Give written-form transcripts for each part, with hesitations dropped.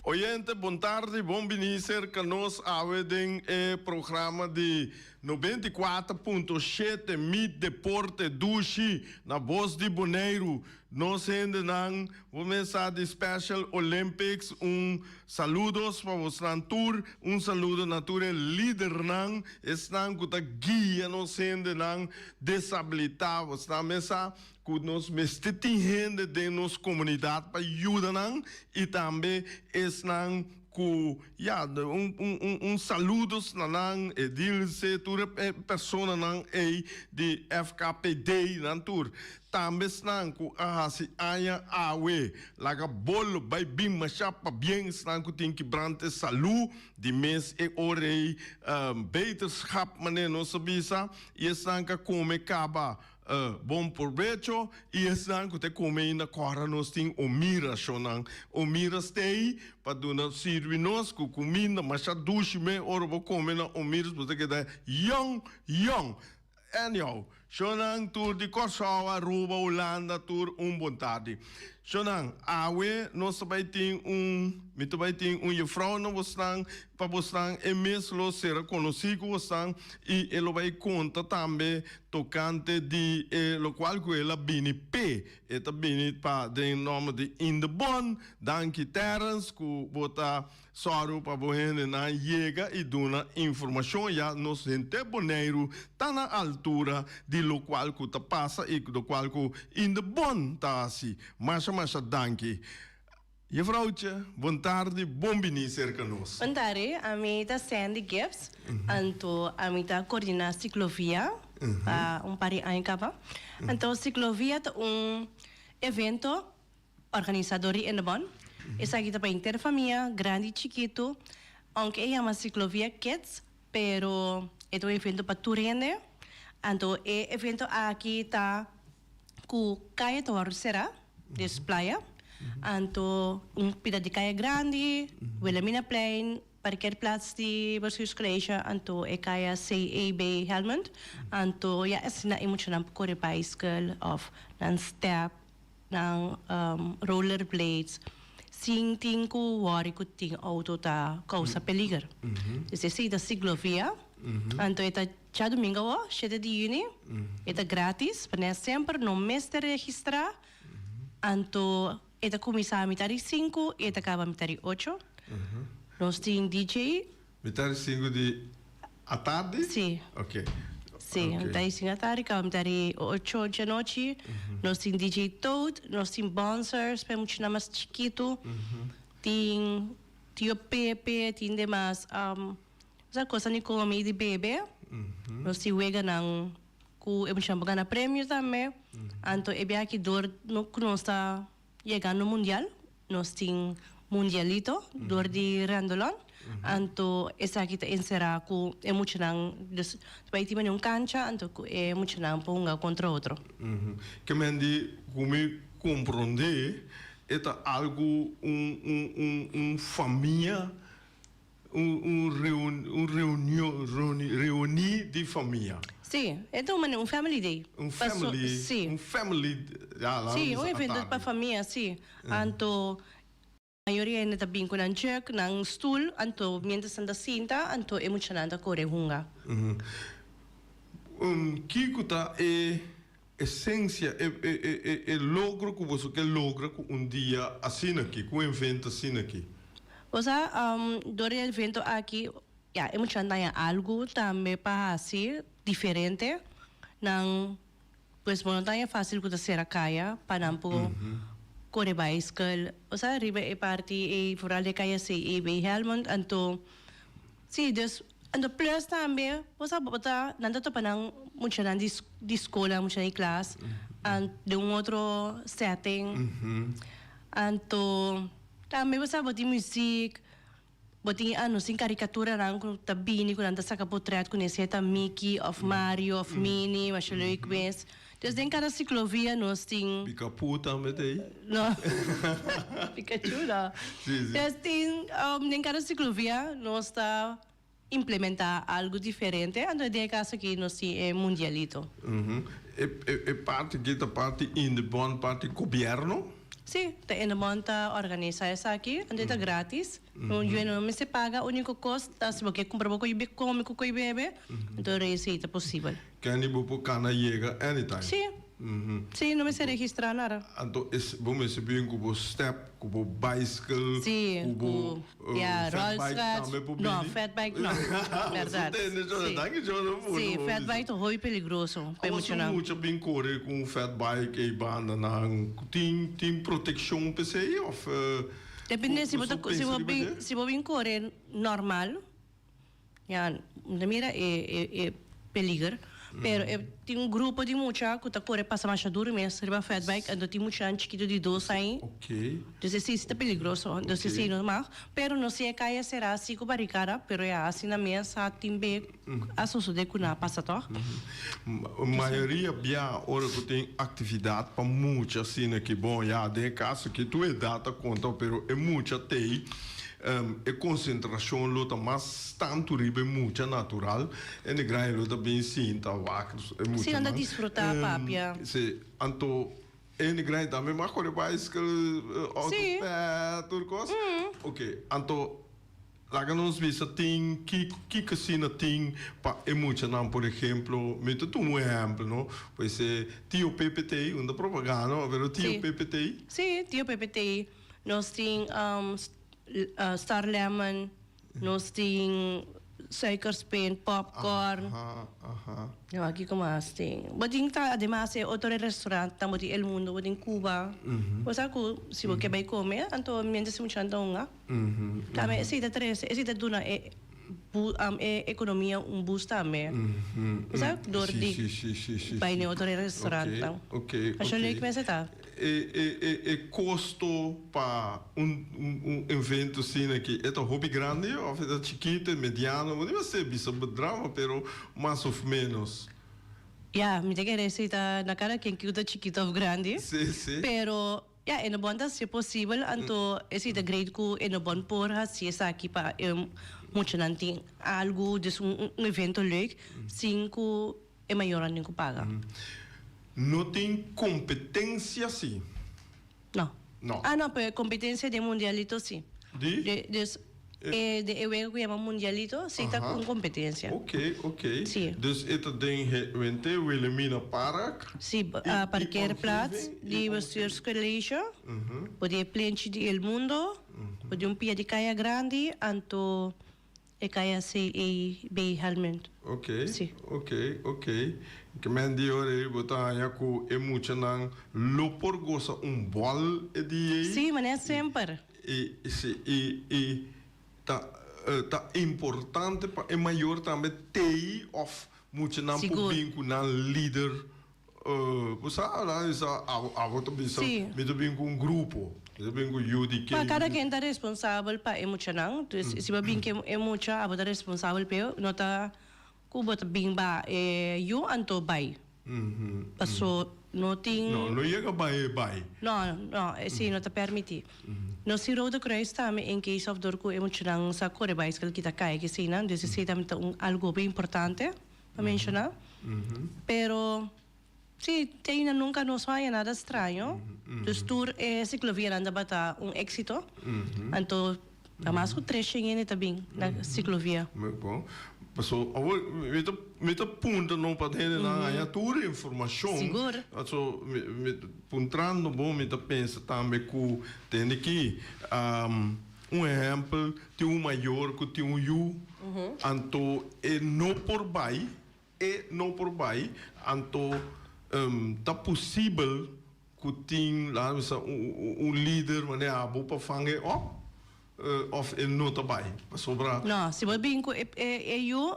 Oyente, bon tardi, bon bini serka nos awe den e programa di 94.7 Mi Deporte Dushi na Bos di Boneiru. Nos hendenan, bo mes sa di Special Olympics, un saludos pa bosnan tur, un saludo na tur e lidernan, esnan ku ta guia nos hendenan desabilitá. Bosnan mes sa ku nos mester tin hende den nos komunidat pa yuda nan i tambe esnan ku ya un un un saludos na nan Edilce tur e personanan ei di FKPD nan tur tambe esnan ku a hasi aña awe laga bolo bai bin masha pabien esnan ku tin kibrante salu di mes e ora ei beterschap manera nos a bisa i esnan ku a kome kaba Bon probecho y esnan cu ta come ainda cora nos tin Omira shonan. Omira stay pa duna sirbi nos cu cuminda masha dushi me ora bo come na Omira's bo ta keda yong yong. Anyhow shonan tur di Corsou, Aruba, Hulanda tur un bon tardi. Shonan awe nos ta bay tin un mi ta bay tin un jefrouw na bosnan pa bosnan e mes lo sera conoci cu bosnan y e lo bay conta tambe Tokante di e lokual ku el a bini p'e, e ta bini pa den nòmber di Indebon. Danki Terrence ku bo ta sòru pa bo hendenan yega i duna informashon ya nos henter Boneiru ta na altura di lokual ku ta pasa i lokual ku Indebon ta hasi. Masha masha danki. Jefrouwtje, bon tardi, bon bini serka nos. Bon tardi, ami ta Sandy Gibbs, anto ami ta coordina Ciclovia pa un par di aña caba. Anto Ciclovia ta un evento organisa dor di Indebon. Esaki ta pa henter famia, grandi y chikito. Aunke e yama Ciclovia Kids, pero e ta un evento pa tur hende. Anto e evento aki ta ku kaya ta wòrdu será, des playa, anto un pida di kaya grandi, Wilhelminaplein, parkeerplaats di Bestuurscollege, anto e kaya CEB Helmond, anto ya asina e muchanan por kore baiskel òf nan stèp, nan rollerblades, sin tin ku wòri ku tin outo ta kousa peliger. Dus esei ta Ciclovia, anto e ta. Djadumingu awo, shete di yüni, e ta gratis, pa nè semper no mester registrá, anto e ta kuminsá mitar di sinku i e ta kaba mitar di ocho. Nos tin DJ. Mitar di sinku di atardi? Sí. Ok. Sí, mitar di sinku atardi kaba mitar di ocho djanochi. Nos tin DJ Toad, nos tin bouncers pa e muchanan mas chikitu, tin Tio Pepe, tin demas. Nos a cosa di come y di bebe. Nos tin weganan cu e muchanan por gana premio tambe. Anto e biaha aki door cu nos ta yegando mundial, nos tin mundialito door di Randolon. Anto esaki ta encera cu e muchanan, dus ta bay tin manera un cancha anto cu e muchanan por hunga contra otro. Ke men di cu mi compronde e ta algo un un un un famia. Un un reunion reuní di famia. Sí, e ta un manera un family day. Un family, sí. Un family, ya la Sí, un evento pa famia, sí. Anto mayoria hende ta bin ku nan jug, nan stul, anto mientras nan ta sinta, anto e muchanan ta kore hunga. Kiko ta e Esencia, e, e, e, e logro cu boso ke logra cu un dia asina aki, cu un evento asina aki. Bo sa, dor di e evento aki, ya, e muchanan ta haña algu tambe pa haci diferente. Nan, pues bo no ta haña facil cu ta cera caya pa nan por core baiskel. Bo sa, riba e parti ei, vooral den caya CEB Helmond, anto. Sí, dus, anto plus tambe, bo sa bo ta, nan ta topa nan muchanan di di skola, muchanan di klas, an den un otro setting. Anto, tambe bo sa bo tin muziek, bo tin a nos tin karikaturanan ku ta bini ku nan ta saka potret ku nesei ta Mickey òf Mario òf Minnie, masha leuk mes. Dus den kada siklovia nos tin. Pikapu tambe ta ei? No. Pikachu no. Sí, sí. Dus tin, den kada siklovia nos ta implementá algu diferente, anto den e kaso aki nos tin e mundialito. E, e, e parti aki ta parti Indebon, parti gobièrnu? Sí, ta Endemol ta organisa esaki, anto e ta gratis. Un yu no mester paga, unico cos ta si bo ke cumpra bo coy come cu coy bebe, anto esey ta posibel. Candy bo por cana yega anytime. Sí. Sí, no mester registra nada. Anto es bo mester bin cu bo step, cu bo bicycle, Sí, cu bo cu ya, fat bike rolschaats. tambe por No, bini. fat bike no, berdad. Tende Jonathan, Sí. danki Jonathan por Sí, bo fat bisa. bike ta hopi peligroso pa e Awo si muchanan. un mucha bin core cu un fat bike ey banda nan, tin tin proteccion p'esey of Depende si bo Boso ta si pensa bo riba bin dje? si bo bin core normal. Ya, no ta mira e e e peliger, pero e tin un grupo di mucha ku ta kore pasa masha duru mes riba fatbike, anto tin muchanan chikitu di dos aña. Dus esei si ta peligroso, dus esei no mag. Pero no si e kaya será asi ku barikada, pero ya asina mes a tin be a sosode ku nan a pasa tòg. Mayoria bia ora ku tin aktividat pa mucha asina ki bon ya den e kaso aki tur edat ta konta pero e mucha t'ei. E konsentrashon lo ta mas tantu riba e mucha natural en e grandi lo ta bin sinta wak e muchanan. Si nan ta disfrutá papia. Si, anto en e grandi tambe mag kore baiskel, auto pè, tur kos. Oke, anto laga nos bisa tin kiko asina tin pa e muchanan, por ehemplo, mi ta tuma un ehempel no, pues e tio Pepe t'ei, un ta propaganda, pero tio Pepe t'ei. Si, tio Pepe t'ei. Nos tin Star Lemon, nos tin suikerspin, popcorn. No, aki como mas tin. Bo tin ta ademas e otro restaurantnan, bo tin El Mundo, bo tin Cuba. Bo sa cu si bo ke bay come, anto mientras e muchanan ta hunga. Tambe esey ta trece, esey ta duna e e economia un boost tambe. Bo sa door di bay na e otro restaurantnan. Asha leuk mester ta. E e e kosto pa un un evento asina aki e ta hopi grandi of e ta chikito, e mediano? Bo no mester bisa bo drama pero mas of menos. Ya, mi ta kere si ta na kada ken ku ta chikito of grandi. Si, si. Pero ya e no bon ta hasi posibel anto esei ta great ku e no bon por hasi esaki pa e muchanan tin algu, dus un un evento leuk sin ku E mayornan tin ku paga. No tin kompetensia si? No. No. Ah no, pero kompetensia den mundialito si. Di? De, dus e de e wega ku yama mundialito si ta un kompetensia. Ok, ok. Si. Dus e ta den he wente Wilhelmina Park? Si, parkeerplaats di Bestuurscollege, bo di e plenchi di El Mundo, bo di un pia di Kaya Grandi, anto E kaya CAB Helmond. Ok, Si. ok, ok. Ke men di ora ei bo ta haña ku e muchanan lo por gosa un bòl e dia ei. Si, manera semper. I, si, i, i ta, ta importante pa e mayor tambe tei òf muchanan por Sigur. bin ku nan lider. Bo sa, nan bisa, abo, abo ta bisa, Sí. mi ta bin ku un grupo, mi ta bin ku yu di Pa ke. kada ken ta responsabel pa e muchanan. Dus si bo bin ku e mucha, abo ta responsabel p'e, no ta ku bo ta bin ba e yu anto bai. Paso no tin. No, no yega bai e bai. No, no, esei no ta permití. Nos tin Rode Kruis tambe in case of dor ku e muchanan sa kore baiskel kita kai keseinan, dus esei tambe ta un algu hopi importante. Pa menciona. Pero si, te ainda nunca nos haya nada straño. Dus tur e ciclovianan tabata un exito. Anto ta mas cu tres shen hende ta bin na ciclovia. Muy bon. Paso awor mi ta mi ta punta no pa hendenan haya tur e informacion. Sigur. Paso mi mi puntrando bo mi ta pensa tambe cu tende ki Un ehèmpel, tin un mayor ku tin un yu, anto e no por bai, e no por bai, anto ta posibel ku tin, laga mi bisa, un lider manera abo pa fanga e òp, òf e no ta bai? Pasobra. No, si bo bin ku e yu,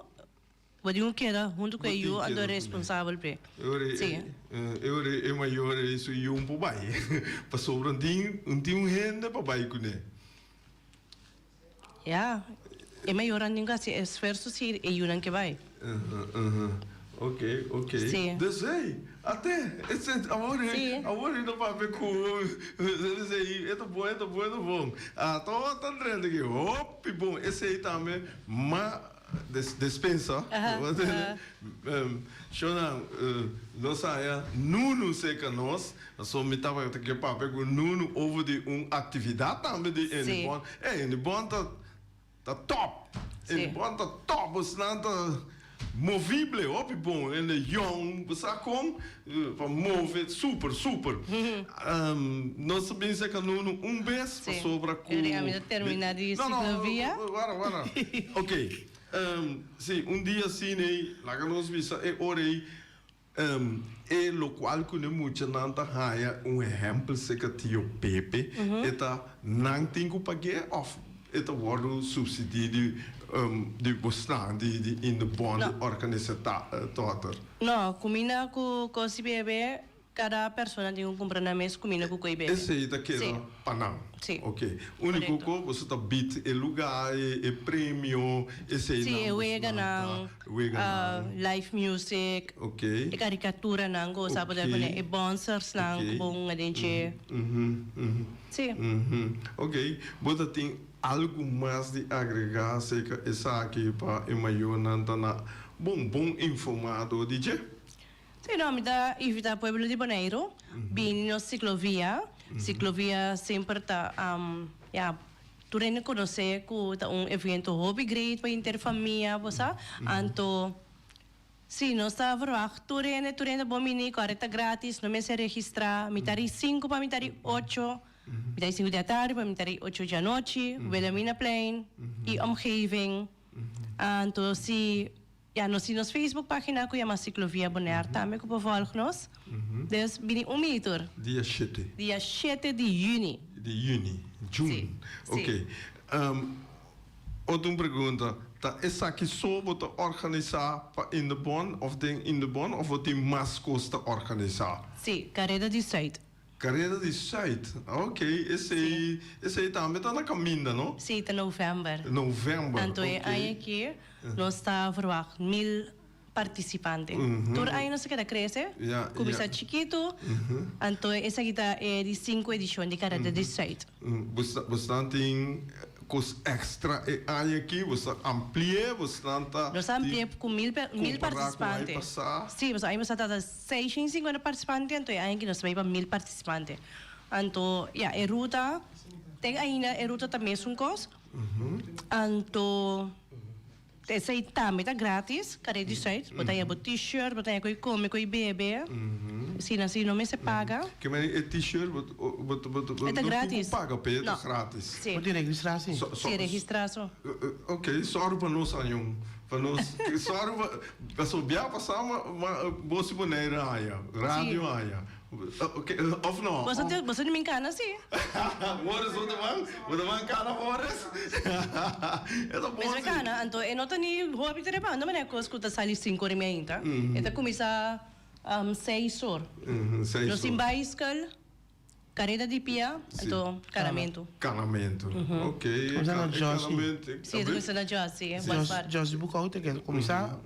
Bo tin ku keda huntu ku e yu anto responsabel p'e. Sí. E ora e mayor ei su yu un por bai, pasobra un tin un hende pa bai kuné. Ya, e mayornan tin ku hasi esfuerso si e yunan ke bai. Ok, ok. Sí. Dus ei, ate, awor awor mi ta papia ku esei, e ta bon, e ta bon, e ta bon. Ato ta drenta aki, hopi bon, esei tambe, ma. Despensa. Shona, nos haya Nunu cerca nos. So mi tabata ke papia ku Nunu over di un actividad tambe di Indebon. Ey, Indebon ta ta top. Indebon ta top. Bosnan ta movible, hopi bon. Hende yong, bo sa kon pa move super, super. Nos a bin cerca Nunu un bes pasobra ku. Eri ami ta termina di ciclovia. No, no, wara, wara. Ok. Si, un dia asina ei, laga nos bisa e ora ei, e lokual ku ne muchanan ta haña un ehèmpel serka Tio Pepe, e ta nan tin ku pag'é òf e ta wòrdu supsidí di di bosnan di di in de bond No. organisatoter? No, kuminda ku kos di bebe Kada persona tin ku kumpra nan mes kuminda ku koe bebe. Esei ta keda pa nan? Si. Ok. Uniko Korekto. ku boso ta bit e luga, e premio, esei Si, nan e boso nan ta weganan, weganan. live music, Ok. e karikaturanan ku bo sa poder Ok. pone, e bonsersnan ku Ok. bo hunga den dje. Si. Ok. Bo ta tin algu mas di agrega aserka esaki pa e mayornan ta na bon bon informa dor di dje? Sí, no, mi ta invitá pueblo di Boneiru bini nos siklovia. Siklovia semper ta, ya, tur hende konosé ku ta un evento hopi great pa henter famia, bo sa. Anto, sí, nos ta verwagt tur hende, tur hende bon bini, kòrè ta gratis, no mester registrá. Mitar di sinku pa mitar di ocho, mitar di sinku di atardi pa mitar di ocho djanochi, Wilhelminaplein i omgeving. Anto, si. Ya nos tin nos Facebook pagina cu yama Ciclovia Bonaire tambe cu por volg nos. Dus bini un mini tur. Dia shete. Dia shete di juni. Di juni, June. Si, si. Ok. Otro un pregunta, ta esaki so bo ta organisa pa Indebon of den Indebon of bo tin mas cos ta organisa? Si, Careda di Zuid. Careda di Zuid, ok, esei, esei tambe ta na caminda, no? Si, ta november. November, ok. Anto e aña aki nos ta verwacht mil participante. Tur aña nos ta keda crece, cuminsa chikitu, anto esaki ta e di sinku edicion di Careda di Zuid. Bosnan tin cos extra e aña aki? Bos ta ampli'e? Bosnan ta. Nos a ampli'e cu mil Compara cu participante. aña pasa? Si, pasobra aña pasa tabata 650 participante, anto e aña aki nos ta bay pa 1000 participante. Anto, ya, e ruta, te ainda e ruta ta mesun cos. Anto, esey tambe ta gratis, Carré di Zuid. Bo ta haya bo t-shirt, bo ta haya cu e come, cu e bebe. Asina, si no mester paga. Ke manera e t-shirt bo, bo, bo, bo, E ta no tin gratis. cu paga p'e, e ta No. gratis. Si. Bo tin registra si? Si, registra so. Ok, sorry pa nos añon. Pa nos, sorry pa, pasobra bia pasá ma, ma bo si Bonaire haña, radio haña. Ok, of no? Boso tin, boso tin bin kana si. Morris bo ta ban? Bo ta ban kana Morris? E ta bon Mester si. kana, anto e no ta ni hopi trepa, no manera kos ku ta sali sinku ora i meinta. E ta kuminsá seis or. Seis Nos tin or. baiskèl. Careda di pia, anto canamento. Canamento, ok. Cuminsa na Josie. Si, ta cuminsa na Josie, West Park. Josie Boekhoudt e cuminsa.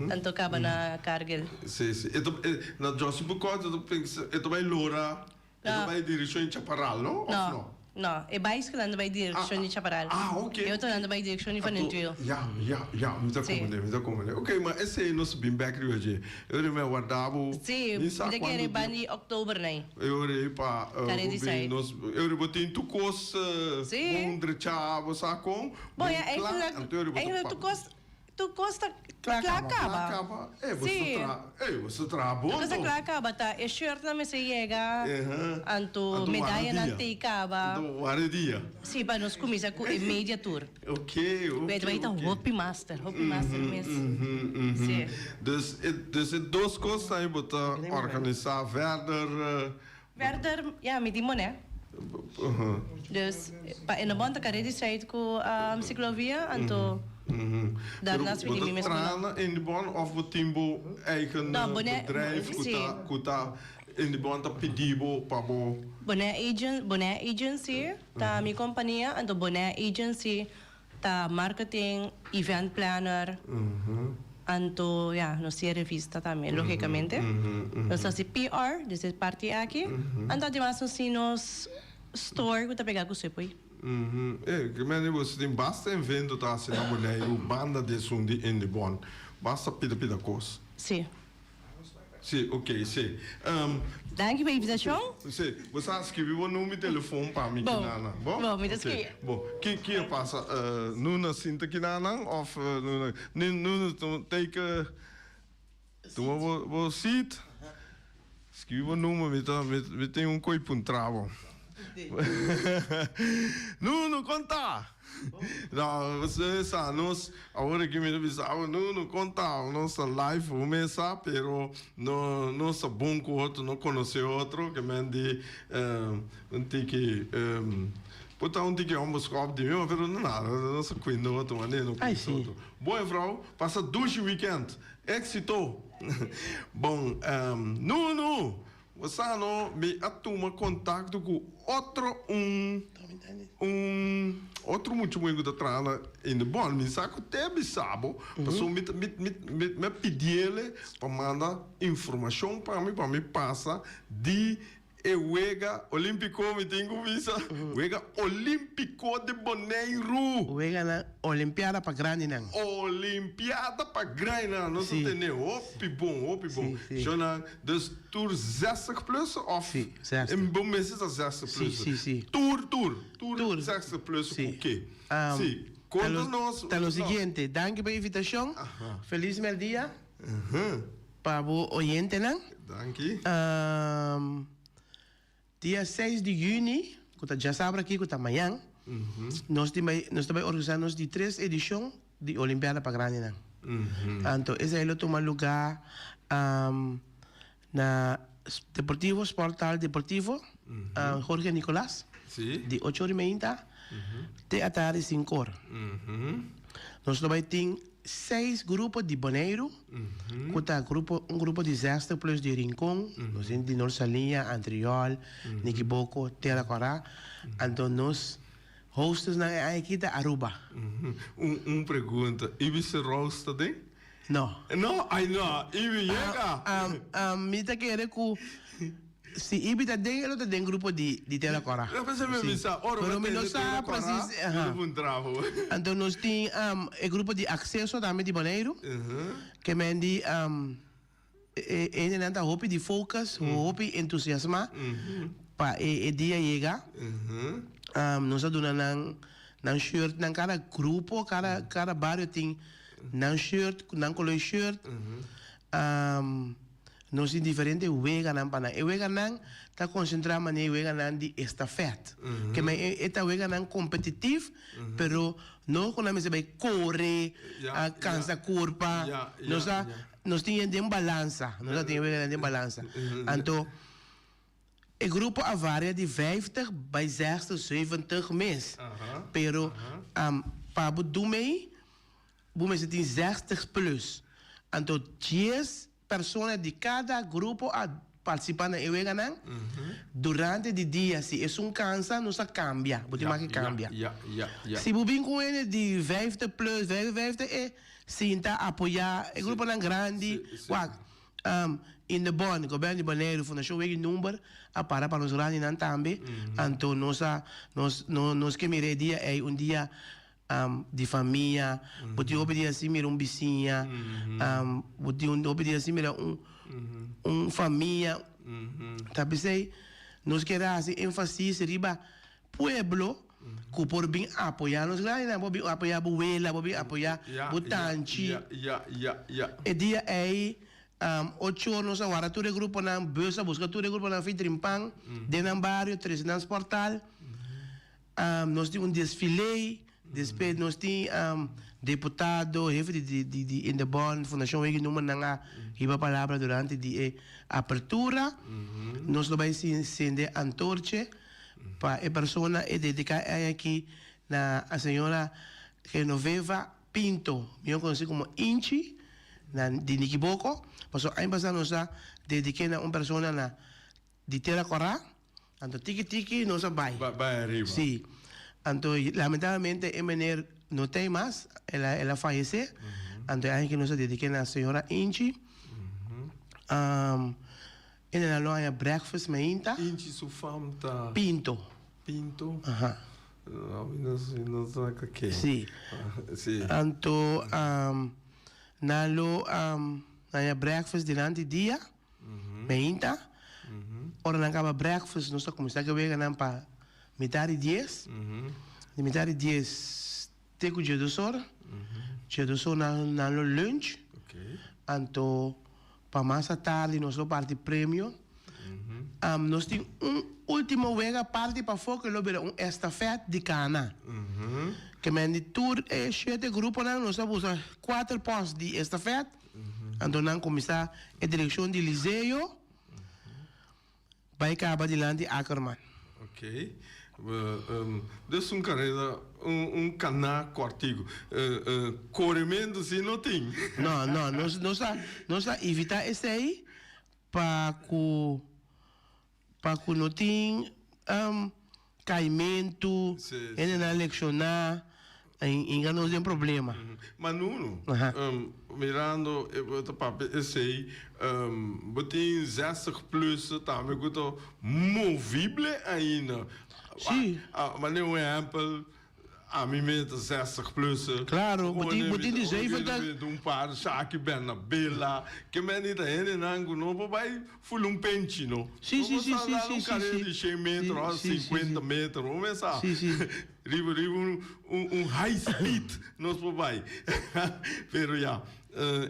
Anto caba na Cargill. Si, si. E ta, na Josie Boekhoudt e ta pensa, e ta bay lora, e ta bay direccion di Chaparral, no? Of no? No, e baiskelen ta bay direccion di Chaparral. Ah, ok. E otronan ta bay direccion di Van den Tweel. Ya, ya, ya, mi ta comprende, mi ta comprende. Ok, ma esey nos bin bek riba dje. E ora mi a warda bo. Si, mi ta kere ban di october nai. E ora ei pa Kare di bin nos, e ora bo tin tur kos bon drecha, bo sa kon, Bon, bon ya, kla, eigenlijk, anto e ora bo ta eigenlijk pa. tur kos, tur kos ta Kla kla kaba. kaba. Kla kaba, e bo Si. ta traha, e bo ta traha bon Tur kos ta to. kla kaba, ta e shirtnan mester yega, Ehe. anto Anto wara medayanan dia. tei kaba. Anto wara dia. Si, pa nos kuminsá ku e media tour. Ok, ok, Weet wij ta ok. hopi master, hopi master mes. Si. Dus e, dus e dos kos ta bo ta organisá verder. Verder, ja, mi tin moné. Dus pa e no bon ta kare di site ku Ciclovia, anto daarnaast mi tin mi mes Pero bo ta moné. traha na Indebon of bo tin bo eigen No, boné, bedrijf ku si. ta, ku ta Indebon ta pidi bo pa bo. Boné agent, Bonaire Agency ta mi kompania, anto Bonaire Agency ta marketing, event planner, anto ya, nos tin e revista tambe, logicamente. Nos ta hasi PR, dus e parti aki. Anto ademas nos tin nos store ku ta pega ku Subway. E, ke mende boso tin basta evento ta hasi na Boneiru banda di esun di Indebon. Basta pida pida kos. Sí. Sí, ok, sí. Danki pa invitashon. Sí, bo sa skibi bo number di telefon pa mi kinana. Bo? Bo, mi ta skibi. Bo, ki ki a pasa? Nuna sinta kinanan of nuna, nuna take tuma bo bo seat. Skibi bo number, mi ta mi tin un koi puntra bo. Nunu, konta! No, bo sa nos awor aki mi ta bisa bo, Nunu, konta, nos ta live bo mes sa, pero no nos ta bon ku otro, no konosé otro, ke men di un tiki por ta un tiki onbeskòp di mi, pero no nada, nos ta kuinda otro manera, no kuinda otro. Bon juffrouw, pasa dushi weekend. Éxito! Bon, Nunu, bo sa no, mi a tuma contacto cu otro un, un otro mucha muhe cu ta traha na in de bond. Mi sa cu te bisa bo, pasobra mi ta, mi, mi, mi, mi a pidiele pa manda informacion pa mi, pa mi pasa di E Wega Olímpiko, mi tin ku bisa, Wega Olímpiko di Boneiru. Weganan Olimpiada pa grandinan. Olimpiada pa grandinan, nos a tene hopi bon, hopi bon. Sí, sí. Shownan, dus tur zestig plus of? Sí, zestig. En bo mester ta zestig plus. Sí, sí, sí. Tur, tur, tur zestig plus ku ke. Sí, konta nos. Ta lo siguiente, danki pa e invitashon, felis mèrdia. Pa bo oyentenan. Danki. Dia seis di yüni, ku ta djasabra aki, ku ta mañan, nos tin bai, nos ta bai organisá nos di tres edishon di Olimpiada pa Grandinan. Anto esei lo tuma lugá na Deportivo, Sporthal Deportivo, Jorge Nicolas, di ocho ora i meinta te atardi sinku or. Nos lo bai tin seis grupo di Boneiru, ku ta grupo un grupo di zestig plus di Rincon, nos tin di Noord Saliña, Antriol, Nikiboko, Tera Kòrá, anto nos hostesnan e aña aki ta Aruba. Un pregunta, Ibis Roos ta den? No. No, ay no, Ibi yega. Mi ta kere ku si Ibi ta den, e lo ta den grupo di di Tera Kòrá. Lo pensé mi bisa, ora Pero mi no sa presis, mi ta puntra bo. Anto nos tin e grupo di Akseso tambe di Boneiru, ke men di e hendenan ta hopi di focus, hopi entusiasmá pa e dia yega. Nos a duna nan nan shirtnan, kada grupo, kada kada bario tin nan shirt, nan kolor shirt. Nos tin diferente weganan pa nan. E weganan ta konsentrá manera e weganan di estafèt. Ke men e ta weganan kompetitif, pero no ku nan mester bai kore, a kansa kurpa. Nos ta nos tin e den balansa. Nos ta tin e weganan den balansa. Anto e grupo a varia di vijftig bai zestig, zeventig mes. Pero pa bo dumei Bo mester tin zestig plus. Anto dies persona di kada grupo a participa na e weganan. Durante di dia si esun cansa nos a cambia, bo tin mas ke cambia. Si bo bin cu hende di vijftig plus, 55 e sinta apoya e gruponan grandi. Wak, In de Bond, Gobierno di Boneiru, Fundacion Wega di Number a para pa nos grandinan tambe. Anto nos a nos nos ke mira e dia ey un dia di famia, bo tin hopi dia sin mira un bisiña, bo tin hopi dia sin mira un un famia. Ta p'esei nos kier hasi énfasis riba pueblo ku por bin apoyá nos grandinan, por bin apoyá bo wela, por bin apoyá bo tanchi. E dia ei ocho or nos a wara tur e gruponan, bus a buska tur e gruponan fi Trimpan den nan bario, trese nan sportal. Nos tin un desfile, despues nos tin deputado, hefe di di di Indebon, Fundashon Wega Numa nan a hiba palabra durante di e apertura. Nos lo bai sende antorche pa e persona e dedica e aña aki na a señora Genoveva Pinto, mihor conoci como Inchi, na di Nikiboko, pasobra aña pasa nos a dedique na un persona na Di tera kòrá, anto tiki tiki nos a bai. Bai ariba. Sí. Anto lamentablemente e meneer no ta ei mas, el a el a fayesé. Anto e aña aki nos a dediké na señora Inchi. E nan a lo haña breakfast mainta. Inchi su fam ta? Pinto. Pinto? Aha. No, mi no, mi no sa ken. Sí. Sí. Anto um, nan lo um, haña breakfast dilanti dia, meinta. Ora nan kaba breakfast, nos ta kuminsá ku e weganan pa mitar di dies. Di mitar di dies te ku djedos or. Djedos or nan, nan lo lunch. Okay. Anto pa mas atardi nos lo parti premio. Um, nos tin un ultimo wega parti pafó ku lo bira un estafet di kana. Ke men di tur e shete gruponan nos a buska kuater pòst di estafet. Anto nan kuminsá e direkshon di Liseo bai kaba dilanti Ackerman. Ok. Dus un kareda, un un kaná kòrtiku. Korementu si no tin. No, no, nos nos a nos a evitá esei pa ku pa ku no tin kaimentu, hendenan lekshoná i hinka nos den problema. Ma Nuno, mirando e bo ta papia esei, bo tin zestig plus tambe ku ta movible ainda. Sí. Manera un ehèmpel. Ami mes ta 60 plus. Claro, bo tin, bo tin di 70. Un par Shaki Bernabela, ke men di ta hendenan ku no por bai fula un penchi no. Si, si, si, si, si, Un karera di shen metro of 50 metro, bo mes sa. Si, si. Riba, riba un, un high speed nos por bai. Pero ya,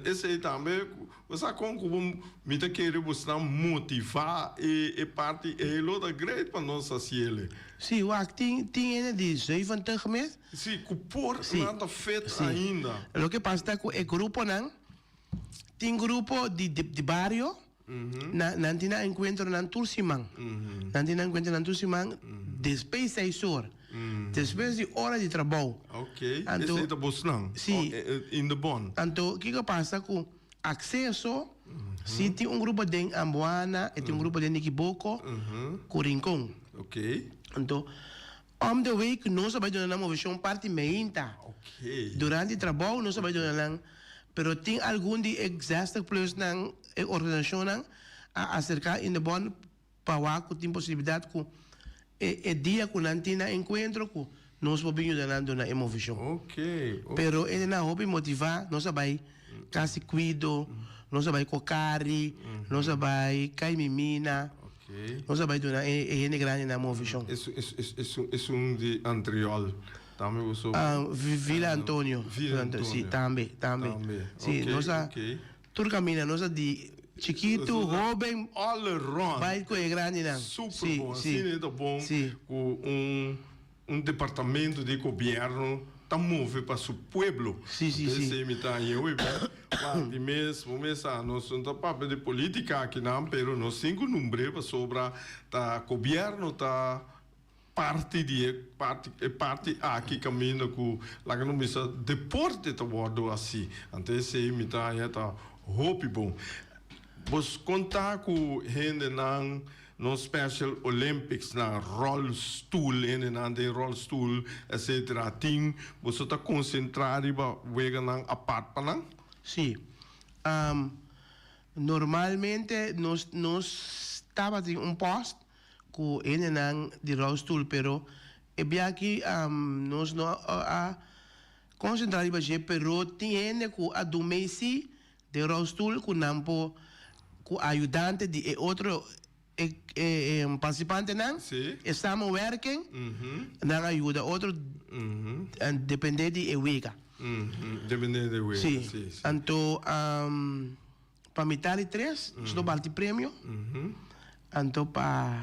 esei tambe Bo sa kon ku bo mi ta kere bosnan motivá e e parti ei lo ta great pa nos hasiele. Sí, wak, tin tin hende di 70 mes. Sí, ku por nan ta fit ainda. Loke pasa ta ku e gruponan, tin grupo di di bario, nan nan tin nan enkuentronan tur siman. Nan tin nan enkuentronan tur siman despues seis or, despues di ora di trabou. Oké, esei ta bosnan, Sí. in de bon. Anto kiko pasa ku Acceso, si tin un grupo den Amboana e tin un grupo den Nikiboko ku Rincon. Ok. Anto, om de week nos a bai duna nan moveshon parti meinta. Ok. Durante trabou nos a bai duna nan, pero tin algun di e zestig plus nan, e organisashonnan a aserká Indebon pa wak ku tin posibilidat ku e e dia ku nan tin nan enkuentro ku nos por bin yuda nan duna e movishon. Ok, ok. Pero e nan hopi motivá, nos a bai Kasi Kuido, nos a bai Kokari, nos a bai Kaimimina, Ok. nos a bai duna e e hende grandi nan movishon. Esun esun esun esun di Antriol tambe boso. Ah, Villa Antonio. Villa Antonio. Si, tambe, tambe. Tambe. Si, Ok, nos a ok. Tur caminda nos a di chikitu, hoben, All around. bai cu e grandinan. Super Sí, bon. sí. Asina e ta bon Sí. cu un un departamento di gobierno ta move pa su pueblo. Sí, sí, Entonces sí. esey mi ta haña hoy bon. Wak di mes, bo mes sa nos no ta papia di politica akinan pero nos tin cu nombre pasobra ta gobierno ta Parti di e parti e parti aki kaminda ku laga nos bisa deporte ta wòrdu hasi. Anto esei mi ta haña ta hopi bon. Bos konta ku hendenan nos Special Olympics nan ròlstul hendenan den ròlstul etcetera tin boso ta konsentrá riba weganan apart pa nan? Sí. Normalmente nos nos tabatin un pòst ku hendenan di rolstoel pero e bia aki nos no a konsentrá riba dje pero tin hende ku a dun mei si den rolstoel ku nan por ku ayudante di e otro e partisipantenan e samenwerking nan a yuda otro depende di e wega. Depende di e wega si. Anto. Pa mitad di tres nos lo balti premio, anto pa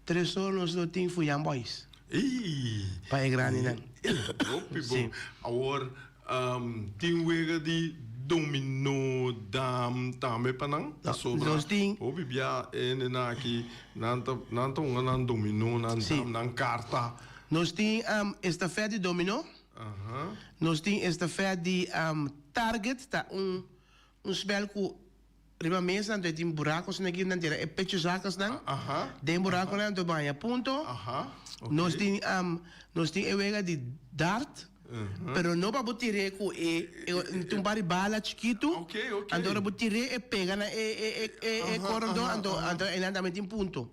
tres or nos lo tin Fuyan Boys. Pa e grandinan. Hopi bon. Awor tin wega di domino, dam tambe pa nan? Pasobra hopi bia e hendenan aki nan ta nan ta hunga nan domino, nan dam, nan karta. Nos tin estafet di domino, nos tin estafet di target ta un Un spel ku riba mesa anto e tin burako's na nan tira e pecho zakasnan den burakonan anto bo haña punto. Nos tin nos tin e wega di dart pero no pa bo tir'é ku e tin un par di bala chikitu anto ora bo tir'é e pega na e e korondó anto anto einan tambe tin punto.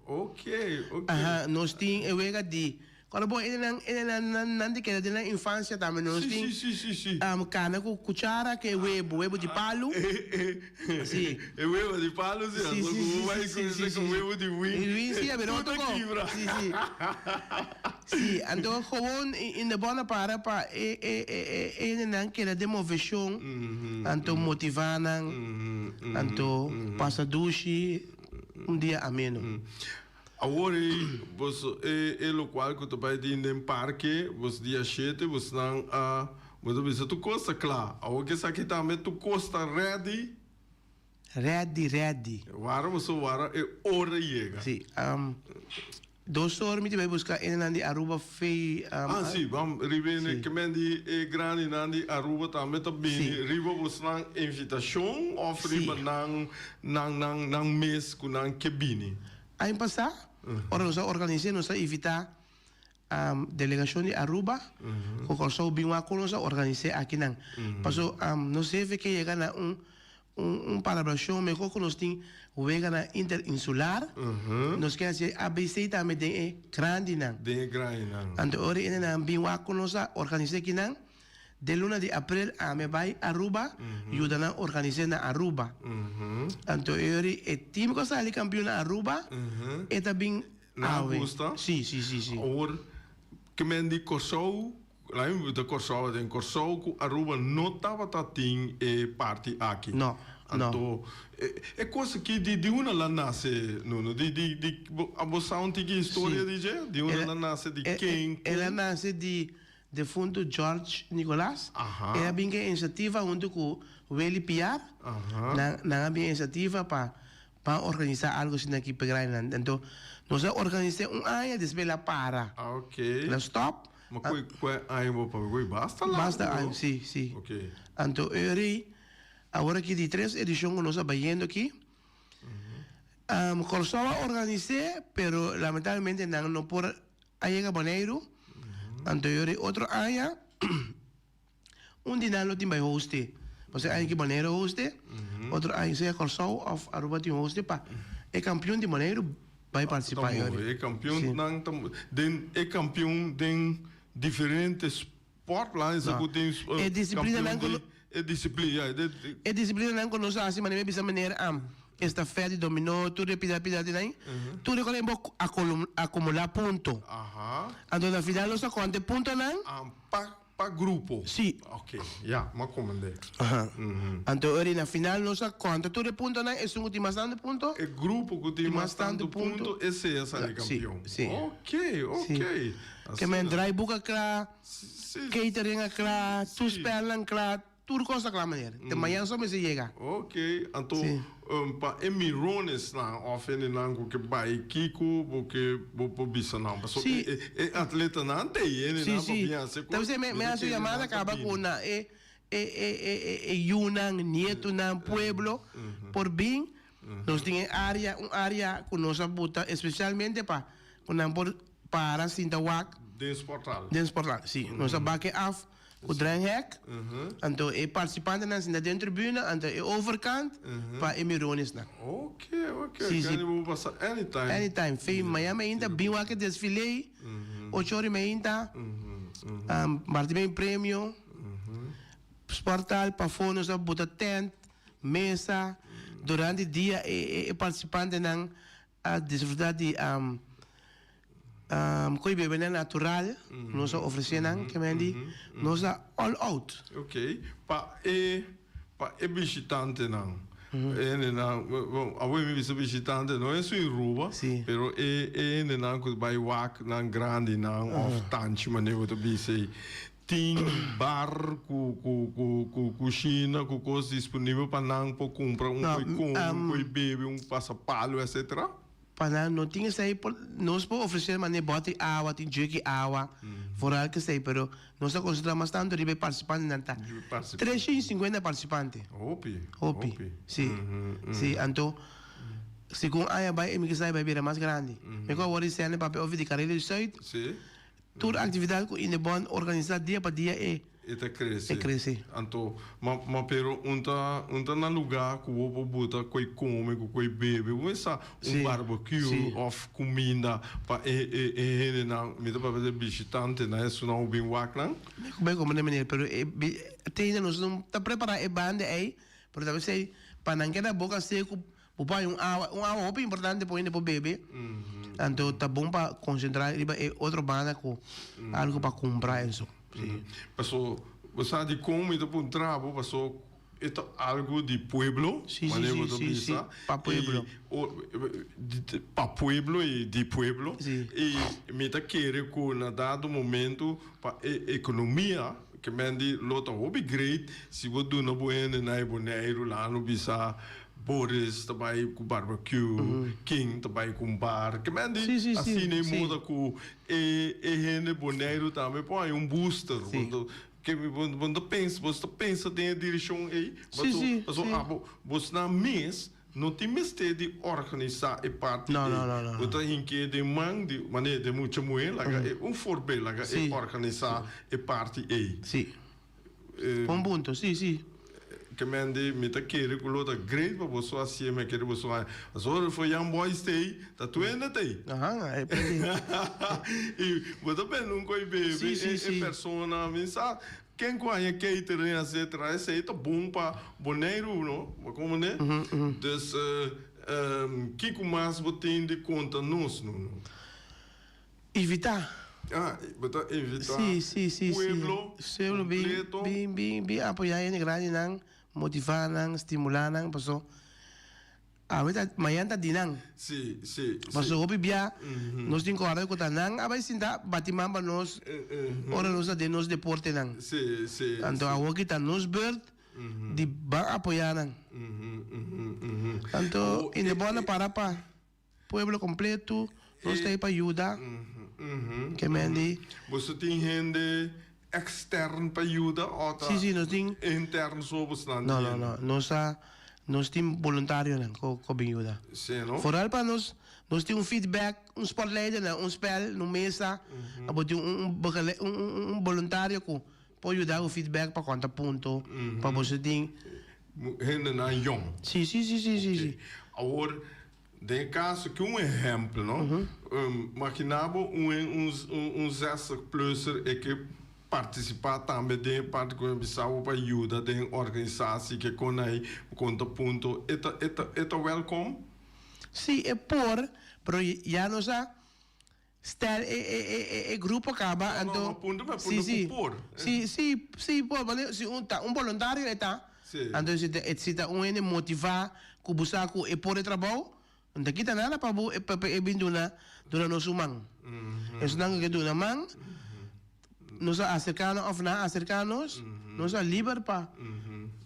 Nos tin e wega di. Cuando bo hendenan hendenan nan nan ta keda den nan infancia tambe nos Sí, tin sí, sí, sí, sí. cana cu cuchara cu e webo, webo di palu. Sí. E webo di palu sí, Sí, anto sí, cu sí, bo bai sí, sí, cuminsa sí, cu sí. webo di win, Di win sí, a bira tur otro ta co. kibra. Sí, sí. Sí, anto gewoon in de bon a para pa e e e e hendenan keda den movecion, anto motiva nan, anto pasa dushi un dia ameno. Awor ei boso e e locual cu ta bay tin den parke bos dia shete bosnan a bo ta bisa tur cos ta cla awor esaki tambe tur cos ta ready. Ready ready. Wara boso wara e ora yega. Si dos or mi ta bay busca enenan di Aruba fey. Ah si bam riba ene ke men di e grandinan di Aruba tambe ta bini riba bosnan invitacion of riba nan nan nan nan mes cu nan ke bini. Aña pasá, ora nos a organis'é, nos a invitá delegashon di Aruba ku Kòrsou bin wak ku nos a organis'é akinan. Paso nos hefe ke yega na un un palabrashon mehor ku nos tin weganan interinsular, nos ke hasi ABC tambe den e grandinan. Den e grandinan. Anto ora e hendenan bin wak ku nos a organis'é akinan, Den luna di aprel ami a bai Aruba yuda nan organis'é na Aruba. Anto e ori e team ku a sali kampion na Aruba e ta bin Nan a awe. gusta? Si, si, si, si. Awor ke men di Kòrsou, laat mi ta Kòrsou aden, Kòrsou ku Aruba no tabata tin e parti aki. No, no. Anto e kos aki di di unda la nase Nuno? Di di di abo sa un tiki historia Si. di dje? Di unda la nase, di ken, El a kon? nase di Defuntu George Nicolaas, e a bin ku e inisiativa huntu ku Willy Piar, nan nan a bin e inisiativa pa ban organisá algu asina aki pa grainan. Anto nos a organis'é un aña despues el a para, el a stòp. Ma kue kue aña bo papia kue basta largu? Basta aña, si, si. Anto e ori awor aki di tres edishon ku nos a bayendo aki, Kòrsou a organis'é pero lamentablemente nan no por a yega Boneiru, anto yo di otro aña un di nan lo tin bai hoste. Pasobra e aña aki Boneiru a hoste, otro aña sea Kòrsou òf Aruba tin hoste pa e kampion di Boneiru bai partisipá. Ta mooi, e kampionnan ta den e kampion den diferente spòrt la esei ku tin E disiplinanan kampion di e disiplina ya. E disiplinanan ku nos a hasi manera mi bisa meneer am. Estafet di dominó, tur e pida pida di nan, tur e kos bo akumulá punto. Anto na final nos ta konta e puntonan. Pa pa grupo? Sí. Ok, ya, m'a komprendé. Anto ora na final nos ta konta tur e puntonan, esun ku tin mas tantu punto. E grupo ku tin mas tantu punto, esei a sali kampion. Sí, sí. Ok, ok. Ke men draaiboek a kla, catering a kla, tur spèlnan kla. Tur kos ta kla meneer. Te mañan so mester yega. Ok, anto pa e mironesnan of hendenan ku ke bai kiko bo ke bo por bisa nan? Pasobra e e atletanan ta ei hendenan pa bin hasi ku. Ta mi hasi un yamada kaba ku na e e e e yunan, nietunan, pueblo por bin. Nos tin e área un área ku nos a buta espesialmente pa ku nan por para sinta wak. Den sporthal. Den sporthal, si. Nos a bak e af. Ku drangehek, anto e partisipantenan sinta den tribuna, anto e overkant pa e mironesnan. Ok, ok, si, si. Bo pasa anytime. Anytime, fe mañana mainta bin wak e desfile, ocho ora mainta, parti ben premio, sporthal pafó nos a buta tent, mesa, durante dia e partisipantenan A disfruta di koe bebenan natural ku nos a ofresé nan, ke men di nos a all out. Ok, pa e pa e bishitantenan, e hendenan, bon awor mi bisa bishitante no esun in Ruba, pero e e hendenan ku bai wak nan grandinan òf tanchi manera bo ta bisa ei, tin bar ku ku ku ku kushina ku kos disponibel pa nan por kumpra un koi kome, un koi bebe, un pasapalo etcetera? Pa nan no tin esei por nos por ofrece manera bòter awa, tin jug awa, vooral kesei, pero nos ta konsentrá mas tantu riba e partisipantenan ta 350 partisipante. Hopi, hopi. Si, si, anto segun aña bai e mi kisai bai bira mas grandi. Mi ku awor di sende papia ofi di Karel di Zuid. Si. Tur actividad cu Indebon organisa dia pa dia e. E ta crece. E crece. Anto, ma, ma pero un ta, un ta na lugar cu bo por buta coi come, cu coi bebe. Bo mester sa un Sí, barbecue sí. of cuminda pa e, e, e hendenan, mi ta papia di bishitantenan, esunnan cu bin wak nan. Mi come como den meneer, pero e bi, te ainda nos no ta prepara e banda ey, pero ta besey pa nan keda boca seco, Bo por haña un awa, un awa hopi importante pa hende por bebe. Anto ta bon pa konsentrá riba e otro banda ku algu pa kumpra en so. Sí. Paso, bo sa dikon mi ta puntra bo, paso e ta algu di pueblo, Sí, sí, manera sí, bo ta sí, sí, bisa, pa pueblo. i o pa pueblo i di pueblo. Sí. I mi ta kere ku na dado momento pa e ekonomia, ke men di lo ta hopi great si bo duna bo hende na e Boneiru lano bisa Boris ta bai ku barbecue, King ta bai ku un bar. Ke men di Sí, sí, sí, asina e sí. moda ku e e hende Boneiru tambe por haña un booster. Sí. Bo ke bo bo ta pensa bo ta pensa den e direkshon ei? Sí, Paso sí, paso sí. abo bosnan mes no tin mester di organisá e parti No, ei. no, no, no, Bo no. ta hink'é den man di manera den mucha muhé laga e un voorbeeld laga e Sí. organisá e parti ei. Sí. Bon punto, sí, sí. Ke men di, mi ta kere ku lo ta great pa boso hasié, mi a kere boso haña. Pasobra for young boys t'ei, ta tuende t'ei. Aha, e p'e. I bo ta bende un koi bebe, Sí, sí, e sí. persona, mi sa ken ku haña catering etcetera, esei ta bon pa Boneiru, no? Bo komprende? Dus, kiko mas bo tin di konta nos, Nuno? Invitá. Ah, bo ta invitá Sí, sí, sí, sí. pueblo Pueblo bin, completo. bin, bin, bin apoyá hende grandinan, motivá nan, stimulá nan, paso awe ta, mañan ta di nan. Sí, sí, sí. Paso hopi bia nos tin kòrda ku ta nan a bai sinta bati man pa nos ora nos ta den nos deportenan. Sí, sí, Anto sí. awoki ta nos beurt di ban apoyá nan. Anto Awo, Indebon a para pa. Pueblo completo, nos ta ei pa yuda. Ke men di. Boso tin hende extern pa yuda o ta Sí, sí, nos tin. intern so bosnan No, tin no, hende? no. Nos ta, nos tin boluntarionan ku ku bin yuda. Sí, no? Foral pa nos, nos tin un feedback, un sportleider na un spel, na un mesa, abo tin un un begele un un un boluntario ku por yuda ku feedback pa konta punto, pa boso tin. Hendenan yong. Sí, sí, sí, sí, sí, sí. Oké. Awor, Den e kaso ki un ehèmpel no, magina bo un un zestig plusser e ke partisipá tambe den e parti ku mi a bisa bo pa yuda den organisasi ke kon ai konta punto e ta e ta e ta wèlkom? Sí e por, pero ya nos a stel e e e e e grupo kaba No, anto no, punto mi a sí punto sí ku por. sí sí sí por pasobra si un ta un boluntario e ta Sí. anto si ta si ta un hende motivá ku bo sa ku e por e trabou no ta kita nada pa bo pa e bin duna duna nos un man esnan ku ke duna man nos a aserká nan òf nan a aserká nos nos a liber pa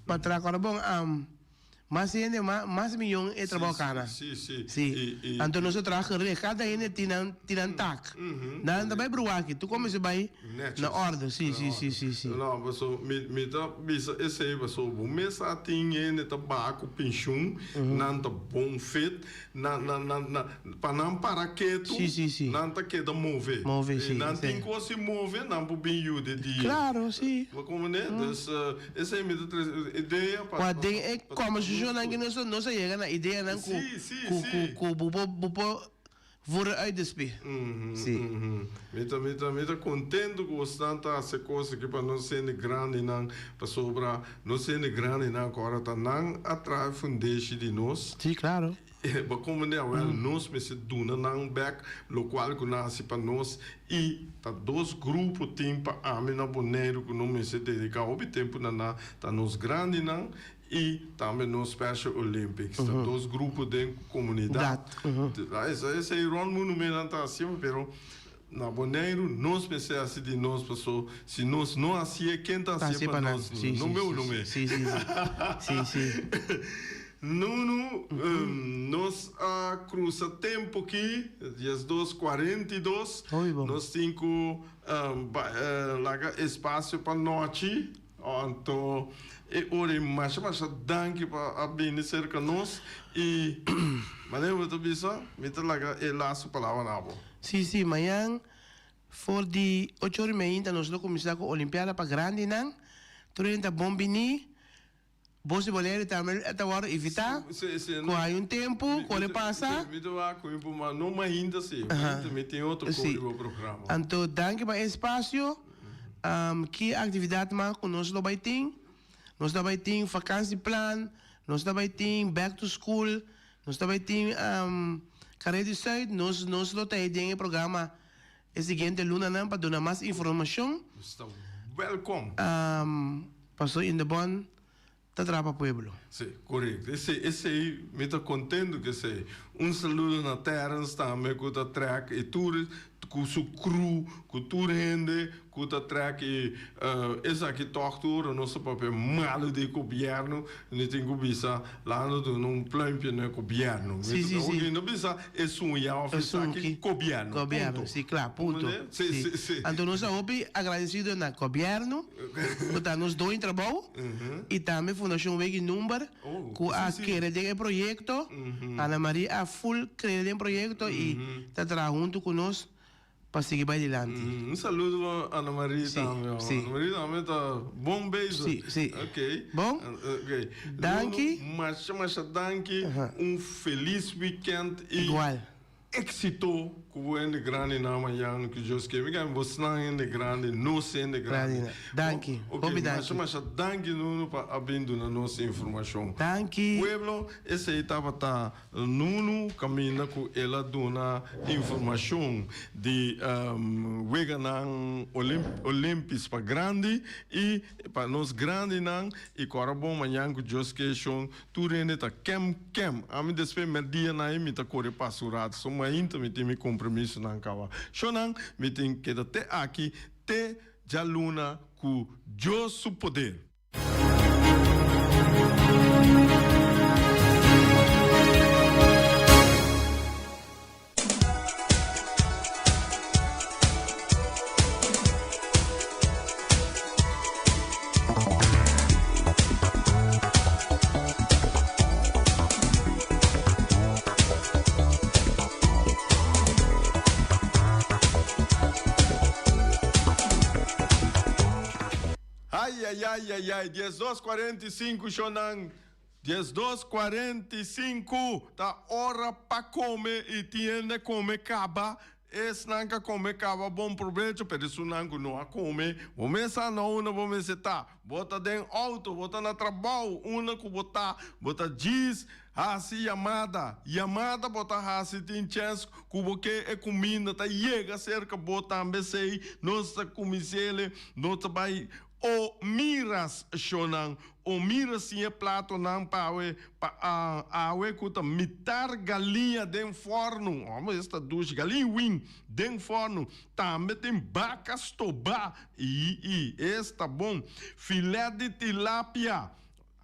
pa traha kòrda bon. Mas hende, mas miyon e trabou kana. Sí, sí. Sí. Anto nos a traha gerecht. Kada hende tin nan, tin nan tak. Nan ta bai bruaki. Tur kon mester bai na orde. Sí, sí, sí, sí, sí. No, paso mi, mi ta bisa esei paso bo mes a tin hende ta baha ku penshun, nan ta bon fit, nan, nan, nan, nan, pa nan para ketu, Sí, sí, sí. nan ta keda move. Move, sí, I nan tin sí. kos di move, nan por bin yuda di. Klaro, sí. Bo komprende? Dus Esei mi ta trese idea pa. Wa den e kòmbersashonnan ki nos nos a yega na ideanan ku ku ku ku bo por bo por voeren uit de spie. Si. Mi ta mi ta mi ta kontento ku bosnan ta hasi e kos aki pa nos hende grandinan pasobra nos hende grandinan ku ora ta nan a traha e fundeshi di nos. Si klaro. Bo komprende awel nos mester duna nan bek lokual ku nan hasi pa nos i ta dos grupo tin pa ami na Boneiru ku nos mester dediká hopi tempu na nan ta nos grandinan i tambe nos Special Olympics ta dos grupo den komunidat esei rònt mundu mes nan ta hasi pero na Boneiru nos mester hasi di nos paso si nos no hasié ken ta hasié pa nos no meu no me. Nunu, nos a cruza tempo ki, 12 42, nos tin cu laga espacio pa nochi, anto e ora ei masha masha danki pa a bini cerca nos y manera bo ta bisa mi ta laga e laatste palabra na bo. Sí, sí, mañan. For di ocho ora y meinta nos lo cuminsa cu Olimpiada pa grandinan. Tur hende ta bon bini. Bos di Bonaire tambe ta wordo invita. Cu hay un tempo cu ora pasa. Mi ta wak cu mi por ma no mainta si. Mainta mi tin otro co riba programa. Anto danki pa e espacio. Ki actividad mas cu nos lo bay tin? Nos ta bay tin vakantieplan, nos ta bay tin back to school, nos ta bay tin Carrera di Zuid. Nos nos lo ta ey den e programa E siguiente lunanan pa duna mas informacion. Nos ta welcome. Pastor Indebon ta traha pa pueblo. Si, correcto. Esey, esey mi ta contento cu esey. Un saludo na Terence tambe cu ta trek e tur cu su crew, cu tur hende cu ta trek e esaki toch tur ora nos ta papia malo di e gobierno, mi tin cu bisa laat nos duna un pluimpje na e gobierno. Si, si, si. Mi no bisa Esun ya of esaki gobierno. Gobierno, si, kla, punto. Si, si, si. Anto nos ta hopi agradecido na gobierno ku ta nos doño trabou i tambe Fundashon Wegi Number ku a kere den e proyekto. Ana Maria a full kere den e proyekto i ta traha huntu ku nos pa sigui bai dilanti. Un saludo pa Ana Marie tambe. Si, si. Ana Marie tambe ta bon bezig. Si, si. Ok. Bon. Ok. Danki. Nuno, masha masha danki. Un feliz weekend y. Igual. Exito cu bo hende grandi nan mañana cu Dios kier. Mi kende bo snan hende grandi, nos hende grandi. Grandi. Danki. Ok, Hopi danki. masha masha danki Nuno pa a bin duna nos informacion. Danki. Pueblo, esey tabata. Nunu kaminda ku el a duna informashon di weganan Olympis pa grandi i pa nos grandinan i kòrda bon mañan ku Dios ke shon tur hende ta kèm kèm. Ami despues mèrdia nan ei mi ta kore pasa un rato so mainta mi tin mi kompromisonan kaba. Shonnan mi tin keda te aki te djaluna ku Dios su poder. Ai ai ai ai ai 12 45 shonan 12 45 ta ora pa come y tin hende come caba esnan ka come caba bon probecho pero esunnan cu no a come bo mes sa na unda bo mester ta bo ta den auto bo ta na trabao unda cu bo ta bo ta djis Hasi yamada. Yamada bo ta hasi tin chèns ku bo ke e kuminda ta yega serka bo tambe esei nos ta kumins'ele nos ta bai o miras shonnan o mira sin e platonan pa awe pa awe ku ta mitar galiña den fòrnu amo esta dushi galiña win den fòrnu tambe tin baka stobá i i esta bon filèt di tilapia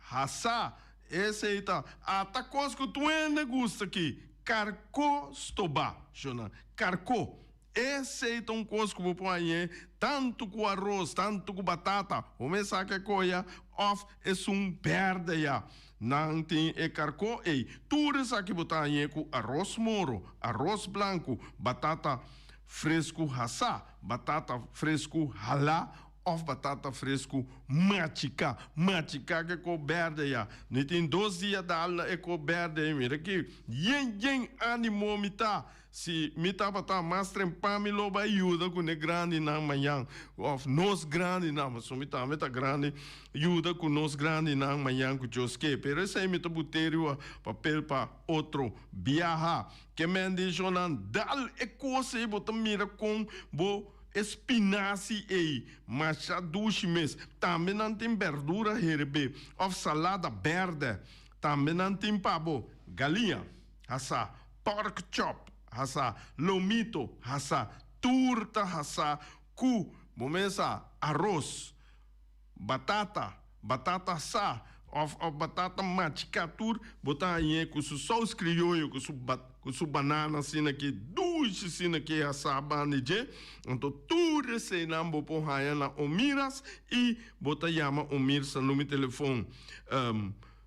Hasá, esei ta ata kos ku tur hende gusta ki, karkó stobá, shona, karkó. Esei ta un kos ku bo por hañ'é tantu ku aros, tantu ku batata, bo mes sa ke koya, òf esun bèrdè ya. Nan tin e karkó ei. Tur esaki bo ta hañ'é ku aros moro, aros blanku, batata fresku hasá, batata fresku halá Of batata fresku machiká. Machiká ke ko bèrdè ya. Mi tin dos dia dal na e ko bèrdè ei. Mira ki yen yen ánimo mi ta. Si mi tabata mas trempan mi lo bai yuda ku ne grandinan mañan. Of nos grandinan, pasobra mi tambe ta grandi, yuda ku nos grandinan mañan ku Dios ke. Pero esei mi ta but'é riba papel pa otro biaha. Ke men di shonnan dal e kos ei bo ta mira kon bo. E spinazi ei masha dushi mes. Tambe nan tin berdura herbé of salada bèrdè. Tambe nan tin pa bo galiña hasá, pork chop hasá, lomito hasá, tur ta hasá ku bo mes a aros. Batata, batata asá of of batata machiká tur bo ta hañ'é ku su sous krioyo ku su ku su banana asina ki dushi asina ki asá banda dje. Anto tur eseinan bo por haña na Omiras i bo ta yama Omir sa numero telefon.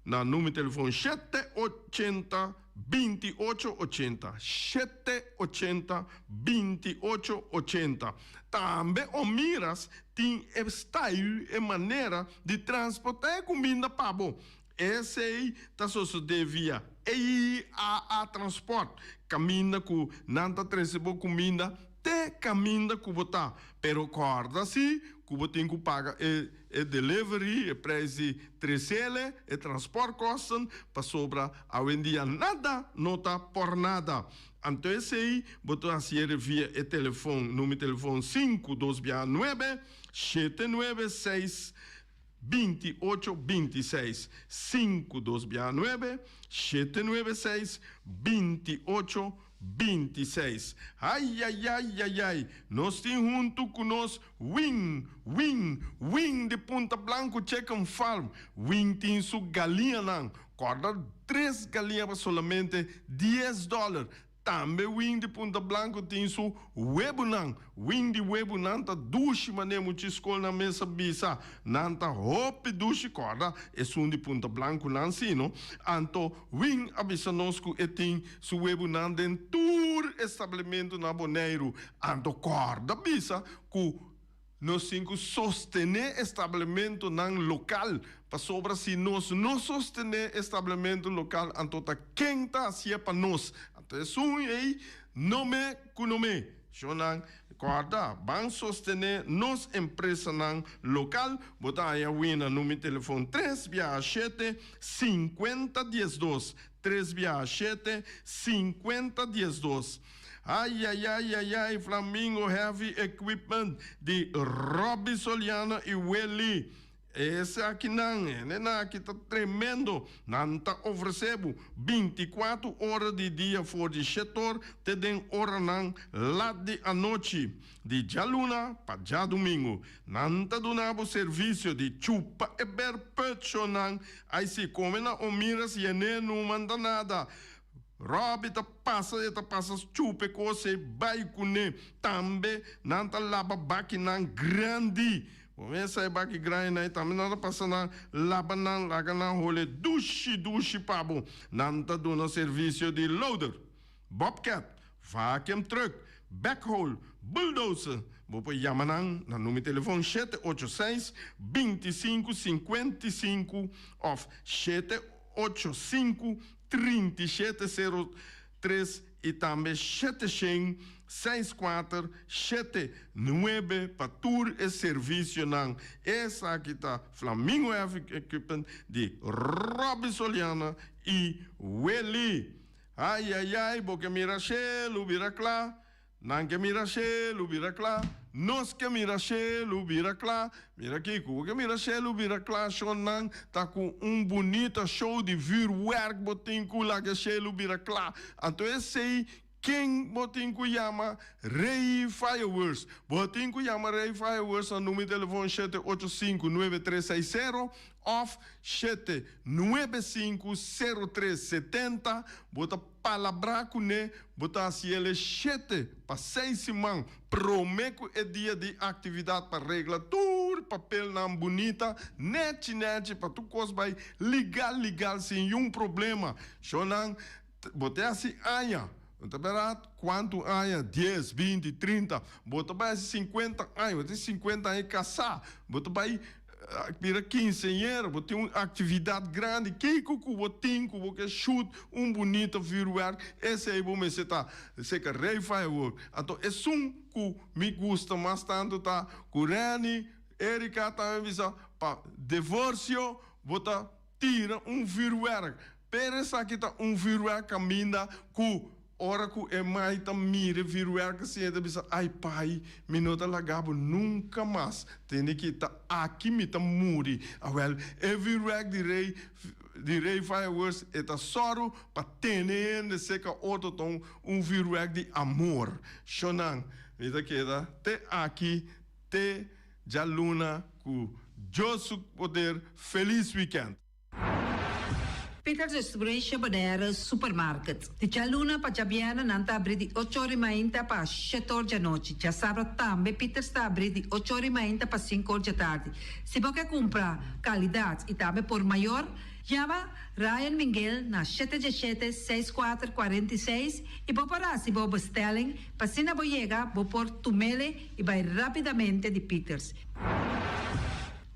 na numero telefon 780 2880, 780 2880. Tambe Omiras tin e style, e manera di transporta e cuminda pa bo. Esey ta sosode via EIAA Transport, caminda cu nan ta trece bo cuminda te caminda cu bo ta. Pero corda si cu bo tin cu paga e e delivery, e prijs di trecele, e transportkosten, pasobra awendia nada no ta por nada. Anto esey bo ta haciere via e telefon, numero telefon sinku dos bia nuebe, shete nuebe seis, 28 26, sinku dos bia nuebe, shete nuebe seis, 28 26. Aiaiaiaiai, nos tin huntu ku nos Wing, Wing, Wing di Punta Blanco Chicken Farm. Wing tin su galiñanan. Kòrda tres galiña pa solamente dies dòler. Tambe Wing di Punta Blanco tin su webunan. Wing di webunan ta dushi manera mucha skolnan mes a bisa. Nan ta hopi dushi, kòrda esun di Punta Blanconan si no. Anto Wing a bisa nos ku e tin su webunan den tur establimiento na Boneiru. Anto kòrda bisa ku Nos tin ku sostené establementonan lokal, pasobra si nos no sostené establemento lokal anto ta ken ta hasié pa nos? Anto esun ei no me ku no me. Shonnan, kòrda, ban sostené nos empresanan lokal. Bo ta haña wina num'i telefon tres biaha shete, sinkuenta diesdos, tres biaha shete, sinkuenta diesdos. Ayayayayay Flamingo Heavy Equipment di Robby Soliano y Willy. Esakinan, hendenan aki ta tremendo. Nan ta ofrece bo binticuatro ora di dia for di shetor te den oranan lat di anochi, di djaluna pa djadumingu. Nan ta duna bo servicio di chupa e berpechonan. Ay si, come na Omiras yene no manda nada. Robbie ta pasa e ta pasa chupa e kos ei bai kuné. Tambe nan ta laba bakinan grandi. Bo mesa e baki grandinan ei tambe nan ta pasa nan laba nan laga nan hole dushi dushi pa bo. Nan ta duna servisio di loader, bobcat, vacuum truck, backhoe, bulldozer. Bo por yama nan na numero telefon 786 25 55 òf 785 37 03 i tambe shete shen seis kuater shete nuebe pa tur e servisionan. Esaki ta Flamingo Heavy Equipment di Robby Soliana i Willy. Ayayay bo ke mira shelu bira kla. Nan ke mira shelu bira kla, nos ke mira shelu bira kla. Mira kiko, bo ke mira shelu bira kla, shonnan ta ku un bunita show di vuurwerk bo tin ku laga shelu bira kla. Anto esei ken bo tin ku yama? Rey Fireworks. Bo tin ku yama Rey Fireworks na numero di telefon 785 9360 òf 795 0370. Bo ta. Palabrá kuné, bo ta hasi el e shete pa seis siman promé ku e dia di aktividat pa regla tur papelnan bunita, nèchi nèchi pa tur kos bai legal legal sin yun problema. Shownan, bo ta hasi aña, no ta bèrdat? Kuantu aña? Dies, binti, trinta, bo ta bai hasi sinkuenta aña, bo tin sinkuenta aña kasá, bo ta bai. Bira kinseñero, bo tin un actividad grandi, kico cu bo tin cu bo ke shoot un bunito vuurwerk, esey bo mester ta seca Rey Firework. Anto esun cu mi gusta mas tanto ta cu Renny, Erika tambe bisa pa divorcio bo ta tira un vuurwerk, pero esaki ta un vuurwerk caminda cu Ora ku e mai ta mira e vürwèrk asina e ta bisa, Ai pai, mi no ta laga bo nunka mas, tende ki ta aki mi ta muri. Awèl, e vürwèrk di rei di Rei Fireworks e ta sòru pa tene hende seka otro, ta un un vürwèrk di amor. Shonnan, mi ta keda te aki te djaluna ku Dios su poder. Felis wikènt! Peter Distribution Bonaire Supermarket. Di djaluna pa djabièrnè nan ta abrí di ocho or i mainta pa shete or djanochi. Djasabra tambe Peters ta abrí di ocho or i mainta pa sinku or djatardi. Si bo ke kumpra kalidat i tambe por mayor, Yama Ryan Minguel na 717 64 46 i bo por hasi bo bestelling pa asina bo yega bo por tumele i bai rapidamente di Pieters.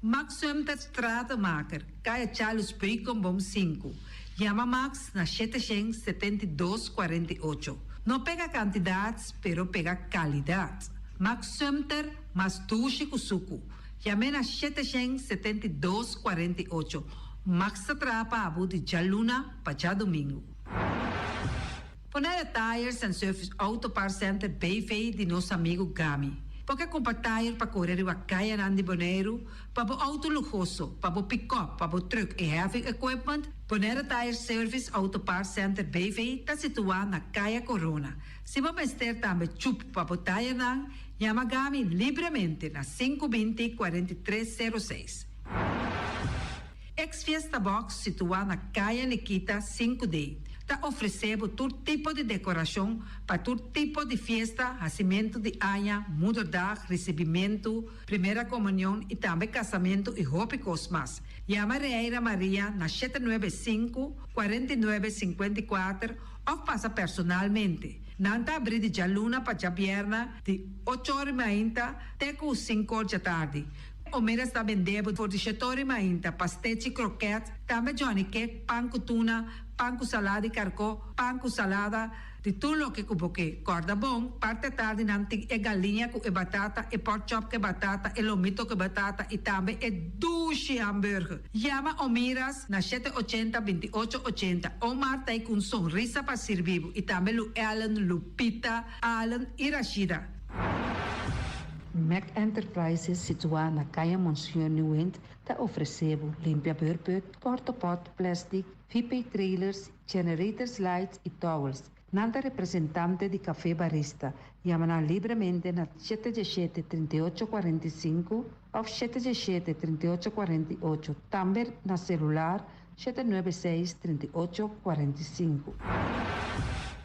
Max Sumter Stratenmaker, Kaya Charles Beukenboom sinku. Yama Max na 772 48. No pega kantidat pero pega kalidat. Max Sumter mas dushi ku suku. Yam'é na 772 48. Max ta traha pa abo di djaluna pa djadumingu. Bonaire Tires and Service Auto Parts Center BV di nos amigu Gami. Bo ke kumpra tire pa kore riba kayanan di Boneiru, pa bo outo luhoso, pa bo pikòp, pa bo trùk i heavy equipment? Bonaire Tire Service Auto Parts Center BV ta situá na Kaya Korona. Si bo mester tambe chup pa bo tirenan, yama Gami libremente na 520 43 06. Ex Fiesta Box situá na Kaya Nikita 5D ta ofresé bo tur tipo di dekorashon pa tur tipo di fiesta, hasimentu di aña, moederdag, risibimentu, primera komunion i tambe kasamentu i hopi kos mas. Yama Reira Maria na 795 49 54 òf pasa personalmente. Nan ta abrí di djaluna pa djabièrna di ocho or i mainta te ku sinku or djatardi. Omeras ta bende bo for di shetori mainta, pastechi, kroket, tambe johnny cake, pan ku tuna, pan ku salada di karkó, pan ku salada, di tur loke ku bo ke. Kòrda bon, parti atardi nan tin e galiña ku e batata, e pork chop ku e batata, e lomito ku e batata i tambe e dushi hamburger. Yama Omiras na 780 28 80. Omar ta ei ku un sonrisa pa sirbi bo i tambe Lu Ellen, Lupita, Allen i Rashida. Mac Enterprises situá na Kaya Monseñor Nieuwind ta ofresé bo limpia beurput, portapot, plèstik, VP trailers, generators lights i towels. Nan ta representante di Café Barista. Yama nan libremente na 717 38 45 òf 717 38 48. Tambe na selular 796 38 45.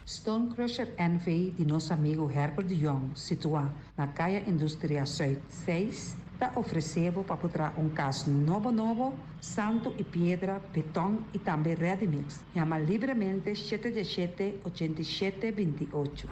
Stone Crusher NV di nos amigu Herbert de Jong, situá na Kaya Industria Zuid 6, ta ofresé bo pa por traha un kas nobo nobo, santu i piedra, beton i tambe ready mix. Yama libremente 717 87 28.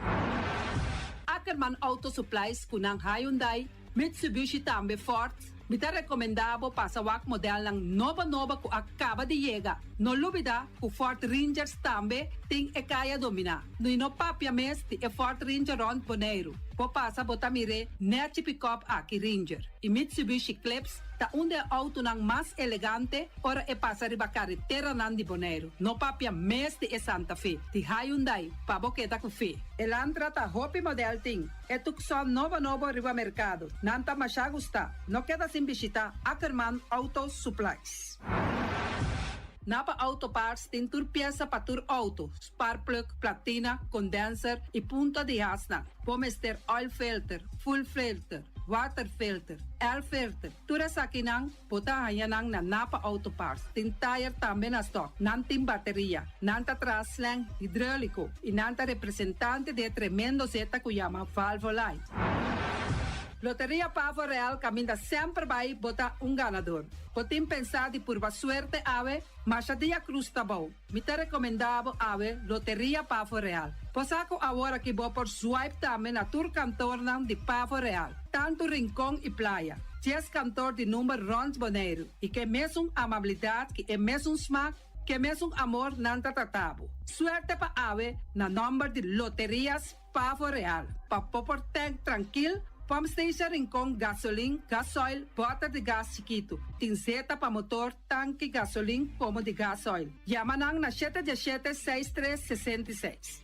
Ackerman Auto Supplies ku nan Hyundai, Mitsubishi tambe Ford. Mi ta rekomendá bo pasa wak modelnan nobo nobo ku a kaba di yega. No lubidá ku Ford Rangers tambe tin e kaya dominá. I no papia mes di e Ford Ranger rònt Boneiru. Bo pasa bo ta mir'é nèchi pikòp aki Ranger. I Mitsubishi Eclipse ta un di e outonan mas elegante ora e pasa riba kareteranan di Boneiru. No papia mes di e Santa Fe, di Hyundai, pa bo keda ku fe. Elantra ta hopi modèl tin. E Tucson nobo nobo riba merkado. Nan ta masha gustá. No keda sin bishitá Ackerman Auto Supplies. Napa Auto Parts tin tur piesa pa tur outo, sparkplug, platina, condenser i punta di hasnan. Bo mester oil filter, fuel filter, water filter, air filter. Tur esakinan bo ta haña nan na Napa Auto Parts. Tin tire tambe na stock. Nan tin bateria. Nan ta traha slang hidráuliko i nan ta representante di e tremendo zeta ku yama Valvoline. Loteria Pavo Real kaminda semper bai bo ta un ganador. Bo tin pensá di purba suerte awe? Masha dia krus ta bou. Mi ta rekomendá bo awe Loteria Pavo Real. Bo sa ku awor aki bo por swipe tambe na tur kantornan di Pavo Real, tantu Rincon i Playa. Dies kantor di number rònt Boneiru i ke mesun amabilidat ki e mesun smak, ke mesun amor nan ta trata bo. Suerte pa awe na nòmber di Loterias Pavo Real. Pa bo por tank trankil, pump station Rincon gasolin, gasoil, bòter di gas chikitu. Tin zeta pa motor, tanki gasolin komo di gasoil. Yama nan na 717 63 66.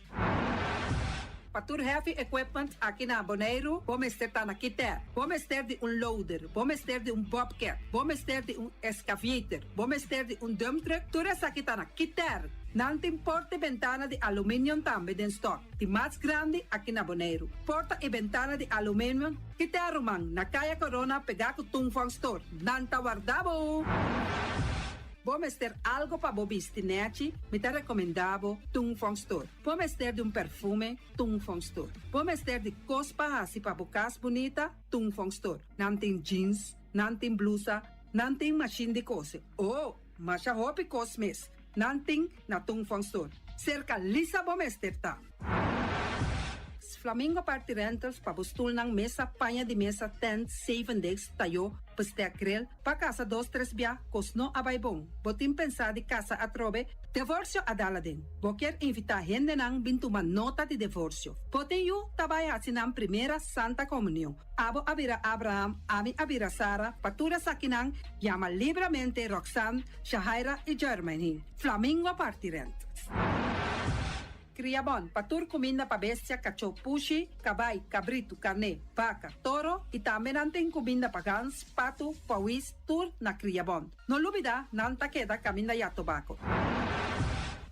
Pa tur heavy equipment aki na Boneiru, bo mester ta na Kiter. Bo mester di un loader, bo mester di un bobcat, bo mester di un excavator, bo mester di un dump truck, tur esaki ta na Kiter. Nan tin porta i bentana di aluminium tambe den stock, di mas grandi aki na Boneiru. Porta i bentana di aluminium, Kiter ruman, na Kaya Corona pegá ku Tung Fong Store. Nan ta warda bo! Bo mester algo pa bo bisti nèchi? Mi ta rekomendá bo Tung Fong Store. Bo mester di un perfume? Tung Fong Store. Bo mester di kos pa hasi pa bo kas bunita? Tung Fong Store. Nan tin jeans, nan tin blusa, nan tin mashin di kose. Oh! Masha hopi kos mes nan tin na Tung Fong Store. Serka Lisa bo mester ta. Flamingo Party Rentals pa bo stulnan, mesa, paña di mesa, tent, zevendegs, tayó, bestek, grill, pa kasa dos tres bia, kos no a bai bon. Bo tin pensá di kasa atrobe? Devorsio a dal aden. Bo kier invitá hendenan bin tuma nota di devorsio. Bo tin yu ta bai hasi nan primera Santa Komunion. Abo a bira Abraham, ami a bira Sara, pa tur esakinan yama libramente Roxanne, Shahaira i Jermaine. Flamingo parti rent. Kria bon, pa tur kuminda pa bestia, kachó, pushi, kabai, kabritu, karné, baka, toro i tambe nan tin kuminda pa gans, patu, pawis, tur na Kria Bon. No lubida, nan ta keda kaminda ya tobako.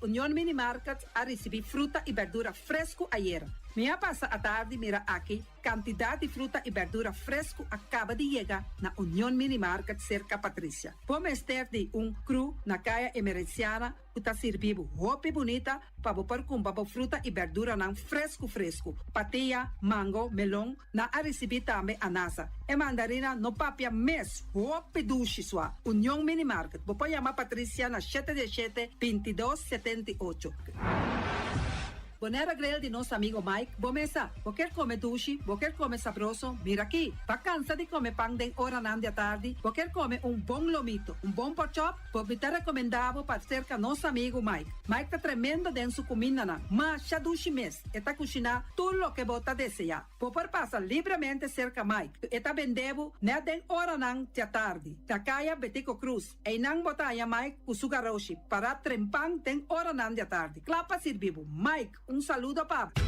Union Mini Market a risibí fruta i berdura fresku ayera. Mi a pasa atardi mira aki Kantidat di fruta i bèrdura fresku a kaba di yega na Union Mini Market serka Patricia. Bo mester di un kru na Kaya Emerenciana ku ta sirbi bo hopi bunita pa bo por kumpra bo fruta i bèrduranan fresku fresku. Patia, mango, melon, nan a risibí tambe anasa. E mandarina no papia mes, hopi dushi sua. Union Mini Market, bo por yama Patricia na shete diesshete, bintidos, setenti'ocho. Bonera Grill di nos amigo Mike, bo mesa. Bo kier come dushi, bo kier come sabroso, mira aki! Ba cansa di come pan den oranan di atardi, bo kier come un bon lomito, un bon porkchop, bo mi ta recomenda bo pa cerca nos amigo Mike. Mike ta tremendo den su cumindanan, masha dushi mes, e ta cushina tur loke bo ta desea. Bo por pasa libremente cerca Mike, e ta bende bo net den oranan di atardi, na caya Betico Cruz. Einan bo ta haña Mike ku su garoshi pará trempan den oranan di atardi, kla pa sirbi bo. Mike, un saludo pa bo.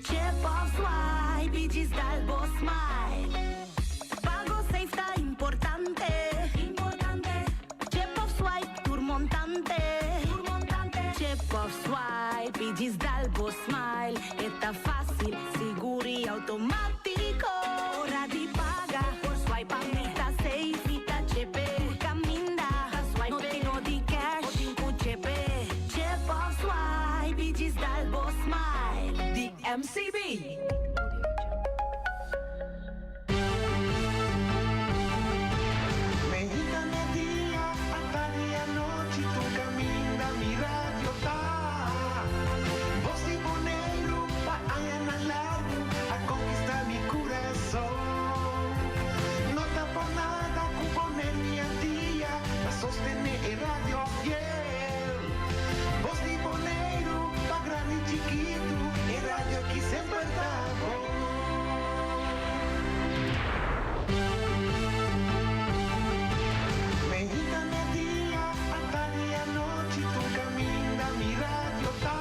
Chip of swipe y djis dal bo smile. Pago safe ta importante. Chip of swipe tur montante. Chip of swipe y djis dal bo smile. E ta facil, sigur y automatico. Ora di paga por swipe pa mi ta safe. Mi ta chepe tur caminda. No tin no di cash, bo tin cu chepe. Chip of swipe y djis dal bo smile. Di MCB. Meinta media, atardi anochi tur caminda mi radio ta. Bos di Boneiru pa añanan largu a conquista mi curason. No ta por nada cu Boneiru y Antia ta sostene e radio fiel. Bos di Boneiru pa grandi chikitu e radio aki semper ta bon. Meinta media, atardi anochi tur caminda mi radio ta.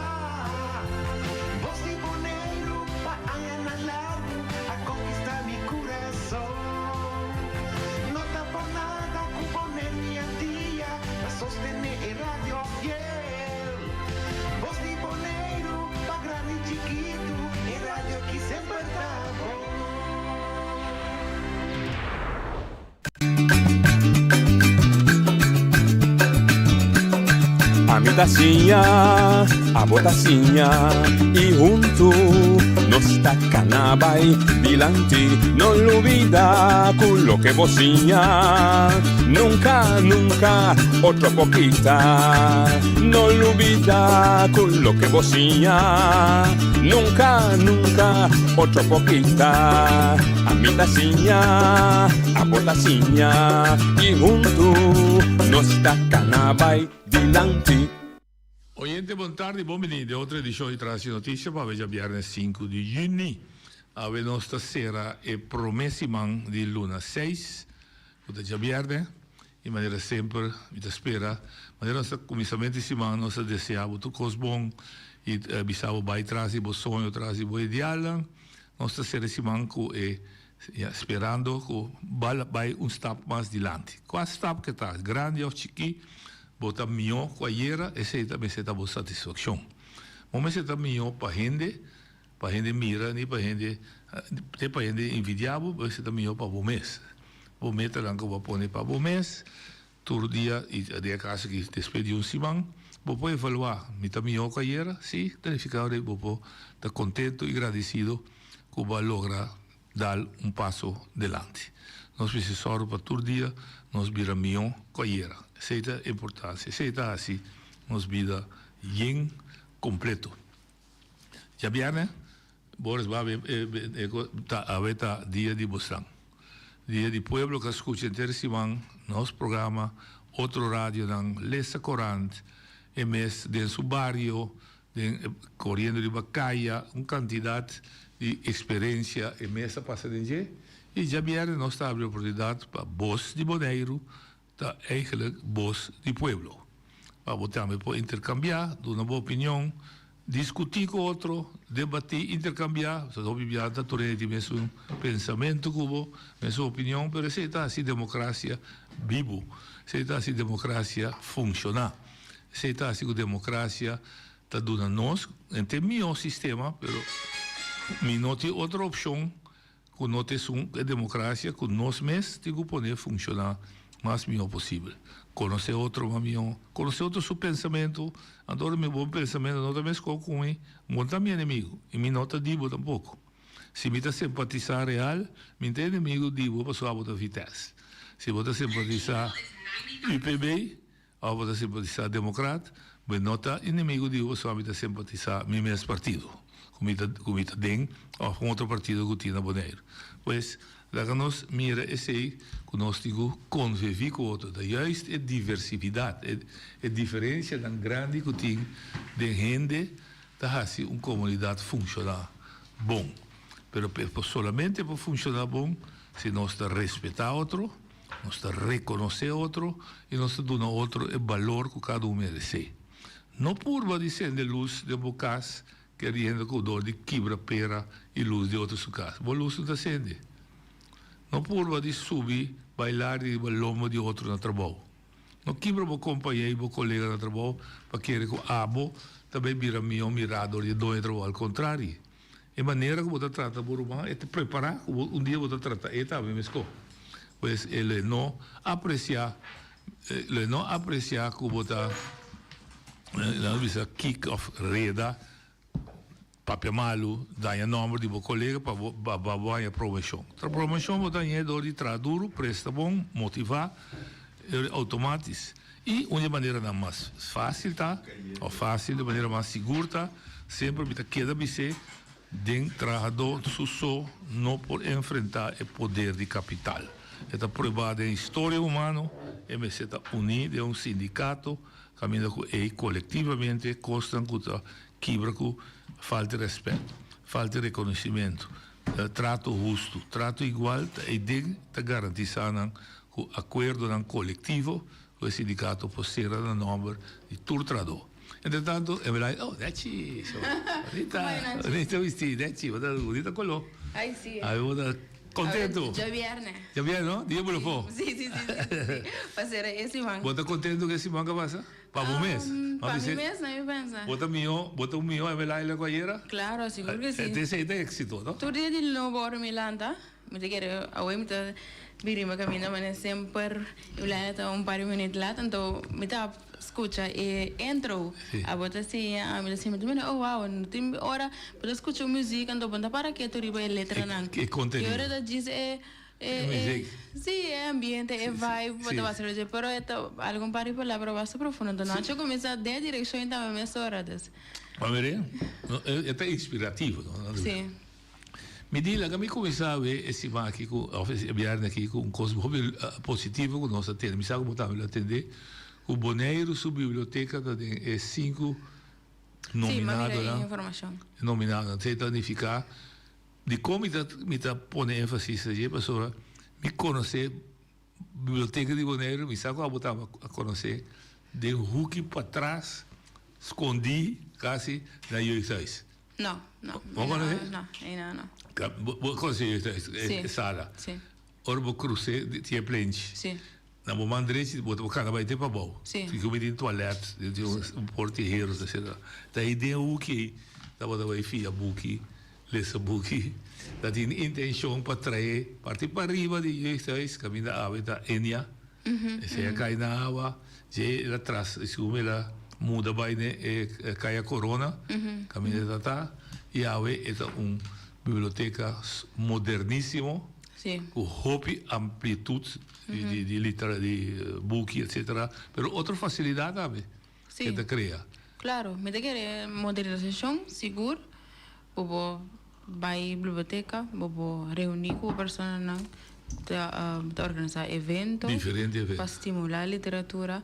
Bos di Boneiru pa añanan largu a conquista mi curason. No ta por nada cu Boneiru y Antia ta sostene e radio fiel. Bos di Boneiru pa grandi chikitu e radio aki semper ta bon. Ami ta siña, abo ta siña y huntu nos ta cana bay dilanti. No lubida cu loke bo siña nunca, nunca otro por kita. No lubida cu loke bo siña nunca, nunca otro por kita. Ami ta siña, abo ta siña y huntu nos ta cana bay dilanti. Oyente bon tardi, bon bini den otro edicion di Tras di Noticia pa awe djabièrnè sinku di yüni. Awe nos ta sera e prome siman di luna seis, ku ta djabièrnè. I manera semper mi ta spera, manera nos ta kuminsamentu di siman nos ta desea bo tur kos bon i bisa bo bai tras di bo soño, tras di bo idealnan. Nos ta sera e siman ku e sperando ku bo bai un stap mas dilanti. Kua stap ke ta, grandi òf chikí, bo ta mihó ku ayera, esei ta mester ta bo satisfakshon. Bo mester ta mihó pa hende. Pa hende mira ni pa hende te pa hende envidia bo, bo ta mihó pa bo mes. Bo metanan ku bo a pone pa bo mes tur dia i den e kaso aki despues di un siman bo por evaluá, mi ta mihó ku ayera? Sí, ta nifiká ora bo por ta kontentu i gradisido ku bo a logra dal un paso delanti. Nos mester sòru pa tur dia nos bira mihó ku ayera. Esei ta importansia, esei ta hasi nos bida yen kompleto. Djabièrnè, Boris Babi ta awe ta dia di bosnan. Dia di pueblo ka skucha henter siman nos programa, otro radionan, lesa korant, e mes den su bario, den koriendo riba kaya, un kantidat di eksperensia e mes a pasa den dje. I djabièrnè nos ta habri oportunidat pa bos di Boneiru Ta eigenlijk bos di pueblo. Pa bo tambe por intercambia, duna bo opinion, discuti cu otro, debati, intercambia. Pasobra hopi bia ta tur hende tin mesun pensamento cu bo, mesun opinion, pero esey ta haci democracia bibo, esey ta haci democracia funciona, esey ta haci cu democracia ta duna nos, en ta e miho sistema, pero mi no tin otro opcion. Ku no ta esun e demokrasia ku nos mes tin ku pone funshoná mas mihó posibel. Konosé otro mas mihó, konosé otro su pensamentu, anto ora mi bo pensamentu no ta meskó ku mi, bo no ta mi enemigu i mi no ta di bo tampoko. Si mi ta simpatisá Real, mi no ta enemigu di bo pasobra bo ta Vitesse. Si bo ta simpatisá UPB, Òf bo ta simpatisá Demokrat, bo no ta enemigu di bo, pasobra mi ta simpatisá mi mes partido ku mi ta ku mi ta den òf un otro partido ku tin na Boneiru. Pues, laga nos mira esei ku nos tin ku konviví ku otro. Ta juist e diversividat, e e diferensianan grandi ku tin den hende ta hasi un komunidat funshoná bon. Pero solamente por funshoná bon si nos ta respetá otro. Nos ta rekonosé otro i nos ta duna otro e balor ku kada un meresé. No purba di sende lus den bo kas keriendo ku dor di kibra pera i lus di otro su kas, bo lus no ta sende. No purba di subi bailar riba lombo di otro na trabou. No kibra bo kompañé i bo kolega na trabou pa kere ku abo ta bai bira mihó mirá dor di e doño di trabou. Al kontrari. E manera ku bo ta trata bo ruman e ta prepará ku bo un dia bo ta trata e tambe meskó. Pues e lo e no apresiá lo e no apresiá ku bo ta nan bisa kik òf reda papia malu daña nòmber di bo kolega pa bo pa bo haña promoshon. Ta promoshon bo ta hañ'é dor di traha duru, presta bon, motivá outomatis. I un di e maneranan mas fásil ta, òf fásil, di manera mas sigur ta, semper mi ta keda bis'é, den trahadó su so no por enfrentá e poder di kapital. E ta pruebá den historia humano, e mester ta uní den un sindikato kaminda ku ei kolektivamente kosnan ku ta kibra ku falta di rèspèt, falta di rekonosimentu, trato hustu, trato igual ta ei den ta garantisá nan ku akuerdonan kolektivo ku e sindikato por sera na nòmber di tur trahadó. Entretanto e mira oh nechi so bonita bonita bisti nechi bo ta bonita koló Ay si. Ay bo ta kontento. Djabièrnè. Djabièrnè no? Dia bulofó. Si si si si pa sera e siman. Bo ta kontento ku e siman ku a pasa? Pa bo mes? Pa mi mes no mi pensa. Bo ta mihó bo ta un mihó Evelyn ku ayera? Klaro sigur ku si. Esei ta éksito no? Tur dia di nobo ora mi lanta. Mi ta kere awe mi ta biri mi kaminda manera semper Yolanda ta un par di minüt lat anto mi ta skucha e intro abo ta siña ami ta siña mi ta mira oh wow no tin ora bo ta skucha un muzik anto bo no ta para ketu riba e letranan E kontenido. i ora ta djis e E si e ambiente e vibe bo ta wak riba dje pero e ta algun par di palabra basta profundo anto nochi a kuminsá den e direkshon i tambe mesora dus. Bo a mira e ta inspirativo no. Si. Mi di, laga mi kuminsá awe e siman aki ku, òf e bièrnè aki ku un kos hopi positivo ku nos a tende. Mi sa ku bo tambe lo a tende ku Boneiru su biblioteka ta den e sinku nominadonan. Nominadonan. Esei ta nifiká dikon mi ta mi ta pone énfasis na dje pasobra mi konosé. biblioteka di Boneiru, mi sa ku abo tabata a konosé, den huki patras, skondí kasi na jeugdhuis. No, no. Bo konosé? No, no, no. Bo konosé jeugdhuis, e sala? Si. Ora bo krus'é tin e plenchi. Si. Na bo man drechi bo ta kana bai te pabou. Si. Tin ku tin toilet, tin un porta di hero, etcetera. Ta ei den huki ei tabata bai fia buki, lesa buki. Ta tin intenshon pa trae parti pariba di jeugdhuis kaminda awe ta Enia. Esei a kai na awa. Dje el a tras, segun el a muda bai den e Kaya Corona kaminda e ta ta. I awe e ta un biblioteka modernisimo. Sí. Ku hopi amplitut di di litera di buki etcetera pero otro fasilidat tambe Sí. ke ta krea. Claro, mi ta kere modernisashon sigur bo por bai biblioteka, bo por reuní ku bo personanan ta ta organisá evento Diferente evento. pa stimulá literatura.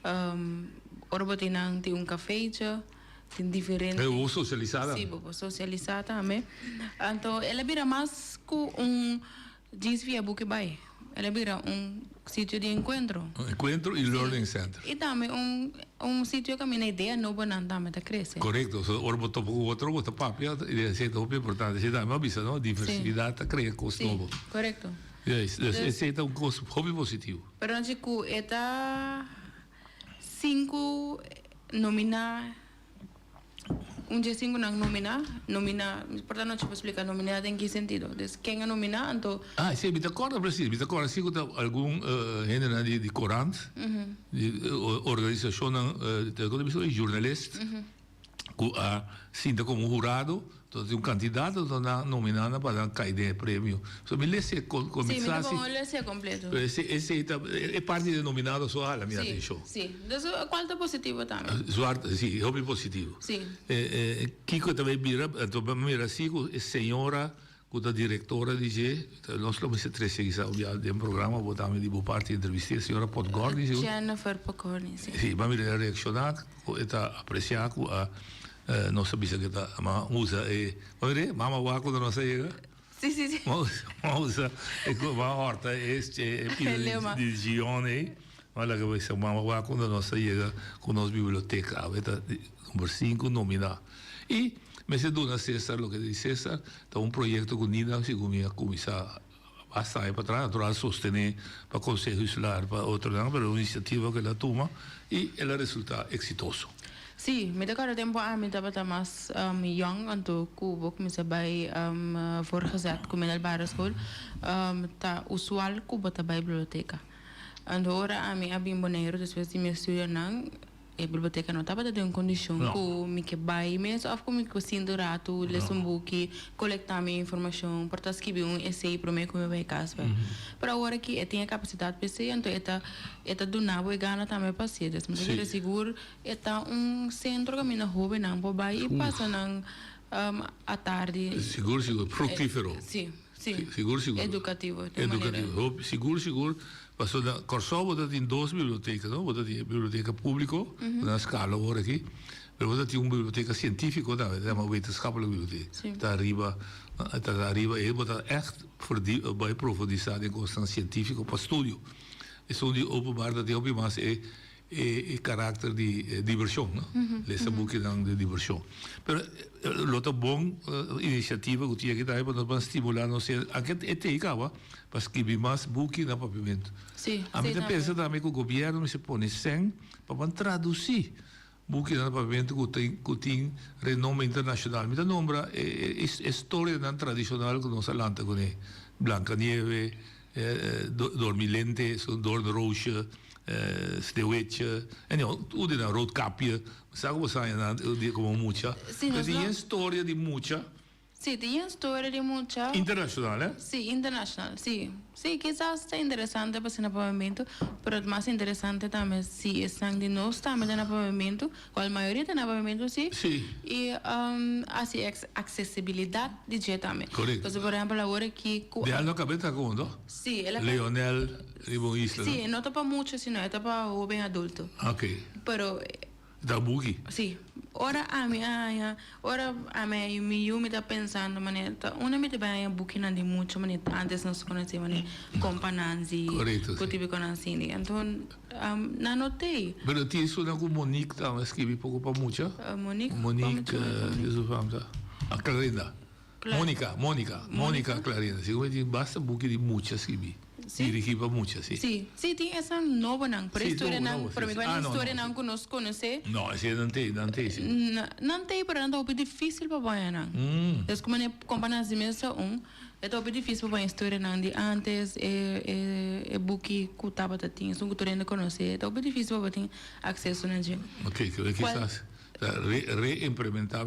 Ora bo tin nan tin un kafeitje. Tin diferente. Bo por sosialisá tambe. Sí, bo por sosialisá tambe. Anto el a bira mas ku un djis via buki bai. El a bira un sitio di enkuentro. Un enkuentro i learning center. I tambe un un sitio kaminda idea nobonan tambe ta krese. Korekto. So ora bo topa ku otro bo ta papia i esei ta hopi importante. Esei tambe a bisa no, diversidat ta krea kos nobo. Sí, korekto. Juist. Dus esei ta un kos hopi positivo. Pero nan si ku e ta Sinku nominá, un dje sinkunan nominá, nominá, por ta nochi por splika nominá den ki sentido. Dus ken a nominá anto. Ah, sí, mi ta kòrda presis, mi ta kòrda si ku ta algun hendenan di di korant, di organisashonnan, ta kòrda bisa journalist. Ku a sinta komo hurado, entonces tin un kandidato entonces nan a nominá nan pa nan kai den e premio. So mi lesa e Sí, mi ta pongo lesa e kompleto. Pero ese ese ta e parti di nominado so a hala mi atenshon. Sí, sí. Dus kual ta positivo tambe. Zwart, sí, hopi positivo. Sí. Kiko ta bai bira, anto bo a mira si ku e señora Ku ta direktora di dje, nos lo mester trese kisa un bia den programa, bo tambe di bo parti entrevist'é, señora Podgorny, sigur? Jennifer Podgorny, si. Si, bo a mira el a reakshoná, ku e ta apresiá ku a nos a bisa ku e ta ma usa e, bo a mir'é? Mama wak unda nos a yega? Si, si, si. Ma usa e ku ma hòrta e e pida di Gion ei, ma laga bisa mama wak unda nos a yega ku nos biblioteka, awe ta number sinku nominá. I mester duna Cesar loke ta di Cesar, ta un proyekto ku Nina segun mi a kuminsá basta aña patras, natural sostené pa Konseho Insular, pa otronan, pero un inisiativa ku el a tuma i el a resultá eksitoso. Sí, mi ta kòrda tempu ami tabata mas yòn anto ku bo kuminsá bai voorgezet ku middelbare school, ta usual ku bo ta bai biblioteka. Anto ora ami a bin Boneiru despues di mi estudionan, E biblioteka no tabata den un kondishon ku mi ke bai mes òf ku mi ke sinta un ratu, lesa un buki, kolektá mi informashon, por ta skibi un esei promé ku mi bai kas bai. Pero awor aki e tin e kapasidat pa esei, anto e ta e ta duna bo e gana tambe pa hasié. Dus mi ta kere sigur e ta un sentro kaminda hóbennan por bai i pasa nan atardi. Sigur sigur, fruktífero. Sí, sí. Sigur sigur. Edukativo. Edukativo, sigur sigur. Pasobra na Kòrsou bo ta tin dos biblioteka, no? Bo ta tin e biblioteka públiko, ku na skala awor aki, pero bo ta tin un biblioteka sientífiko tambe, ta yama wetenschappelijke bibliotheek. Ta ariba, ta ariba ei bo ta ègt verdi bai profundisá den kosnan sientífiko pa studio. Esun di openbaar ta tin hopi mas e e karakter di dibershon, no? Lesa bukinan di dibershon. Pero lo ta bon inisiativa ku tin aki tambe pa nos ban stimulá nos hende, anke e tei kaba, pa skibi mas buki na papiamentu. Ami ta pensa tambe ku gobièrnu mester pone sèn pa ban tradusí bukinan na papiamentu ku tin ku tin renombre internashonal. Mi ta nombra e e storianan tradishonal ku nos a lanta kuné, Blankanieve, Dormilente, Doornroosje, Sneeuwwitje, anyhow, tur di nan, Roodkapje, sa ku bo sa nan di komo mucha. Sí, nos Tin no. yen storia di mucha. Sí, tin yen storia di mucha. Internashonal, eh? Sí, internashonal, sí. Sí, kisas ta interesante pa asina papiamentu, pero mas interesante tambe si esnan di nos tambe ta na papiamentu, Cual mayoria ta na papiamentu si. Sí. Y haci accesibilidad di dje tambe. Correcto. Pasobra por ehempel awor aki cu. De Aldo Cabet ta con no? Sí, el a. Leonel riba un isla no? Sí, no ta pa mucha sino e ta pa hoben adulto. Ok. Pero. Ta buki. Sí. Ora ami a haña, ora ami a haña mi yu mi ta pensando manera ta unda mi ta bai haña bukinan di mucha manera antes nos konosé manera Kompa Nanzi, Korekto, ku sí. Típiko Nanzini. Anto nan no t'ei. Pero tin esunnan ku Monique tambe a skibi poko pa mucha. Monique? Monique, ki su fam ta? Ah, Clarinda. Monica, Monica, Monica Clarinda. Segun mi tin basta buki di mucha skibi. Sí. Dirigí pa mucha, sí. Sí, sí, tin esnan nobonan, pero Sí, historianan, nobo, nobo, pero sí, mi sí. cuenta Ah, no, no, historianan sí. cu nos conoce. No, esei nan tei, nan tei, sí. Na, nan tei, pero nan ta hopi difícil pa baña nan. Mm. Dus como ne compa naci mes ta un, e ta hopi difícil pa baña historianan di antes, e, e, e buki cu tabata tin, esun cu tur hende conoce, e ta hopi difícil pa bo tin acceso na dje. Ok, cu Cual kisas ta re, reimplementa,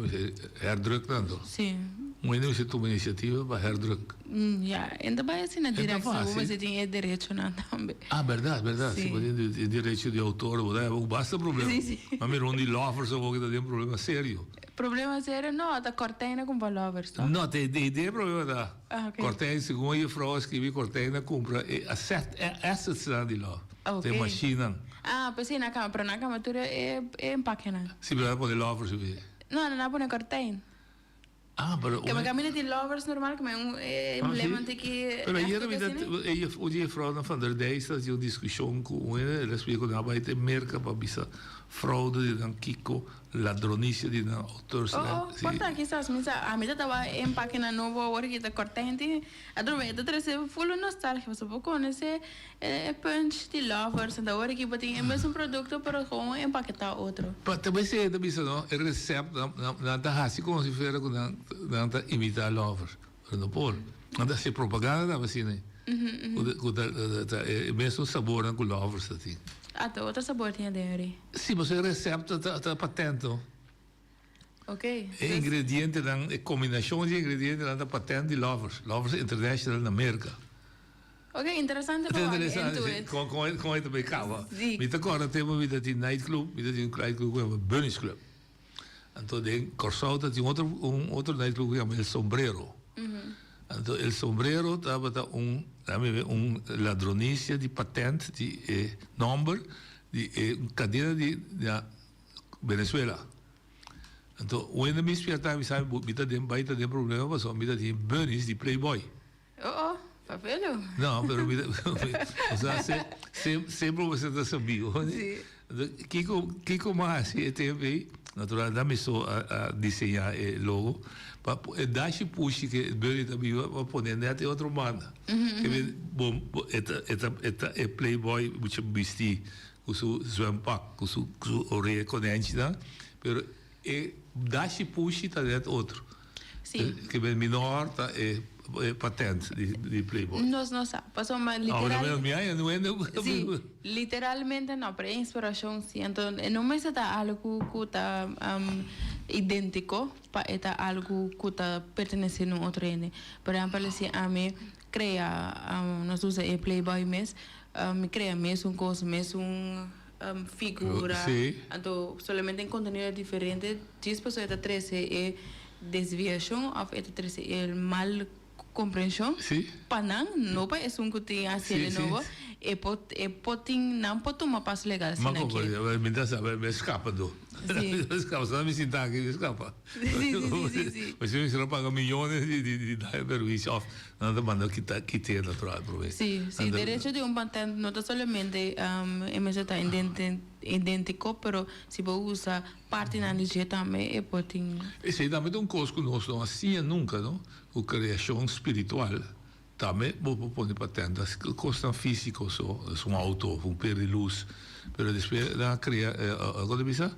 herdruk nan to. Sí. Un hende mester tuma iniciativa pa herdruk. Ja, en ta bai asina En ta directo, bo fácil. mester tin e derechonan tambe. Ah, berdad, berdad. Sí. Si bo tin e derecho di autor, bo ta heba basta problema. Sí, sí. Ma mira un di lovers awor ki ta den problema serio. Problema serio? No, ta Cortijn a cumpra lovers, toch? No, te de idee problema ta. Ah, ok. Cortijn, segun e juffrouw a scribi, Cortijn a cumpra e asset, e assetsnan di love. Ok. E machinenan. Ah, pues sí, nan a cambia, pero nan a cambia tur e e empakenan. Sí, pero nan a pone lovers oe. No, nan a pone Cortijn. Ah, pero Ke mi camina tin lovers normal, ke mi un emblema Ah, sí? tiki Pero ayer echt mi ta, asina. e juf, un di e vrouwnan van der Dijs ta haci un discusion cu un hende, el a splica cu nan a bai te Merca pa bisa fraude di nan kico, ladronicia di nan auteurs. Oh, oh, Sí. por ta kisas, mi sa, ami ta tawa empake na nobo awor ki ta corta hende, atrobe e ta trece full nostalgia, pasobra bo conoce E punch di lovers enta ora ki bo tin e mesun producto pero gewoon empaketa otro. Pa ta bay esey ta bisa no e recept nan ta haci como si fuera cu nan nan ta imita lovers pero no por nan ta haci propaganda tambe asina cu ta ta e mesun sabornan cu lovers ta tin. Ah ta otro sabor tin aden ori. Si pasobra e recept ta ta patent no. Ok. E ingredientenan, e combinacion di ingredientenan ta patent di Lovers, Lovers International na Merca. Ok, interesante pa wak into it. Con, con, con e ta bay caba. Si. Mi ta corda tempo mi ta tin nightclub, mi ta tin un nightclub cu yama Bunny's Club. Anto den Corsou ta tin otro, un otro nightclub cu yama El Sombrero. Anto El Sombrero tabata un, laat mi ver, un ladronicia di patent di e nomber di e un cadena di na Venezuela. Anto wende mi spierta mi sa mi ta den bai ta den problema pasobra mi ta tin bunnies di Playboy. Oh oh, papelo. No, pero mi ta osea se se semper bo ta sabí. Sí. Anto kiko kiko mi a hasi e tempo ei? Natural nan mi so a a diseñá e logo pa e dashi pushi ke e bunny ta biba pa pone nèt e otro banda. Ke mi bo bo e ta e ta e ta e Playboy mucha bistí Ku su zwempak, ku su ku su orea konènchinan, pero e dashi pushi ta net otro. Sí. Ke men minor ta e e patent di di Playboy. Nos no sa, pasobra literal. Ahora menos mi aña no hende. Sí, literalmente no, pero e inspirashon sí. Anto e no mester ta algu ku ta idéntiko pa e ta algu ku ta pertenesé na un otro hende. Por ehèmpel si ami krea, nos usa e Playboy mes, Mi crea mesun cos, mesun figura. Sí. Anto solamente en contenido diferente, djis pasobra e ta trece e desviacion of e ta trece e mal comprension Sí. pa nan, no pa esun cu tin haci Sí, de sí. nobo, e por e por tin, nan por tuma paso legal si Ma nan como, kier. mi ta sa, mi escapa do. Sí. Mi escapa, sa mi sinta aki, mi escapa. Sí, sí, sí, sí, sí. Pasobra mi mester a paga miyones di di di daño perhuicio of Nan ta manda kita kit'é natural promé. Sí, sí, Anto. derecho di un patent no ta solamente e mester ta idéntiko, pero si bo usa partinan di dje tambe e por tin. Esei tambe ta un kos ku nos no a siña nunka, no? Ku kreashon spiritual tambe bo por pone patent. Ta kosnan físiko so, es un outo òf un per di lus, pero despues nan a krea, kon ta bisa?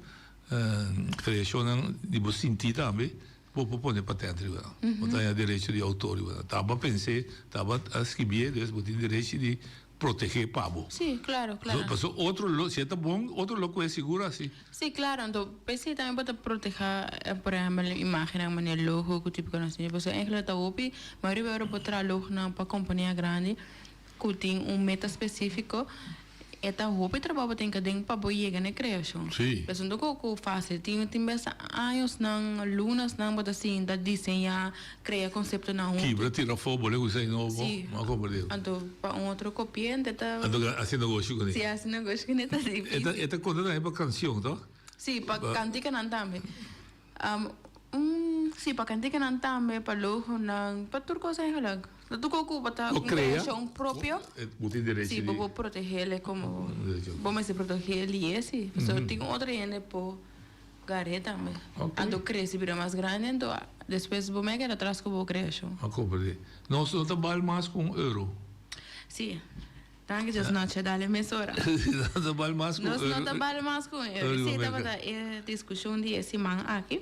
Kreashonnan di bo sintí tambe. Bo por pone patent riba nan. Bo ta haña derecho di autor riba nan. Taba pens'é, taba a skibié, dus bo tin derechi di protegé pa bo. Sí, claro, claro. Paso otro lo, si e ta bon, otro lo kohe sigur hasi. Sí, claro. Anto, p'esei tambe bo ta protehá, por ehèmpel, imágennan manera logo ku tipo konosí. Pasobra ènkele ta hopi, mayoria bes ora bo traha logonan pa kompania grandi, Ku tin un meta spesífiko, e ta hopi trabou bo tin ke den pa bo yega na e kreashon. Sí. Pasobra no ta koko fásil. Tin tin bes añosnan, lunasnan bo ta sinta diseñá, krea konseptonan huntu. Kibra, tira afó, bole ku esei nobo, Sí. no a komprendé. Anto pa un otro kopiente ta. Anto hasi negoshi kuné. Sí, hasi negoshi kuné ta difísil. E ta e ta konta tambe pa kanshon, to? Sí, pa kantikanan tambe. Um, sí, pa kantikanan tambe, pa logonan, pa tur kos eigenlijk. No tur kos ku bo ta Bo un krea, kreashon propio. bo tin derecho Sí, di. bo por protegele komo bo mester protegé lié, sí. Pasobra tin otro hende por gar'é tambe. Ok. Anto krese bira mas grandi, anto despues bo mei keda atras ku bo kreashon. A komprendé. Nos no ta bal mas ku un euro. Sí. Danki Dios noche dale mesora. Nos no ta bal mas ku Nos no ta bal mas ku un euro. Sí, tabata e diskushon di e siman aki.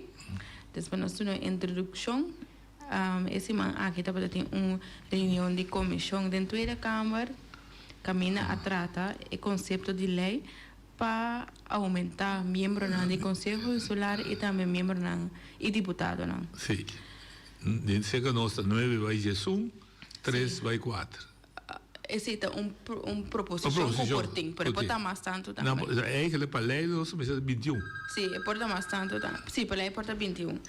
Despues nos tene un introdukshon. E siman aki tabata tin un reunion di komishon den Tweede Kamer kaminda a trata e konsepto di lei pa oumentá miembronan di Konseho Insular i tambe miembronan i diputadonan. Sí. Den seka nos ta nuebe bai diesun, tres bai kuater. Esei ta un un proposishon ku por tin, pero e por ta mas tantu tambe. No, eigenlijk pa lei nos mester ta bintiun. Sí, e por ta mas tantu tambe. Sí, pa lei por ta bintiun.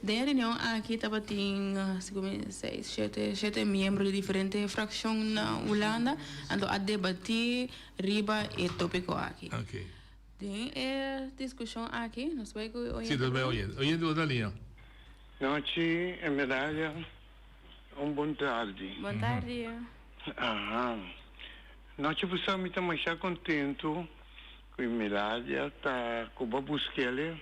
Den e reunion aki tabatin segun mi seis, shete, shete miembro di diferente frakshon na Hulanda, anto a debatí riba e tópiko aki. Oké. Den e diskushon aki nos bai ku e oyente. Sí, nos bai oyente. Oyente bo ta liña. Nochi, Emeralda. Un bon tardi. Bon tardi. Aha. Nochi pasá mi ta masha kontentu ku Meladia ta ku bo buskele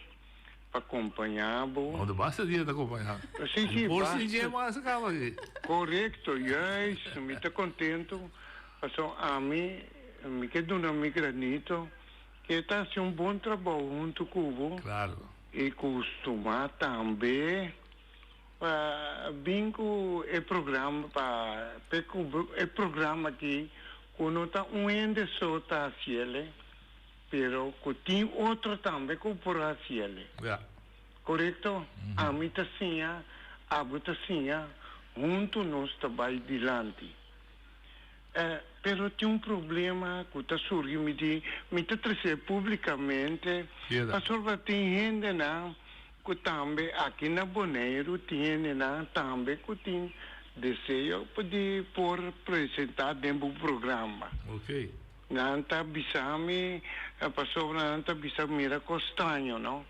pa kompañá bo. No, basta dia ta kompañá. Sí, sí, Por basta. si dje mas kaba aki. Korekto, juist. Mi ta kontentu pasobra ami mi ke duna mi granito ke ta hasi un bon trabou huntu ku bo. Klaro. I kustumá tambe. Pa bin ku e programa pa pe ku e programa aki ku no ta un hende so ta hasiele pero ku tin otro tambe ku por hasiele. Ja. Korekto? Ami ta siña, abo ta siña, huntu nos ta bai dilanti. Pero tin un problema ku ta surgi mi di mi ta trese publikamente pasobra tin hendenan ku tambe aki na Boneiru tin hendenan tambe ku tin deseo di por presentá den bo programa. Nan ta bisa mi pasobra nan ta bisa mira kos straño no.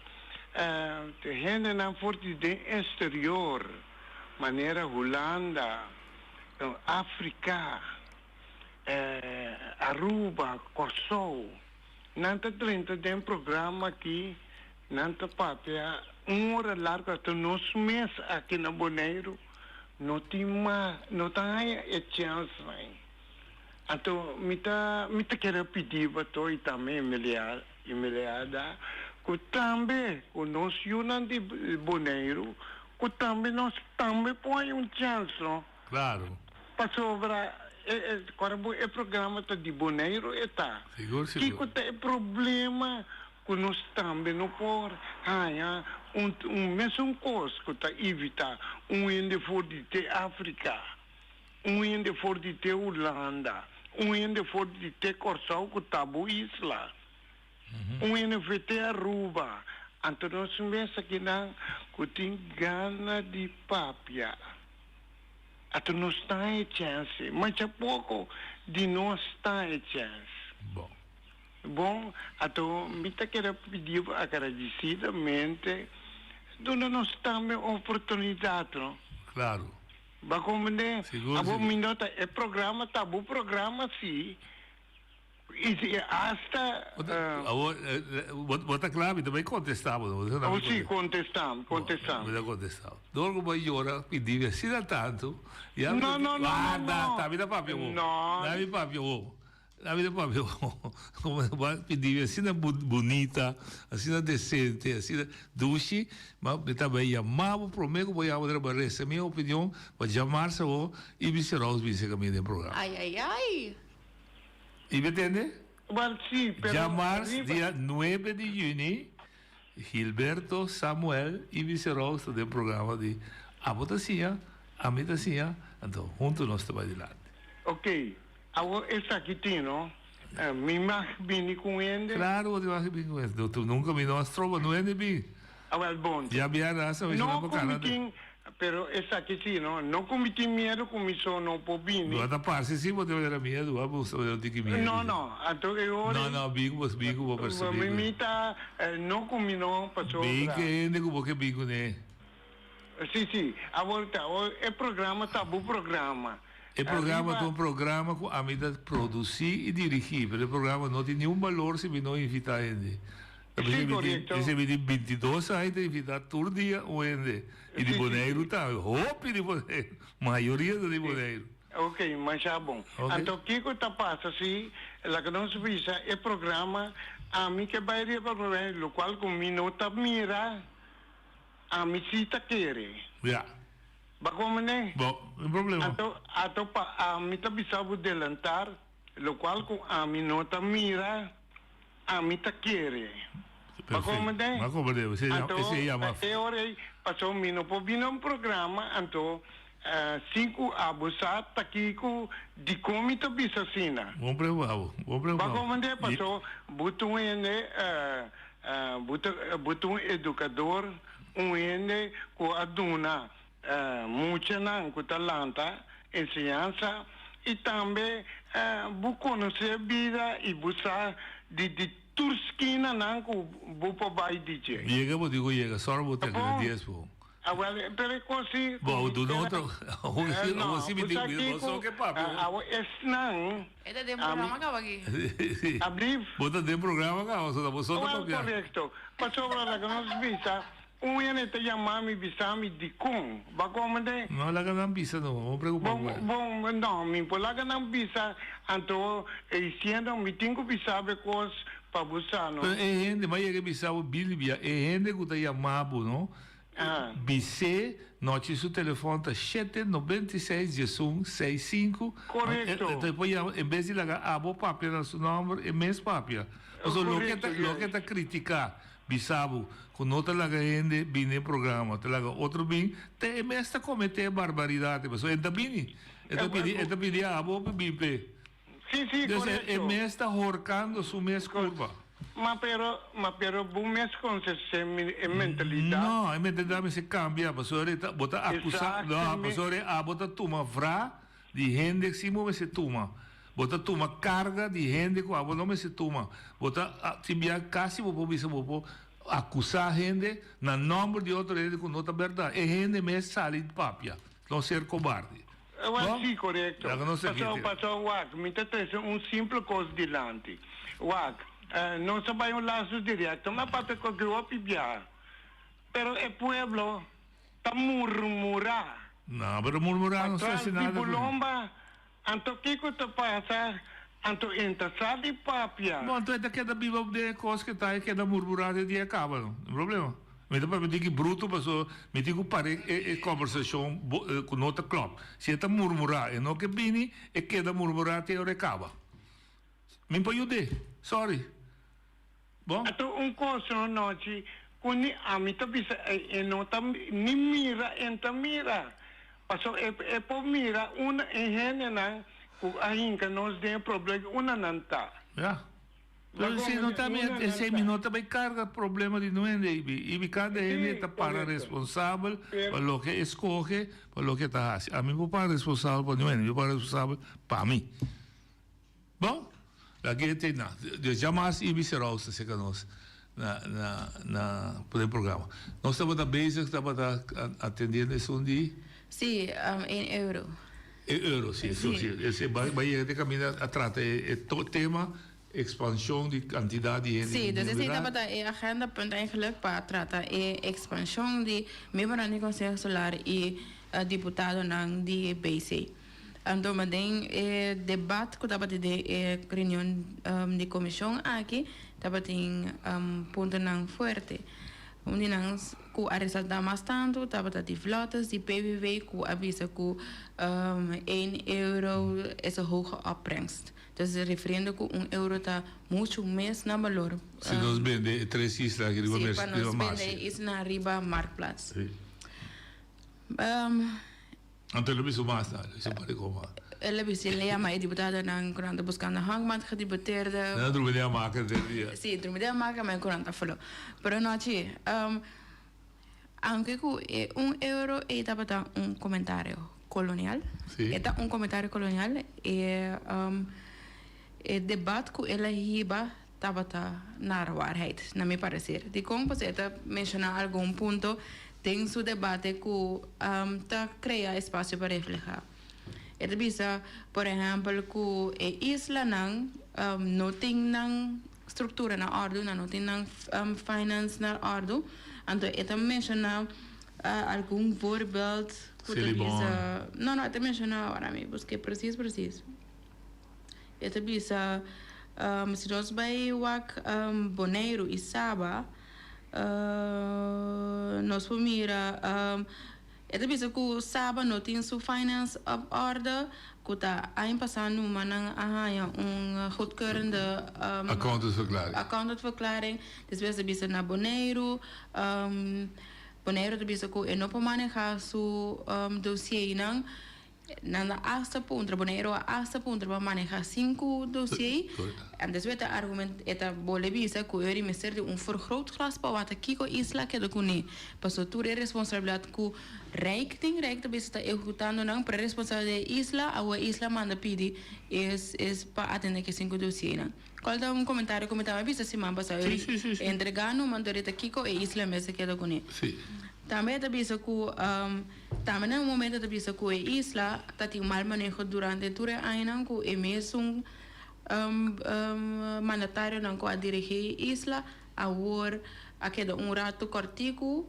Hendenan for di den exterior manera Hulanda. Afrika, Aruba, Kòrsou. Nan ta drenta den programa aki, nan ta papia un ora largu hasta nos mes aki na Boneiru no tin mas, no ta haña e chèns mai. Anto mi ta mi ta kere pidi bato i tambe Emiliada ku tambe ku nos yunan di Boneiru Cu tambe nos tambe por haña un chance, no? Claro. Pasobra e, e, ora bo e programa ta di Boneiru e ta. Sigur, sigur. Kico ta e problema cu nos tambe no por haña un, un mesun cos cu ta evita un hende for di te Africa, un hende for di te Hulanda, un hende for di te Corsou cu ta bo isla. Un NFT Aruba, anto nos mes akinan cu tin gana di papia, anto nos ta e chance, masha poco di nos ta e chance. Bon. Bon, anto mi ta kere pidi bo agradecidamente duna nos tambe un oportunidad, no? Claro. Bo comprende? Sigur, Abo sigur. mi no ta, e programa ta bo programa si. I si hasta. Awor, bo ta kla? Mi ta bai kontestá bo. Oh, si, kontestá, kontestá. Mi ta kontestá bo. Dor ku bo a yora pidi mi asina tantu, ya mi No, no, no, no, Warda, no. ta mi ta papia bo. No. Na mi papia bo. Na mi ta papia bo. Como bo a pidi mi asina bunita, asina desente, asina dushi, ma mi ta bai yama bo prome ku bo yama bo ta resa mi opinion pa djamarsa bo i mi Rose bin seka mi den programa. Ai, ai, ai. I mi tende? Wel si, pero Djamars riba. dia nuebe di juni, Gilberto Samuel i Vice Rose ta den programa di Abo ta siña, Ami ta siña, anto hunto nos ta bai dilanti. Ok, awor esaki tin no, mi mag bini ku un hende? Claro bo tin mag bini ku un hende, nunca mi no a stroba no hende bin. Awel bon. Ya bia rasa mi No na bo ku mi cara. tin. Pero esaki si no, no cu mi tin miedo cu mi so no por bini. Bo ta parce si bo tin manera miedo, bo a busca manera un tiki miedo. No, no, anto e ora. No, no, bin cu bo, bin cu bo percibi. Mi, mi ta, no cu mi no pasobra. Bin cu e hende cu bo ke bin cune. Si, si, awor ta, e programa ta bo programa. E programa ta un programa cu ami ta produci y dirigi, pero e programa no tin niun balor si mi no invita hende. Sí, correcto. Esei mi tin bintidos aña ta invita tur dia un hende. Y di Boneiru tambe. Hopi di Boneiru. Mayoria ta di Boneiru. Ok, masha bon. Anto kiko ta pasa si laga nos bisa e programa ami ke bai riba prome locual cu mi no ta mira ami si ta kere. Ya. Ba komene? Bon, no problema. Anto anto pa ami ta bisa bo delantar locual cu ami no ta mira. Ami ta kere. Bo komprendé? Bo komprendé. Anto, e ora ei, pasobra mi no por bini na un programa, anto sin ku abo sa ta kiko, dikon mi ta bisa asina. Bon preocupa bo. Bon preocupa bo. Bo komprendé? Pasobra bo ta un hende, bo ta, bo ta un edukador, un hende ku a duna muchanan ku ta lanta enseñansa i tambe bo konosé bida i bo sa di di tur skinanan ku bo por bai di dje. Yega bo di ku yega, sòru bo ta keda dies bo. Awel, pero e kos si ku mi keda. Bo duna otro, awor si mi tin ku, bo so ke papia. Awor esnan. E ta den programa kaba aki. Ablief? Bo ta den programa kaba, so ta bo so ta papia. Awel korekto, pasobra laga nos bisa Un hende ta yama mi bisa mi dikon ba komende. No laga nan bisa no, bo preocupa ku el. Bon, bon, no, mi por laga nan bisa, anto e siendo mi tin ku bisa bo e kos pa bo sa no. Pero e hende, m'a yega bisa bo Bilbia, e hende ku ta yama bo no, bis'é nochi su telefon ta shete 96 diesun seis sinku, Korekto. Anto e por yama, en bes di laga abo papia na su nòmber, e mes papia. Pasobra loke ta, loke ta kritiká Bisa bo ku no ta laga hende bini e programa, ta laga otro bin, te e mes ta kometé e barbaridat, pasobra e ta bini, e ta pidi, e ta pidi abo pa bin p'e. Sí, sí, Dus e korekto. mes ta horkando su mes kurpa. Ma pero, ma pero bo mes konsesé e mentalidat. No, e mentalidat mester kambia, pasobra e ta, bo ta akusá, no, pasobra e abo ta tuma vra Di hende si bo mester tuma. Bo ta tuma carga di hende cu abo no mester tuma. Bo ta tin bia casi bo por bisa bo por acusa hende na nomber di otro hende cu no ta berdad. E hende mes sali papia. No ser cobarde. Wak Bo? si corecto. Laga nos Paso aki te. paso wak mi ta trece un simple cos dilanti. Wak nos a bay un lazo directo ma papia cu aki hopi bia. Pero e pueblo ta murmurá. No, pero murmurá no sa Patras haci di nada cu. Bulomba, anto kico ta pasa? Anto en ta sa di papia. Bon, anto e ta keda biba den e cos cu ta e keda murmurá te dia caba, no tin problema. Mi ta papia tin ki bruto paso mi tin cu para e e conversacion cu no ta klop. Si e ta murmurá e no ke bini, e keda murmurá te ora e caba. Mi por yud'é, sorry. Bon. Anto un cos no nochi cu ni ami ta bisa e no ta ni mira en ta mira. Paso e e por mira unda e hendenan cu a hinca nos den e problema unda nan ta. Ya. Pero esey no ta mi esey mi no ta bay carga problema di nuende ibi. Ibi cada hende ta para responsabel pa loke e scoge pa loke e ta haci. Ami por para responsabel pa nuende mi por para responsabel pa mi. Bon, lag'é te na. Dios jamas Ibi Serous ta seka nos na na na den programa. Nos tabata bezig tabata atendiendo esun di. Sí, een euro. E euro, sí, esun sí. Ese bai bai yega te kaminda a trata e e tema ekspanshon di kantidat di hende Sí, dus esei tabata e agendapunt eigenlijk pa trata e ekspanshon di miembronan di Konseho Insular i diputadonan di BC. Anto ma den e debat ku tabatin den e reunion di komishon aki tabatin puntonan fuerte. Un di nan ku a resaltá mas tantu tabata di Vlottes di PVV ku a bisa ku één euro is een hoge opbrengst. Dus refiriendo ku un euro ta muchu mes na balor. Si nos bende e tres isla aki riba Sí, pa nos bende e isla riba Marktplaats. Anto el a bisa mas na, el a bisa un par di kos mas. El a bisa, el a yama e diputadonan ku nan ta buskando hangmat gediputeerde. Nan a drumi den hamaka henter dia. Sí, drumi den hamaka, ma e ku nan ta flo. Pero no chi. Aunke ku e un euro ei tabata un komentario kolonial, Sí. e ta un komentario kolonial, e e debat ku el a hiba tabata naar waarheid, na mi parecer. Dikon? Pasobra e ta menshoná algun punto den su debate ku ta krea espasio pa reflehá. E ta bisa, por ehèmpel, ku e islanan no tin nan struktura na òrdu, nan no tin nan finance na òrdu. Anto e ta menshoná algun voorbeeld ku ta bisa, no, no, e ta menshoná, ora mi busk'é presis presis. E ta bisa, Si nos bai wak Boneiru i Saba, nos por mira, e ta bisa ku Saba no tin su finance op orde, ku ta aña pasá numa nan a haña un goedkeurende Accountantsverklaring. accountantsverklaring. Despues ta bisa na Boneiru, Boneiru ta bisa ku e no por manehá su dosiernan. Nan a hasta puntra, Boneiru a hasta puntra pa maneha sinku dosier. Antes e ta argument, e ta bole bisa ku e mester di un vergrootglas pa wak kiko isla keda kuné. Paso tur e responsabilidat ku Rijk tin, Rijk ta bisa ta ehekutando nan, pero e responsabilidat di e isla, awo e isla manda pidi es es pa atende ku e sinku dosiernan. Kual ta un komentario ku mi tambe bisa siman pasá, entrega numa anto rita kiko e isla mester keda kuné. Tambe e ta bisa ku. Tambe na un momento ta bisa ku e isla ta tin mal maneho durante tur e añanan ku e mesun mandatarionan ku a dirigí e isla awor a keda un ratu kòrtiku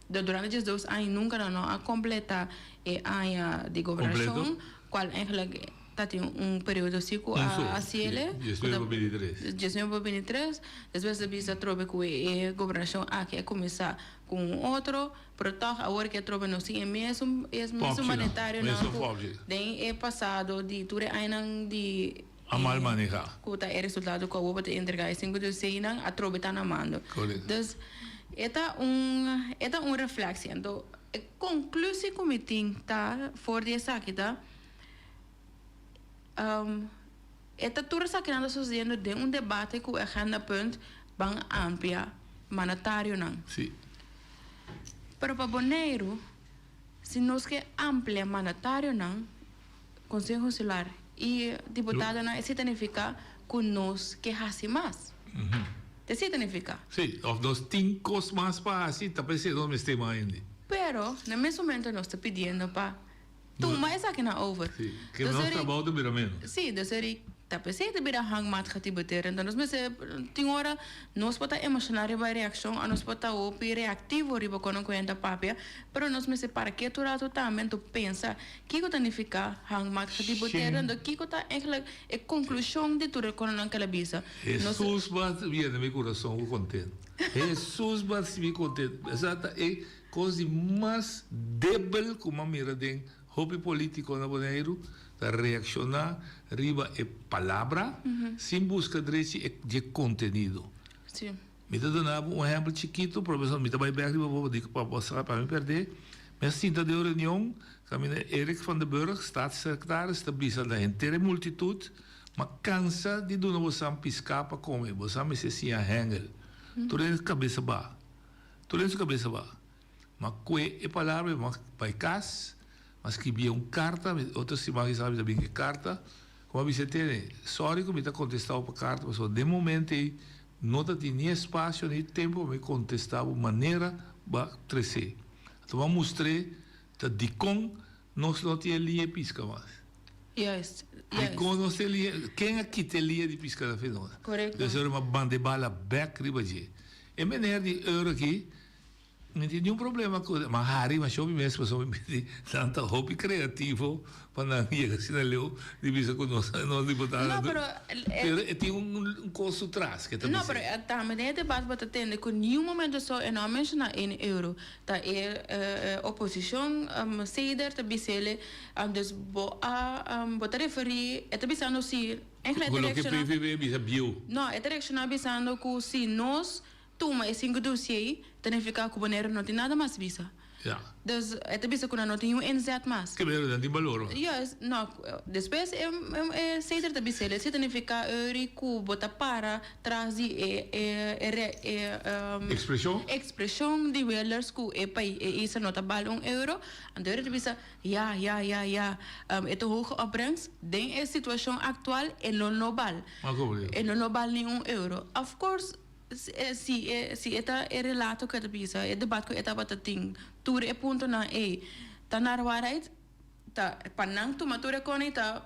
durante diesdos aña nunka nan no a kompletá e aña di gobernashon kual eigenlijk ta tin un periodo si ku a hasiele ku ta diesnuebe pa bintitres despues ta bisa atrobe ku e gobernashon aki a kuminsá ku un otro. Pero tòg awor ke atrobe nos tin e mesun e mesun mandatarionan ku den e pasado di tur e añanan di A mal manehá. Ku ta e resultado ku awor bo ta entregá e sinku doseinan atrobe ta na mando. Dus e ta un e ta un refleksie. Anto e konklusie ku mi tin ta for di esaki ta e ta tur esakinan ta sosediendo den un debate ku e agendapunt ban amplia mandatarionan. Sí. Pero pa Boneiru, si nos ke amplia mandatarionan, Konseho Insular i diputadonan, esei ta nifiká ku nos ke hasi mas. Esei ta nifiká. Sí, òf nos tin kos mas pa hasi, ta p'esei nos mester mas hende. Pero, na mes momento nos ta pidiendo pa tuma esakinan over. Sí, ke nos trabou ta bira ménos. Sí, dus eri Ta p'esei ta bira hangmat getibeter. Enton nos mester tin ora nos por ta emocioná riba e reaccion o nos por ta hopi reactivo riba con un cuenta papia, pero nos mester para ketu rato tambe anto pensa kico ta nifica hangmat getibeter, anto kico ta eigenlijk e conclusion di tur e cononan cu el a bisa. Nos. Hesus bo a yena mi curason cu content. Hesus bo a haci mi content. Esa ta e cos di mas debel cu mi a mira den Hopi politico na Boneiru ta reacciona riba e palabra sin busca drechi e dje contenido. Mi ta duna bo un ehempel chikito, pero mi ta bay bek riba bo pa bo sa pa mi perde. Mi a sinta den un reunion caminda Eric van der Burg, staatssecretaris, ta bisa na henter e multitud, Ma cansa di duna bosan pisca pa come, bosan mester siña hengel. Tur hende cabesa ba. Tur hende su cabesa ba. M'a kue e palabra i m'a bai kas, m'a skribié un karta, mi otro siman kisas mi ta bin ku e karta, ku m'a bisa tene, sòri ku mi ta kontestá bo pa karta pasobra den momento ei no ta tin ni espasio ni tempu pa mi kontestá bo manera bo a tres'é. Anto m'a mustr'é ta dikon nos no tin e liña di piska mas. Juist, juist. Dikon nos tin e liña, ken a kita e liña di piska na fin nos? Korekto. Entonces ora m'a banda e bala bèk riba dje. E meneer di euro aki Mi tin niun problema ku ma hari masha hopi mes pasobra mi di nan ta hopi kreativo pa nan yega asina leu di bisa ku nos nos diputado No, pero pero e tin un kos su tras ke ta No, bisa. pero tambe den e debat bo ta tende ku niun momento so e no a menshona ene euro. Ta e oposishon Seder ta bis'ele dus bo a bo ta referí e ta bisando si Ku loke PVV bisa bieu. No, e ta reakshona bisando ku si nos Tuma e sinku dosie ei, ta nifiká ku Boneiru no tin nada mas bisa. Ja. Dus e ta bisa ku nan no tin un inzet mas. Ke mero nan tin balor. Juist, no, despues e e Cedar ta bisa el, esei ta nifiká ori ku bo ta para tras di e e e re e Ekspreshon? ekspreshon di Wilders ku e pai e isla no ta bal un euro, anto ori ta bisa ya ya ya ya e ta hoge opbrengst, den e situashon aktual e lo no bal. E lo no bal ni un euro. Of course Si e si e ta e relato ku e ta bisa, e debat ku e tabata tin, tur e puntonan ei ta naar waarheid, ta pa nan tuma tur e kon ei ta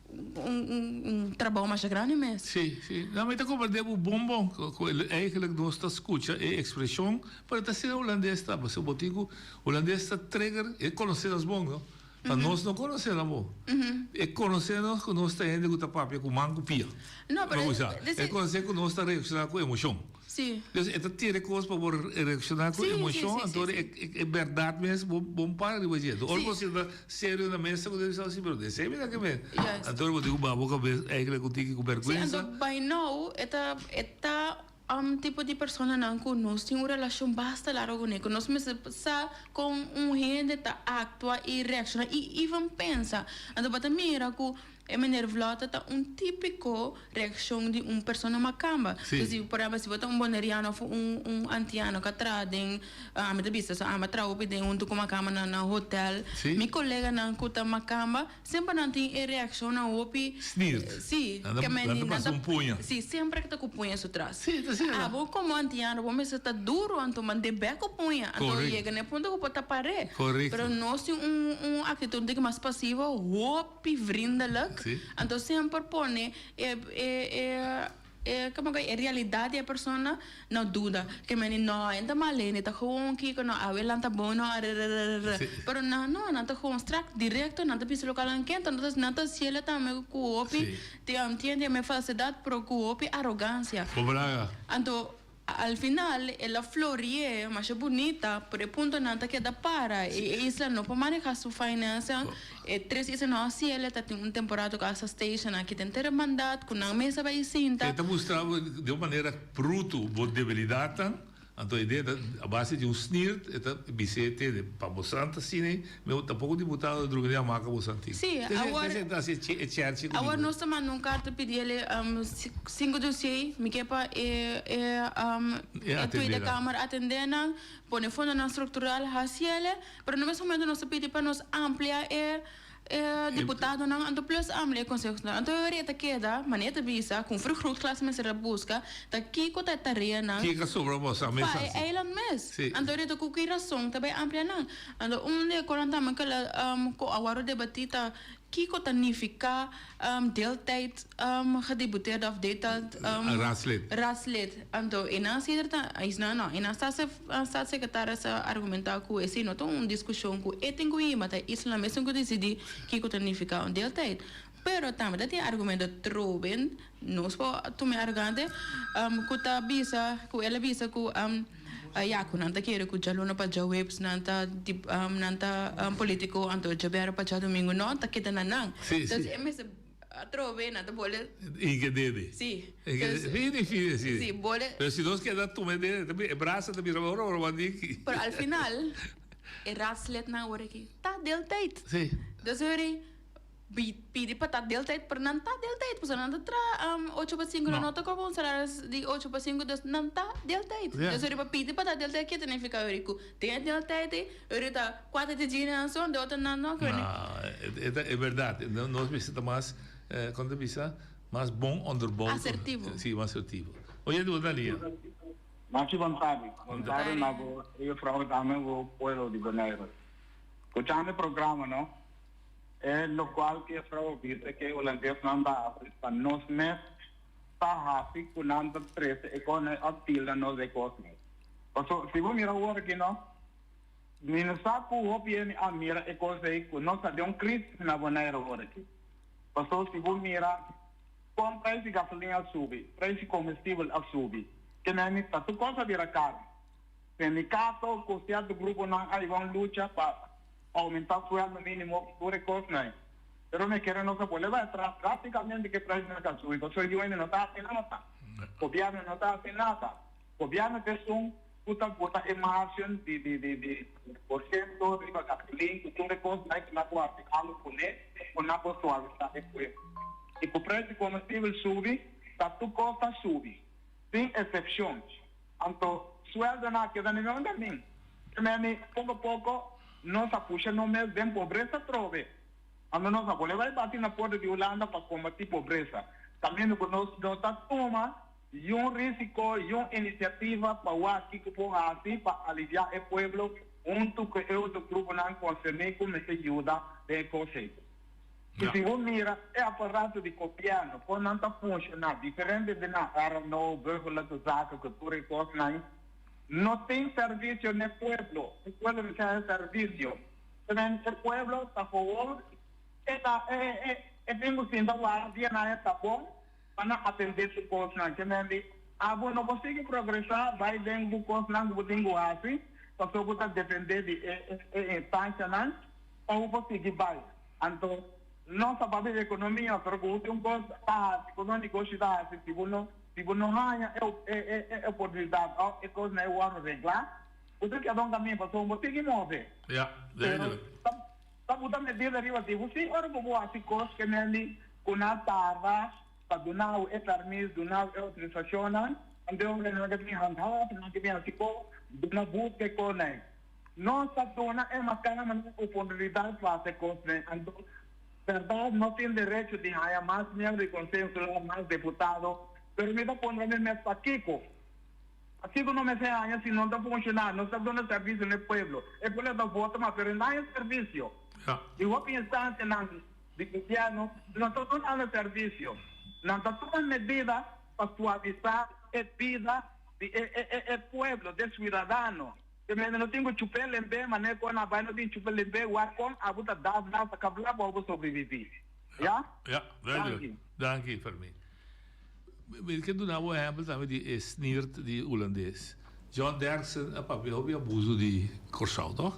un un un trabou masha grandi mes. Sí, sí. No, mi ta komprendé bo bon bon ku eigenlijk nos ta skucha e ekspreshon, pero ta asina hulandes ta, pasobra bo tin ku hulandes ta trigger, e konosé nos bon, no? Pa nos no konosé nan bo. E konosé nos ku nos ta hende ku ta papia ku man ku pia. No, pero Bo sa. E konosé ku nos ta reakshoná ku emoshon. Sí. Dus e ta tira e kos pa bo reakshoná ku emoshon, anto e bèrdat mes bo bo para riba dje. Ora bo sinta serio na mesa ku ta bisa si, pero esei mi ta ke men. Anto bo tin ku baha bo kabes eigentlik un tiki ku bèrgwensa. Sí, anto by now e ta e ta Un tipo di personanan ku nos tin un relashon basta largu kuné, ku nos mester sa kon un hende ta aktua i reakshoná i even pensa. Anto bo ta mira ku e meneer Vlotte ta un típiko reakshon di un persona makamba. Sí. Dus si por ehèmpel si bo ta un boneriano òf un un antiano ku a traha den, ami ta bisa so, ami a traha hopi den huntu ku makamba na na hotèl. Sí. Mi koleganan ku ta makamba Semper nan tin e reaccionnan hopi. Snirt. Si, Nan ta, ke men nan di ta nan pasa ta un puña. Si, semper ta ku puña su tras. Si, ta asina. Abo komo antiano bo mester ta duro anto mande bek ku puña, anto Correcto. yega na e punto ku bo ta par'é. Correcto. Pero nos tin un un actitud un tiki mas pasivo, hopi vriendelijk, Si. anto semper pone e e e. E como ke e realidad di e persona no duda ke meni no e ta mal e ta gewoon kiko no awe lanta bon no rerererere pero nan no nan ta gewoon strak directo nan ta bisa loke nan ke entonces nan ta ciela tambe ku hopi tiende me falsedad pero ku hopi arogancia anto Al final el a florie masha bunita, pero e puntonan ta keda para. E isla no por maneha su finansa. E tres isla no haci el, ta tin un temporada cu hasta station aki den tera mandat cu nan mes a bay sinta. E ta mustra bo di un manera bruto bo debilidadnan, anto e idea ta a base di un snirt e ta bis'é tende pa bo santa asina mi tampoco diputado drumi den hamaca bo santi. Sí, awor awor nos ta manda un carta pidi el cinco dossier, mi ke pa e e e Tweede Kamer atende nan, pone fondonan structural haci el, pero na mes momento nos ta pidi pa nos amplia e e diputadonan anto plus amplia e conseho nacional. Anto e ora ta keda, manera ta bisa, cu un vergrootglas mester a busca, ta kico ta e tareanan Kico a sobra boso a mes pa e haci? eiland mes. Sí. Anto e ta cu ki razon ta bay amplia nan. Anto un di e konan tambe ku el ku a wòrdu debatí ta kiko ta nifiká deeltijd gedeputeerde òf deeltijd Raadslid. raadslid. Anto e nan sider ta no no e nan staatssecretaris a argumentá ku esei no ta un diskushon ku e tin ku hima ta isla mes tin ku disidí kiko ta nifiká un deeltijd. Pero tambe ta tin argumento troben, nos por tuma e arogante, ku ta bisa ku el a bisa ku ya ku nan ta kere ku djaluna pa djaweps nan ta nan ta politico anto djabièrnè pa djadumingu no ta keda na nan. Sí, sí. Entonces e mester atrobe nan ta bole. Inke dede. Sí. Inke dede. Fini fini sí. Sí, bole. Pero si nos keda tuma e dede ta e brasa ta bira ora ora wandiki. Pero al final e raadslidnan awor aki ta deeltijd. Sí. Dus hori. Pidi pa ta deeltijd, pero nan ta deeltijd, pasobra nan ta traha ocho pa sinku, nan no ta koba un salaris di ocho pa sinku, dus nan ta deeltijd. Dus ora pa pidi pa ta deeltijd, ke ta nifiká ora ku den e deeltijd ei, ora ta kuater di djina nan so, de otro nan no. No, e ta e bèrdat. Nos mester ta mas, kon ta bisa, mas bon onderbouwd. Asertivo. Si, mas asertivo. Oye, di bo ta lia. Machi bon tardi. Bon tardi na bo juffrouw tambe bo pueblo di Boneiru. Escuchando e programa no. E lokual ku e frou bisa ku e hulandesnan ta hasi ta nos mes ta hasi ku nan ta trese e kosnan òf tilda nos e kosnan. Paso si bo mira awor aki no, mi no sa ku hopi hende a mira e kos ei ku nos ta den un krisis na Bonaire awor aki. Paso si bo mira kon preis di gasolin a subi, preis di komestibel a subi, ke meni ta tur kos a bira karu. Sindikato ku sierto gruponan a hiba un lucha pa Aumenta sueldo minimo y tur e cosnan ey. Pero mi kere nos a bolbe bay atras drasticamente ke preisnan ta subi pasobra e dueño no ta haci nada. Gobierno no ta haci nada. Gobierno ta esun. Ku ta bota e margen di di di di por siento riba gasolin ku tur e kosnan ku nan por hasi algu kuné ku nan por suavisá e pueblo. I ku pres di komestibel subi, ta tur kos ta subi, sin eksepshon. Anto suèldonan a keda nivel unda min. Meni poko poko nos a pusha nos mes den pobresa atrobe. Anto nos a bolbe bai bati na porta di Hulanda pa kombatí pobresa. Kaminda ku nos no ta tuma Yun risiko, yun inisiativa pa wak kiko por hasi pa aliviá e pueblo huntu ku e otro gruponan konserní ku mester yuda den e kos ei. I si bo mira e aparato di gobièrnu kon nan ta funshoná diferente di nan RNO, Burgerlijke Zaken ku tur e kosnan, no tin servisio n'e pueblo. E pueblo mester haña servisio. E pueblo ta gewoon e ta e tin ku sinta wak dia nan e ta bon. Pa nan atendé su kosnan. Ke men di, Abo no por sigui progresá bai den bo kosnan ku bo tin ku hasi, pasobra bo ta dependé di e e instanshanan pa bo por sigui bai. Anto, nos a papia di ekonomia, pero ku bo tin un kos ta hasi, ku no negoshi ta hasi, si bo no si bo no haña e e e oportunidat òf e kosnan e wòrdu reglá, bo ta keda un kaminda pasobra bo sigui move. Ya, Pero duidelijk. ta ta buta medida riba di bo. Si ora ku bo hasi kos ke men di. Ku nan tarda pa duna bo e permis, duna bo e outorisashonnan, anto e nan ke bin handhaaf, nan ke bin hasi ko, duna buske konai. Nos ta duna e makananan oportunidat pa hasi kosnan, anto bèrdat nos tin derecho di haña mas miembro di Konseho Insular, mas deputado, pero mi ta puntra mi mes pakiko? Pakiko no mester haña si no ta funshoná? Nos ta duna servisio na e pueblo, e pueblo ta vota mas, pero no haña servisio. Di hopi instansianan. Di gobièrnu no ta dunando servisio. Nan ta tuma medida pa suavisá e bida di e pueblo, di e suidadano. Te mende no tin ku chup'é lemb'é manera ku nan a bai no tin chup'é lemb'é wak kon abo ta das das ta kabla pa bo sobreviví. Ya? Ya, duidelijk. Danki, Fermin. Mi ke duna bo ehèmpel tambe di e sniert di hulandes. John Derksen a papia hopi abuso di Kòrsou, tòg?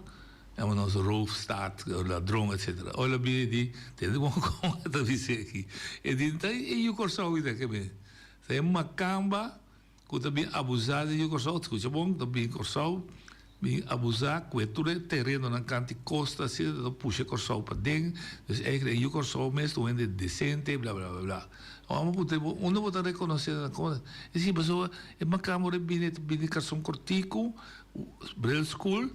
Yama nos roofstaat, ladron, etcetera. Ora el a bini di, tende bon kon e ta bisa aki. E di, ta e yu Kòrsou kita ke mi. Ta e makamba ku ta bin abusá di yu Kòrsou, skucha bon, ta bin Kòrsou Bin abusá ku e tur e terenonan kanti kosta asina ta pusha Kòrsou paden, dus eigenlijk e yu Kòrsou mes ta un hende desente bla bla bla bla. Awor bo puntra bo unda bo ta rekonosé nan kon e si pasobra e makamba ora e bini e ta bini karson kortiku, bril skul,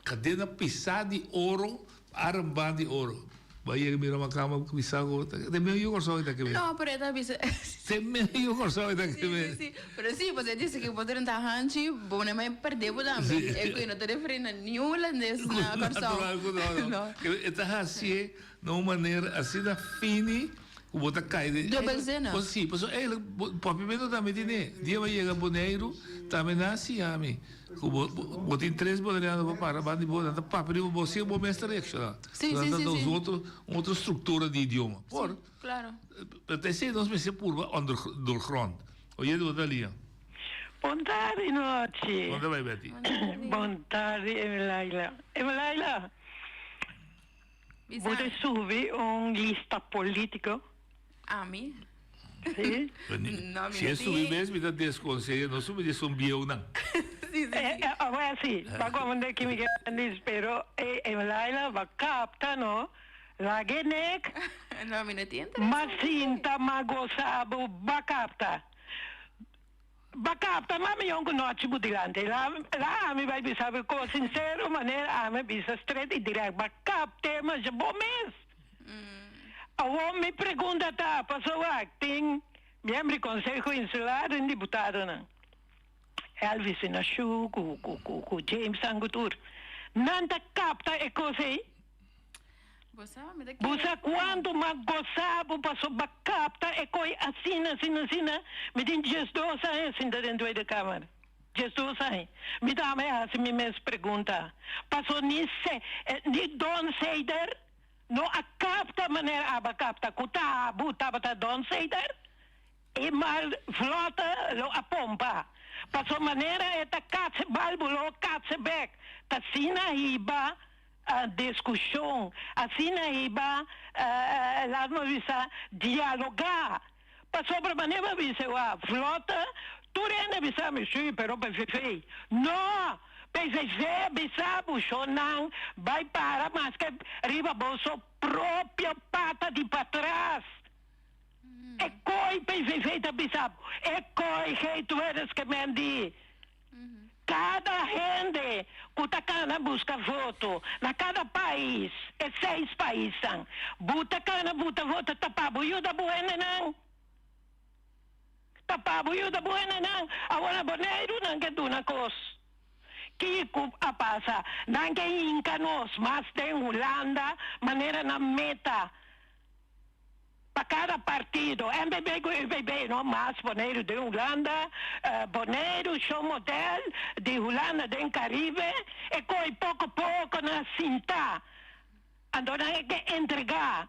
kadena pisá di oro, armband di oro. Bo a yega mira makamba bisa ku te medio yu Kòrsou e ta kebe. No, pero e ta bisa. Te medio yu Kòrsou e ta kebe. Si, si, si. Pero si, pasobra e dice ku bo drenta hanchi, bo no mai perde bo tambe. Si. E ku e no ta referí na niun hulandes na Kòrsou. Natural ku no, no. E ta hasié na un manera asina fini ku bo ta kai den. Dubbelzinnig. Si, pasobra eigenlijk papiamentu tambe tine. Dia bo a yega Boneiru, tambe nan a siña mi. Ku bo bo tin tres boneriano pa para banda di bo, nan ta papia riba bo sin bo mes ta reakshoná. Sí, Nan sí, ta sí, ta sí. un otro un otro struktura di idioma. Por, Sí, klaro. pero ta esei nos mester purba onder doorgrond. Oye bo ta lia. Bon tardi nochi. Bon ta bai Betty. Bon tardi Emelaila. Emelaila, bo ta subi un lista politico? Ami? Sí. No, mi Si no e subi tin. mes mi ta desconseha no subi di esun bieunan. Sí, sí, sí. Awor sí, pa comprende ki mi ke dici, pero Emelaila ba capta no, laga e nek. No, mi no tin interes. Ma sinta, ma gosa bo, ba capta. Ba capta ma mi yonku nochi bo dilanti. La la ami bai bisa bo ko sincero manera ami a bisa straight y direct. Ba capte masha bo mes. Awor mi pregunta ta, pasobra tin miembro di Conseho Insular den diputadonan, Elvis Inaciu ku ku ku ku James Angutur, nan ta capta e kos ei? Bo sa, mi ta Bo kere. sa cuanto m'a goza bo paso b'a capta e coy asina, asina, asina? Mi tin diesdos aña sinta den Tweede Kamer. 12 aña. Mi tambe a haci mi mes pregunta. Paso ni se, ni Don Seider no a capta manera aba capta cu ta abo tabata Don Seider. E mal vlota lo a pompa. Paso manera e ta catse balbulo, catse bek. Ta asina hiba Discusion asina hiba, laat me bisa, dialoga. Pasobra manera mi a bisa wak, vlota. Tur hende a bisa mi, sí, pero PVV. No! PVV a bisa bushonnan bai para maske riba boso propio pata di patras. E koi PVV ta bisa bo, e koi Geetweders ke men di. Kada hende ku ta kana buska voto na kada pais, e seis paisnan, bo ta kana buta voto ta pa bo yuda bo hendenan. Ta pa bo yuda bo hendenan. Awor na Boneiru nan ke duna kos. Kiko a pasa? Nan ke hinka nos mas den Hulanda manera nan meta. Pa kada partido, NPB ku UPB, no mas Boneiru den Hulanda, Boneiru show model di Hulanda den Caribe, e koe poko poko nan a sinta, anto nan e ke entrega,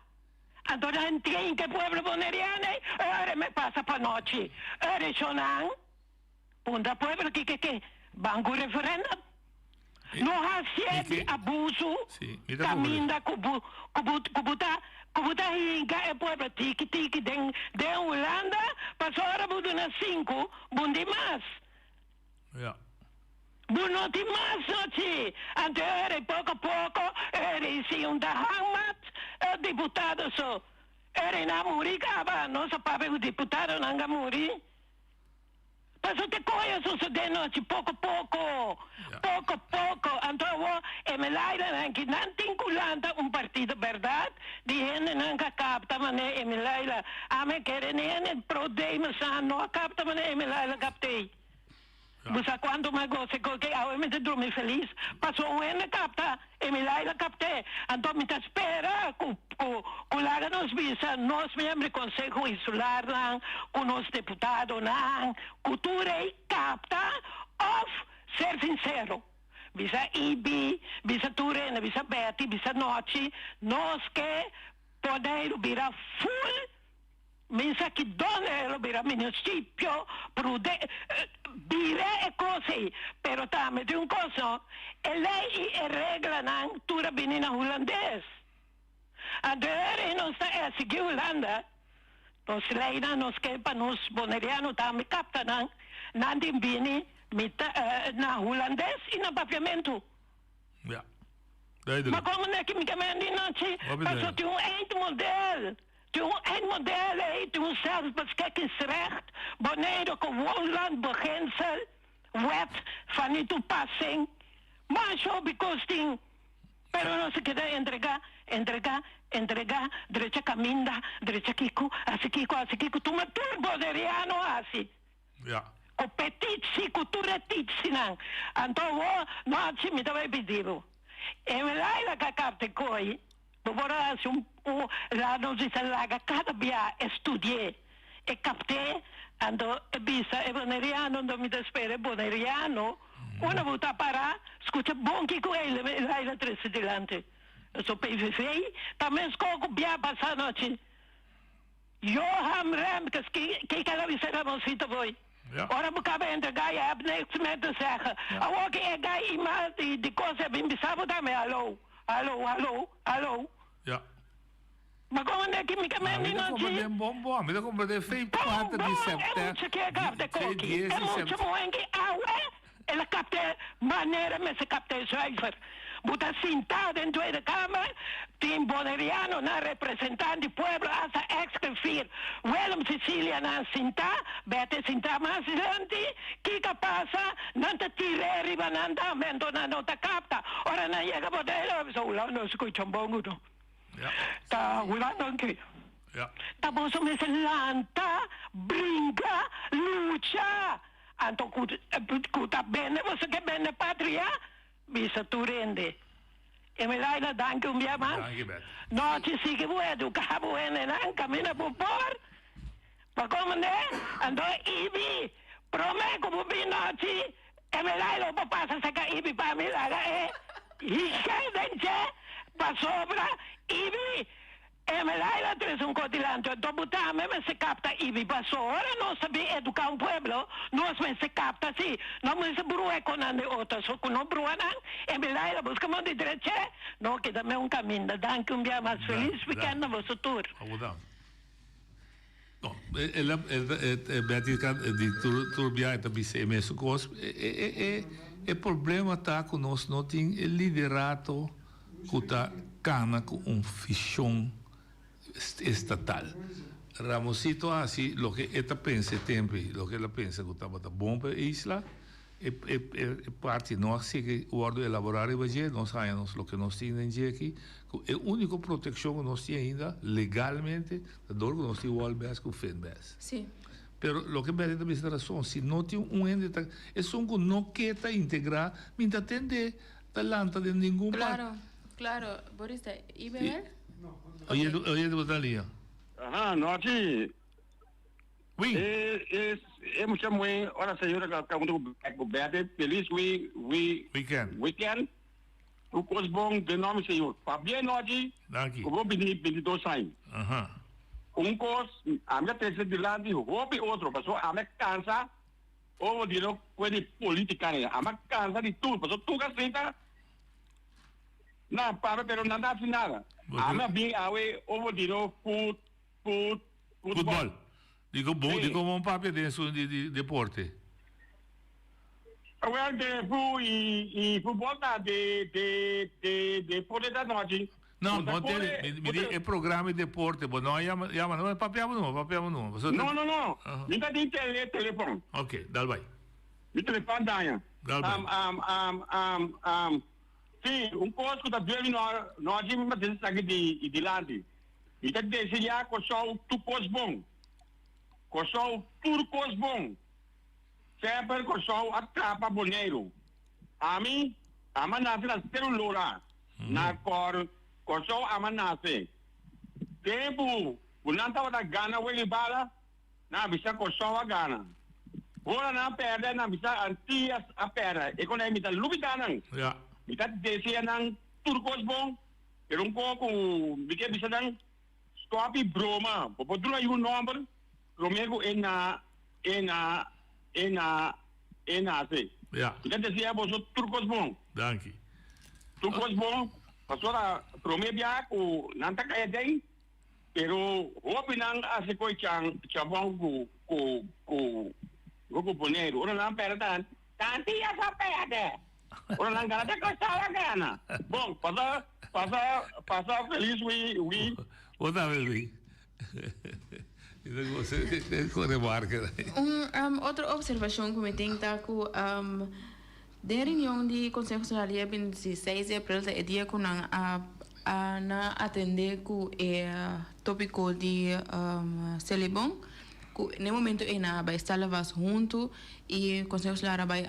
anto nan tin ke pueblo boneriano ei, ora me pasa pa nochi, ora e shonan. Puntra pueblo kiko ke ban ku referendum. No hacié di abuso caminda cu bo cu bo cu bo ta cu bo ta hinca e pueblo tiki tiki den den Hulanda pasobra ora bo duna cinco bo no tin mas. Bo no tin mas nochi. Anto e ora poco poco e ora e si un ta hangmat e diputado so. E ora nan muri caba nos a papia cu diputadonan ka muri. Paso te koe a sosodé nochi poko poko, poko poko. Anto awor e Melaila-nan ki nan tin ku lanta un partido bèrdat di hendenan ka kapta manera e Melaila ame kere ni hende pro Damesan no a kapta manera e Melaila kapt'ei. Bo sa kuantu mi a gosa ku ke awe mi ta drumi felis paso un hende kapta e Melaila kapt'e. Anto mi ta spera ku Ku ku laga nos bisa nos miembro di Konseho Insularnan, ku nos deputadonan, ku tur ei kapta òf ser sinsero. Bisa Ibi, bisa tur hende, bisa Betty, bisa Nochi, nos ke Boneiru bira ful, mi sa ki donde lo bira munisipio, prude, bira e kos ei. Pero tambe tin un kos no, e lei i e reglanan tur a bini na hulandes. Anto e ora ei nos ta esigí Hulanda, nos leinan nos ke pa nos Boneriano tambe kapta nan, nan tin bini mita na Hulandes i na Papiamentu. Ja. Duidelijk. Ma komo neki mi ke men di nochi, Hopi paso duidelijk. tin un eindmodel, tin un eindmodel ei, tin un zelfbeschikkingsrecht, Boneiru ku woonlandbeginsel, wet van niet toepassing, masha hopi kos tin. Pero nos a keda entregá, entregá, entregá, drecha kaminda, drecha kiko, hasi kiko, hasi kiko, tuma tur boneriano hasi. Ja. Ku petitsi, ku tur e titsinan. Anto awor, nochi mi ta bai pidi bo. E Laila ka kapte koi, bo por a hasi un, un, la nos bisa laga kada bia e studi'é, e kapt'é, anto e bisa e boneriano, anto mi ta spera e boneriano. Unda bo ta para, scucha bon kico Laila trece dilanti. So PVV ta mesco cu bia pasa anochi. Johan Remkes, kico el a bisa Ramonsito boy? Ora bo caba entrega je hebt niks meer te zeggen. Awor ki e guy ima di cos a bin bisa bo tambe hallo, hallo, hallo, hallo. Ma como neki mi ka men di Mi ta nochi? comprende bon bon. Mi ta comprende fe Bon 4 di bon, e september. mucha ke kapte Fe koki. 10 E di mucha september. moen ki awe el a kapte manera mester kapte zuiver. Bo ta sinta den Tweede Kamer, tin Bonerianonan representant di pueblo hasta ex griffier Willem Cecilianan sinta, Bete sinta mas dilanti, kiko a pasa? Nan ta tir'é riba nan tambe, anto nan no ta kapta. Ora nan yega Boneiru, a bisa, Hulanda skucha un bon gudu. Ta Hulanda anke. Ta boso mester lanta, bringa, lucha. Anto ku ku ta bende boso ke bende patria, bisa tur hende. Emelaina danki un bia mas. Nochi sigui bo eduka bo hendenan kaminda bo por. Pa komende, anto Ibi prome ku bo bin nochi, Emelaina bo por pasa saka Ibi pa mi laga e higel den dje pasobra Ibi Emelaina trese un kos dilanti anto bo tambe mester kapta Ibi paso ora nos ta bin eduka un pueblo nos mester kapta si no mester brua kon nan den otro so ku no brua nan Emelaina buska mon di dreche no keda me un kaminda danki un bia mas felis weekend na boso tur. No, el a, el Betty di tur tur biaha e ta bisa e mesun kos. E e e e problema ta ku nos no tin e liderato ku ta kana ku un vishon estatal. Ramosito a hasi loke e ta pensa e tempu ei, loke el a pensa ku tabata bon pa e isla, e e e parti no a sigui wòrdu elaborá riba dje, nos haña nos loke nos tin den dje aki, ku e úniko protekshon ku nos tin ainda legalmente ta dor ku nos tin Walbes ku Finbes. Sí. Pero loke Betty ta bisa ta rason, si no tin un hende ta, esun ku no ke ta integrá, mi ta tende ta lanta den ningun parti. Claro, claro. Boris ta IBL? Oye, oye, bo ta lia. Aha, nochi. Wi. E, e, e mucha muhé, ora señora ka ka huntu ku ku Betty, feliz wi, wi, Weekend. weekend. Tur kos bon den nòmber Señor. Pabia nochi, Danki. ku bo bini 22 aña. Aha. Un kos, ami ta trese dilanti hopi otro, pasobra ami a kansa over di lo kue di politica ne. Ami a kansa di tur, pasobra tur ka sinta na papia pero nan ta hasi nada. Ami a bin awe over di lo fut, fut, futbol. Futbol. Di ko bon, Sí. di ko bon papia den su di di deporte. Wel de fu i i futbol ta de de de deporte ta nochi. No, Bo ta bo tende, kore, mi bo di ta e programa di deporte, bo no a yama, yama no, papiamo numa, papiamo numa. Pasobra No, no, no. Aha. Mi ta tin tele, telefon. Ok, dal bai. Mi telefon daña. Dal bai. Am, am, am, am, am. Sí, un kos ku ta duel mi no, no a djimi pa esaki di dilanti. Mi ta deseá Kòrsou tur kos bon. Kòrsou tur kos bon. Semper Kòrsou a trapa Boneiru. Ami, ama nase na Seru Lora, na Kòr, Kòrsou ama nase. Tempu ku nan tabata gana wega i bala, nan a bisa Kòrsou a gana. Ora nan a pèrdè, nan a bisa Antias a pèrdè. E kon ei mi ta lubidá nan. Mi ta desea nan tur kos bon, pero un kos ku mi ke bisa nan, stòp i broma. Bo por duna yu nòmber promé ku e na e na e na e nase. Ja. Mi ta desea boso tur kos bon. Danki. Tur kos bon, pasobra promé bia ku nan ta kai aden, pero hopi nan a hasi koi chan chabon ku ku ku ku Boneiru. Ora nan pèrdè ta Tanti ya sa pèrdè. Ora nan gana ta kòrsou a gana. Bon, pasa pasa pasa felis wi wi. Bo tambe wi. Un otro observacion cu mi tin ta cu den reunion di Conseho Social dia 26 di april ta e dia cu nan a nan a atende cu e topico di Selibon cu na e momento ey nan a bay sta lavas hunto y Conseho Social a bay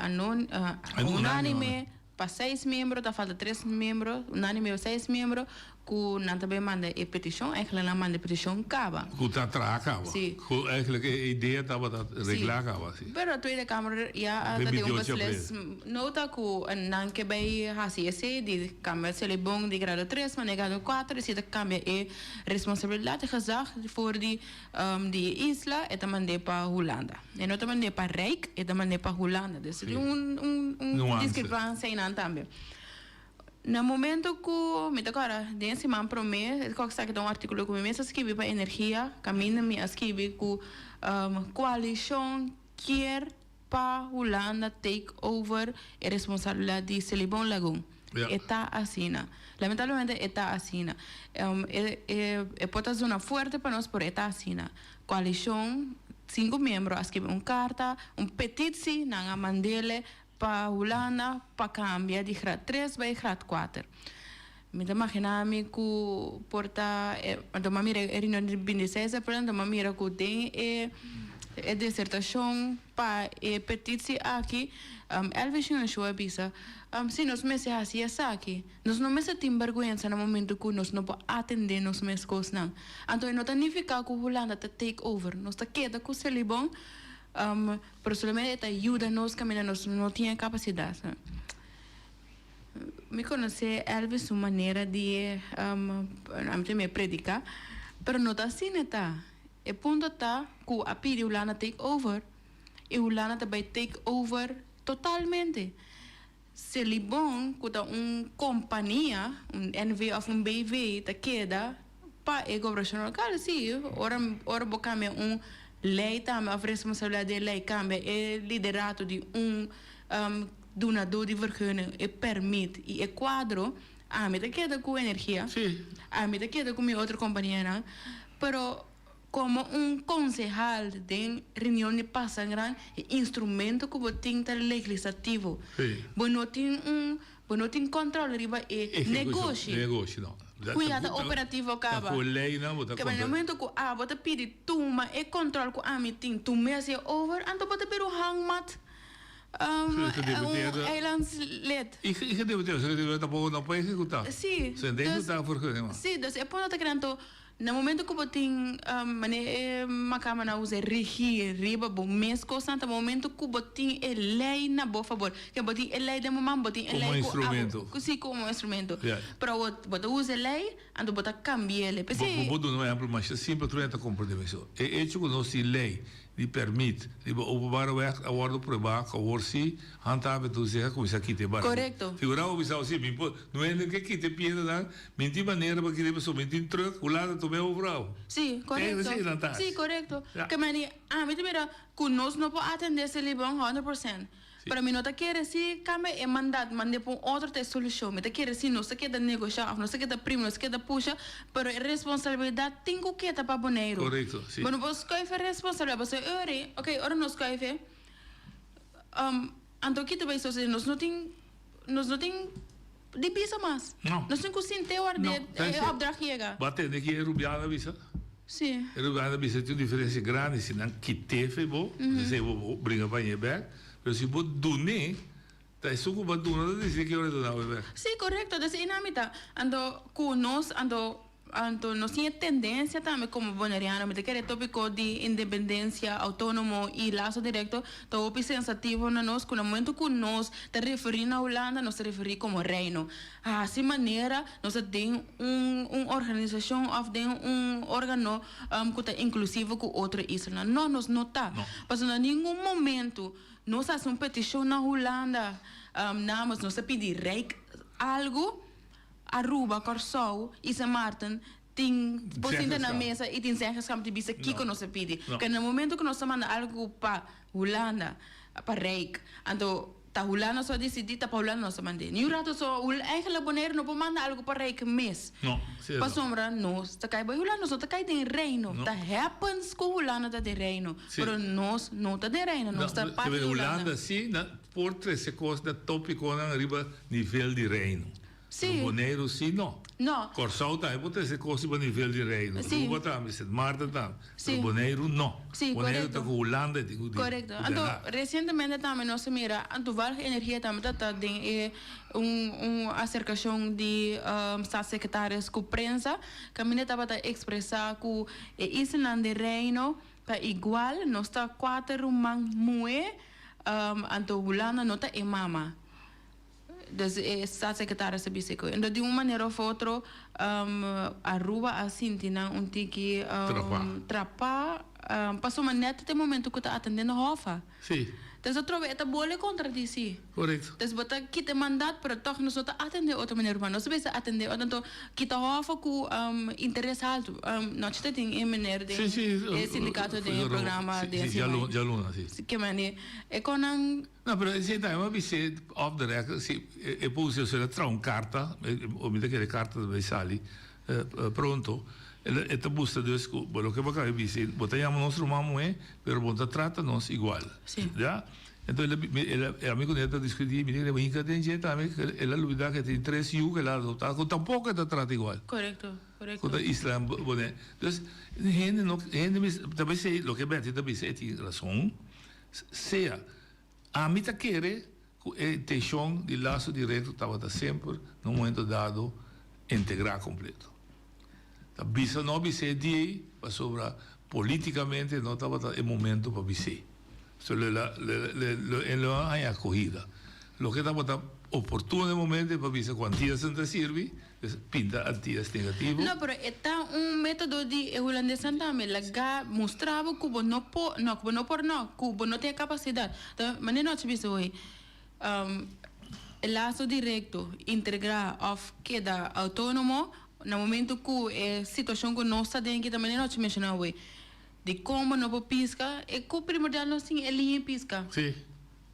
unanime Pa seis miembro ta falta tres miembro, unánime seis miembro, ku nan ta bay manda e petishon, eigenlijk nan manda e petishon kaba. Ku ta traha kaba. Si. Ku eigenlijk e idea tabata reglá kaba, si. Pero Tweede Kamer ya a ta den un beslis nota ku nan ke bay hasi esei di kambia Selibon di grado tres manda e grado kuater, esei ta kambia e responsabilidat, e gezag for di di e isla e ta mand'é pa Hulanda. E no ta mand'é pa Rijk, e ta mand'é pa Hulanda. Dus tin un un un diskrepansia einan tambe. Na momento ku mi ta kòrda den e siman promé, e kòk esaki ta un artíkulo ku mi mes a skibi pa Energia, kaminda mi a skibi ku koalishon kier pa Hulanda take over e responsabilidat di Selibon Lagoon. E ta asina. Lamentablemente e ta asina. E por ta zona fuerte pa nos, pero e ta asina. Koalishon, sinku miembro a skibi un karta, un petitsi, nan a mand'ele pa Hulanda pa kambia di grad tres bai grad kuater. Mi ta magina mi ku por ta, anto mi a mira e reunion di bintiseis april, anto mi a mira ku den e e disertashon pa e petitsi aki, Elvis Shinashua a bisa, si nos mester hasi esaki, nos no mester tin bergwensa na momento ku nos no por atendé nos mes kosnan. Anto e no ta nifiká ku Hulanda ta take over, nos ta keda ku Selibon, pero solamente e ta yuda nos kaminda nos no tin e kapasidat. Mi conoce Elvis su manera di ami ta mira predica, pero no ta asina ta. E punto ta cu a pidi Hulanda take over y Hulanda ta bay take over totalmente. Selibon cu ta un compania, un NV of un BV ta keda. pa e gobernacion local, si, ora ora bo cambia un ley tambe of responsabilidad di e ley cambia e liderato di un dunador di vergunning, e permit y e cuadro, ami ta keda cu energia, ami ta keda cu mi otro companianan, pero como un concehal den reunion di Pasangran e instrumento cu bo tin ta legislativo, bo no tin un Bo no tin control riba e negoshi. Negoshi no. Cu ya ta operativo caba. Ta cu leynan bo ta control. Na momento cu abo ta pidi tuma e control cu ami tin, tuma e haci over, anto bo ta bira un hangmat, un eilandslid. Y gedeputeerde, gedeputeerde tampoco no por ehecuta. Si. Sende ehecuta vergunning man. Si, dus e punto ta keda anto. Na momento ku bo tin manera e makamanan a usa e rigi riba bo mes kosnan ta momento ku bo tin e lei na bo fabor. Ke bo tin e lei den bo man, bo tin e Komo lei ku abo instrumento. si komo instrumento. Ja. Pero bo bo ta usa e lei anto bo ta kambi'el. Bo P'esei. bo duna un ehempel masha simpel tur hende ta komprende mesho. E echo ku nos tin lei di permit riba openbare weg a wordo prueba ku awor si handhaven toezicht a kuminsá kita e barrio. Korekto. Figura bo bisa si mi por no hende ke kita e piedranan Mi tin manera pa kere pasobra mi tin truck Hulanda tuma e overal. Sí, korekto. Esei nan ta hasi. Sí, korekto. Ja. Ke meni, ami ta mira ku nos no por atendé Selibon 100%. Sí. Pero mi no ta kere si kambia e mandat, mand'é pa un otro ta e solushon. Mi ta kere si nos ta keda negoshá òf nos ta keda primi, nos ta keda pusha, pero e responsabilidat tin ku keda pa Boneiru. Korekto, sí. Bo no por skuif e responsabilidat pasobra e ora ei, oké, ora nos skuif e, anto ki ta bai sosodé? Nos no tin, nos no tin. Di bisa mas. No. Nos tin cu sinti ora di No, e opdracht yega. Bo a tende ki e Rubiano a bisa? Si. E Rubiano a bisa tin un diferencia grandi si nan kite fe bo, esey bo bo bringa pa ñe bek, pero si bo dun'e, ta esun cu bo a duna ta dicidi ki ora e duna bo e bek. Si, corecto. Des eynan mi ta. Anto cu nos, anto Anto nos tin e tendencia tambe como Boneriano, mi ta kere e topico di independencia, autonomo y lazo directo ta hopi sensativo na nos cu na momento cu nos ta referi na Hulanda nos ta referi como Reino. Haci manera nos ta den un un organisacion of den un organo cu ta inclusivo cu otro islanan. No, nos no ta. Pasobra na ningun momento nos haci un peticion na Hulanda namens nos ta pidi Rijk algo. Aruba, Kòrsou i Sint Maarten tin por sinta na mesa i tin zeggenschap di bisa kiko nos a pidi. Paske na momento ku nos ta manda algu pa Hulanda, pa Rijk, anto ta Hulanda so a disidí, ta pa Hulanda nos a mand'é. Niun rato so, eigenlijk Boneiru no por manda algu pa Rijk mes. Pasobra nos ta kai bai Hulanda, nos no ta kai den Reino. Ta happens ku Hulanda ta den Reino, pero nos no ta den Reino, nos ta parti di Hulanda. Hulanda si nan por trese kos na topikonan riba nivel di Reino. Sí. Pero Boneiru sí no. No. Kòrsou tambe por trese kos riba nivel di Reino. Sí. Aruba tambe, Sint Maarten tambe. Sí. Pero Boneiru no. Sí, Boneiru ta korekto. ku Hulanda i tin ku di Korekto. ku Anto Den Haag. resientemente tambe nos a mira, toevallig energia tambe ta ta den e un un aserkashon di staatssecretaris ku prensa kaminda tabata ekspresá ku e islanan den Reino ta igual, nos ta kuater ruman muhé, anto Hulanda no ta e mama. Dus e staatssecretaris a bisa cu endo di un manera of otro Aruba a sinti nan un tiki trapa pasobra net ta e momento cu ta atendendo Hoffa. Sí. Dus atrobe e ta bole contradici. Correcto. Dus bo ta kita e mandaat pero toch nos no ta atende otro manera Aruba. Nos a bisa atende otro anto kita Hoffa cu interes halto. Nochi ta tin e meneer den e sindicato den e programa den Sí, djaluna, sí. Ke manera e con nan. No, pero esei tambe a bis'é off the record, si e por usa esei a traha un karta, mi ta kere e karta ta bai sali pronto, e ta busta dus ku bo loke bo kaba bisa, bo ta yama nos ruman muhé, pero bo no ta trata nos igual. Sí. Ya? Enton el a el a e ami ku el ta diskutí, mi di bo hinka den dje tambe, el a lubidá ku e tin tres yu ku el a adoptá, ku tampoko e ta trata igual. Korekto, korekto. Ku ta isla Bonaire. Dus hende no, hende mester, ta bis'ei loke Betty ta bisa e tin rason. Sea, ami ta kere ku e intenshon di Lazo Directo tabata semper na un momento dado integrá kompleto. Ta bisa no bis'é di ei pasobra polítikamente no tabata e momento pa bis'é. So lo el a lo el lo a haña akohida. Loke tabata oportuno na e momento e pa bisa ku Antias no ta sirbi. Pues pinta Antillas negativo. No, pero e ta un metodo di e hulandesnan tambe. Laga mustra bo ku bo no por, no, ku bo no por no, ku bo no tin e kapasidat. Ta manera nochi bisa hoy, e laso direkto, integrá òf keda outónomo. Na momento ku e situashon ku nos ta den aki ta manera nos a menshoná awe, di kon bo no por piska, e ku primordial nos tin e liña piska. Sí.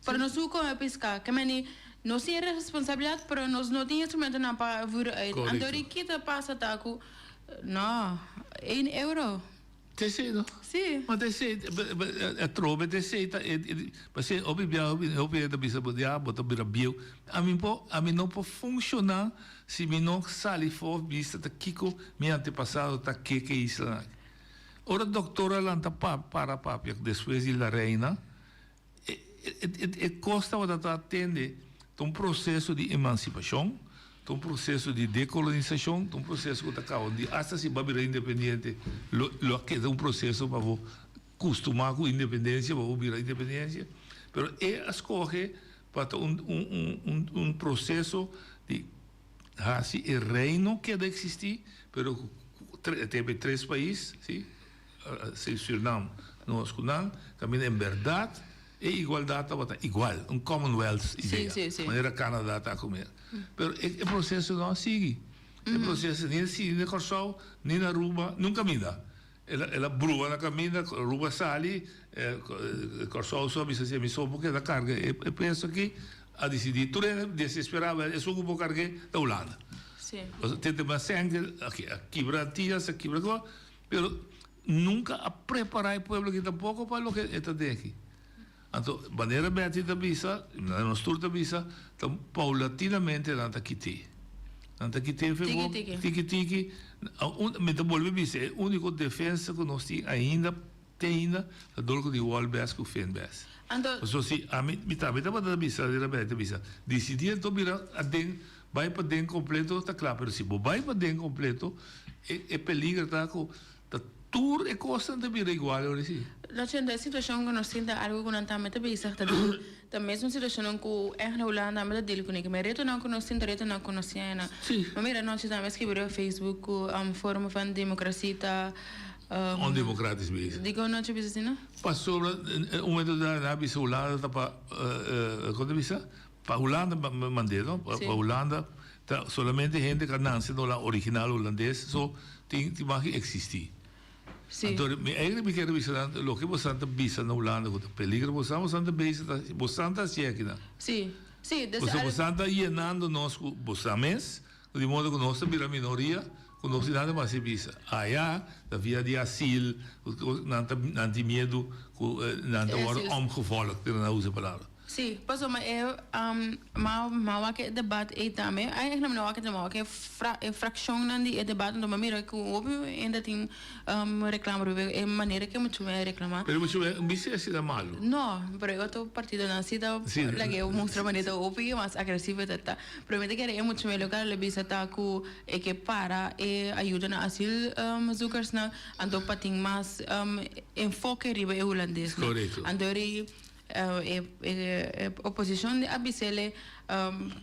Pero nos su kome piska. Ke meni nos tin e responsabilidat pero nos no tin instrumentonan pa voer uit. Korekto. Anto di ki ta pasa ta ku no, één euro. Te esei no? Sí. Ma te esei, atrobe te esei ta e, pasobra hopi bia hopi hopi hende ta bisa bo ya bo ta bira bieu. Ami por ami no por funshoná si mi no sali for bista ta kiko mi antepasado ta ke ke islanan aki. Ora doktor a lanta pa para papia despues di la reina, E e kos tabata ta atende ta un proseso di emansipashon, ta un proseso di dekolonisashon, ta un proseso ku ta kaba un dia, asta si bo a bira independiente lo lo a keda un proseso pa bo kustumá ku independensia, pa bo bira independensia. Pero e a skohe pa ta un un un un proseso di hasi e reino keda eksistí, pero ku te tres pais, si. Si Surinam nos ku nan, kaminda en bèrdat e igualdat tabata igual, un commonwealth idea, manera Canada ta kumer. Pero e proseso no a sigui. E proseso ni a sigui na Kòrsou, ni na Aruba, ni un kaminda. El a brua na kaminda, Aruba sali, Kòrsou so a bisa si mi so por keda karga e peso aki, a disidí tur hende desesperá, esun ku por karg'é ta Hulanda. Tete mas sèn a kibra Antias, a kibra. Pero nunca a prepara e pueblo aki tampoco pa loke e ta den aki. Anto manera Betty ta bisa, y manera nos tur ta bisa, ta paulatinamente nan ta kit'é. Nan ta kit'é fe bo, Tiki tiki. tiki tiki. Mi ta bolbe bisa, e unico defensa cu nos tin ainda, te ainda, ta dor cu di Walbes cu Finbes. Anto. Pasobra si ami, mi tambe tabata ta bisa, manera Betty ta bisa, dicidi anto bira aden. Bai paden completo ta cla, pero si bo bai paden completo e e peliger ta cu ta tur e cosnan ta bira igual ora si. Lo siento, e situacion cu nos tin ta algo cu nan tambe ta bezig ta deal, ta mesun situacionnan cu echt na Hulanda tambe ta deal cune, cu retonan cu nos tin ta retonan cu nos tin aina. Si. Ma mira anochi tambe a scribi riba Facebook cu forma van democratie ta. Ondemocratisch bezig. Dicon anochi a bisa asina? Pasobra un momento dado nan a bisa Hulanda ta pa, con ta bisa? Pa Hulanda mand'é no, pa Hulanda ta solamente hende ku a nanse na Hulanda, original hulandes so tin tin mag eksistí. Anto mi eigentlik mi kier bisa nan loke bosan ta bisa na Hulanda ku ta peligro bosan, bosan ta bezig ta bosan ta hasié akinan. Pasobra bosan ta yenando nos ku bosan mes, di modo ku nos ta bira minoria ku nos tin nada mas di bisa. Aya ta via di asil nan ta nan tin miedu ku nan ta wòrdu omgevolgd, nan a usa e palabra. Sí, pasobra e ma ma wak e debat ei tambe. Eigenlijk mi no wak e ma wak e fra e frakshonnan di e debat anto mi a mira ku hopi hende tin reklamo riba e manera ke muchu a reklamá. Pero muchu mi si asina malu. No, pero e otro partidonan si ta lag'é mustra manera ta hopi mas agresivo ta ta. Pero mi ta kere e muchu loke a bisa ta ku e ke para e ayuda na asielzoekersnan anto pa tin mas enfoke riba e hulandesnan. Korekto. Anto ri E oposicion a bisele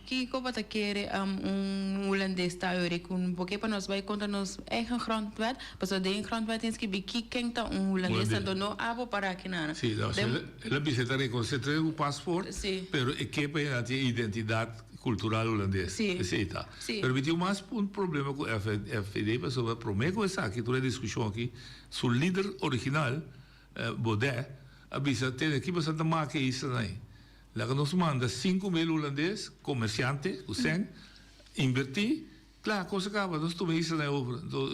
kico bo ta kere un Hulandes ta ori cu bo ke pa nos bay contra nos eigen grondwet pasobra den e grondwet tin skibi ki ken ta un Hulandes anto no abo para aki nada. Si, el a bisa ta reconoce tres cu paspoort pero e ke pa nan tin identidad cultural Hulandes esey ta. Pero mi tin mas un problema cu FVD pasobra prome cu esaki tur e discusion aki su lider original Baudet a bisa, Tene, ki boso ta make e islanan ei? Laga nos manda 5000 hulandes, komersiante, ku sèn, inbertí, kla, kos a kaba, nos tuma e islanan ei over. Anto,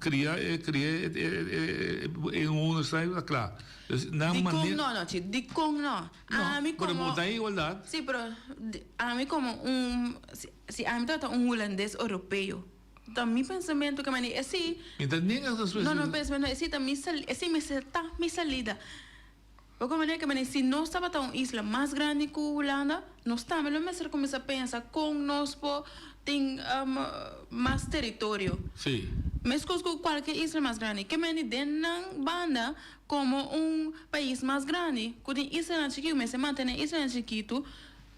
kria e, kria e, e, e, e inwoners ei, ta kla. Dus nan Dikon manera. no, no, chi, dikon no? No, Ami pero komo. bo ta igualdat. Sí, pero ami komo un, si, si ami tabata un hulandes oropeo. Ta mi pensamentu ke mane esei. Mi ta nenga esas No, no, pensamentu esei ta mi sal, esei mester ta mi salida. Bo comprende ke mane si nos tabata un isla mas grandi ku Hulanda, nos tambe lo mester kuminsá pensa kon nos por tin mas teritorio. Sí. Meskos ku kualke isla mas grandi. Ke mane den nan banda komo un pais mas grandi ku tin islanan chikitu mester mantene islanan chikitu.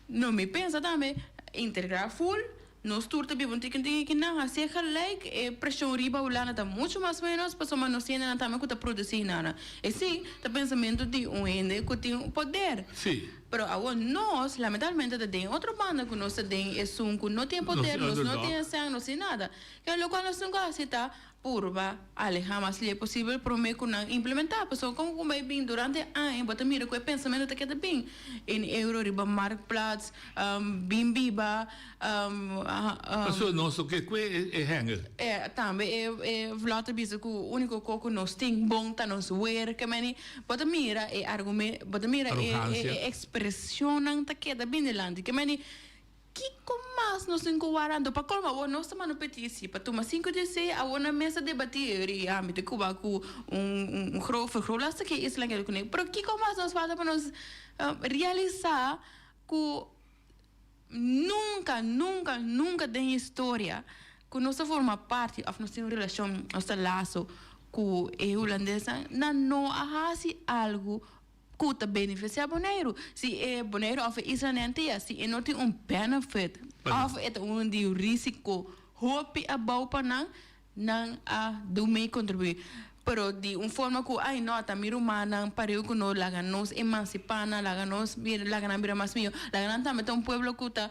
No mi pensa tambe integrá ful. Nos tur ta biba un tiki un tiki kinan, hasié gelijk e preshon riba Hulanda ta muchu mas menos pasobra nos hendenan tambe ku ta produsí hinana. Esei ta pensamentu di un hende ku tin poder. Sí. Pero awor nos lamentablemente ta den otro banda ku nos ta den esun ku no tin poder, nos no tin esèn, nos tin nada. Ke lokual nos tin ku hasi ta Purba alehá mas lihé posibel promé ku nan implementá. Pasobra kon ku bai bin durante e aña bo ta mira ku e pensamentu ta keda bin. In euro riba Marktplaats, bin biba. Pasobra nos no ke kue e hènger. E tambe e e vlot ta bisa ku úniko ko ku nos tin bon ta nos wer. Ke meni bo ta mira e argume bo ta mira e e ekspreshonnan ta keda bin dilanti. Ke meni Kiko mas nos tin ku wara anto? Pa kolmo awor nos ta manda un petisi pa tuma sinku di esei awor na mesa debati eri ami ta kuba ku un un groot vergrootglas ta ke isla keda kuné. Pero kiko mas nos falta pa nos realisa ku nunka nunka nunka den historia ku nos ta forma parti òf nos tin un relashon nos ta laso ku e hulandesnan nan no a hasi algu ku ta benefisiá Boneiru. Si e Boneiru òf e isla di Antia, si e no tin un benefit òf e ta un di risiko hopi abou pa nan, nan a do mee kontribuí. Pero di un forma ku ai no, ta mi rumannan pareu ku no, laga nos emansipá nan, laga nos bira, laga nan bira mas mihó, laga nan tambe ta un pueblo ku ta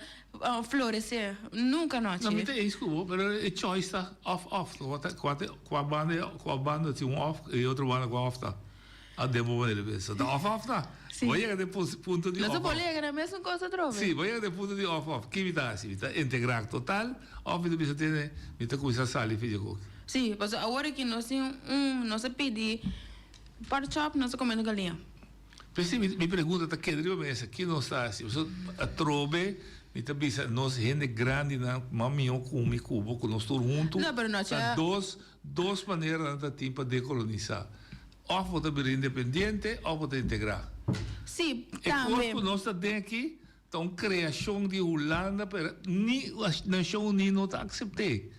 floresé. Nunka no a No, mi ta eens ku bo, pero e choice ta òf òf. Kua ta kua banda kua banda tin un òf i e otro banda kua òf ta. A den bo manera di pensa. Ta of of ta. Sí. Bo a yega den punto di Nos of a por of. yega na mesun kos atrobe. Sí, bo a yega den punto di of of. Ki mi ta hasi? Mi ta integrá total of mi ta bisa tene mi ta kuminsá sali fi dje koki? Sí, pasobra awor aki nos tin un, nos a pidi pork chop, nos a come un galiña. P'esei mi mi pregunta ta keda riba mesa, ki nos ta hasi? Pasobra atrobe mi ta bisa nos hende grandinan mas mihó ku mi ku bo ku nos tur huntu No, pero no ta dos dos maneranan ta tin pa dekolonisá. Òf bo ta bira independiente òf bo ta integrá. Sí, E kos tambe. ku nos ta den aki ta un kreashon di Hulanda pero ni Nashon Uní no ta aksept'é.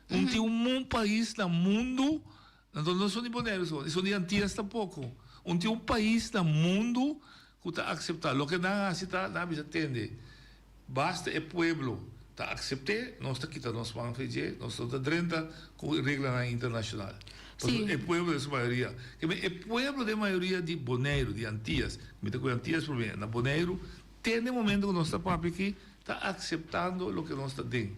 Un tin un mun pais na mundu, anto no son di Boneiru so, ni son di Antias tampoko. Un tin un pais na mundu ku ta akseptá. Loke nan hasi ta, nan a bisa tende, basta e pueblo ta aksept'é, nos ta kita nos man fe dje, nos no ta drenta ku reglanan internashonal. Pasobra e pueblo den su mayoria, ke men e pueblo den mayoria di Boneiru, di Antias, mi ta ku Antias promé, na Boneiru, te na e momento ku nos ta papia aki, ta akseptando loke nos ta den.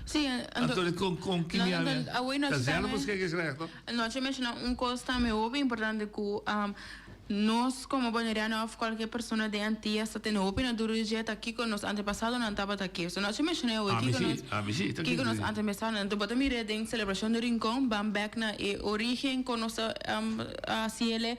Sí, anto kon kon ki mi a ta zelfbeschikkingsrecht, no? Anochi a menshoná un kos tambe hopi importante ku Nos komo boneriano òf kualke persona den Antias ta tene hopi na duru di dje ta kiko nos antepasadonan tabata ke. So nos a menshoná awe kiko nos kiko nos antepasadonan. Anto bo ta mir'é den selebrashon di Rincon, ban bèk na e orígen kon nos ta hasi el'e.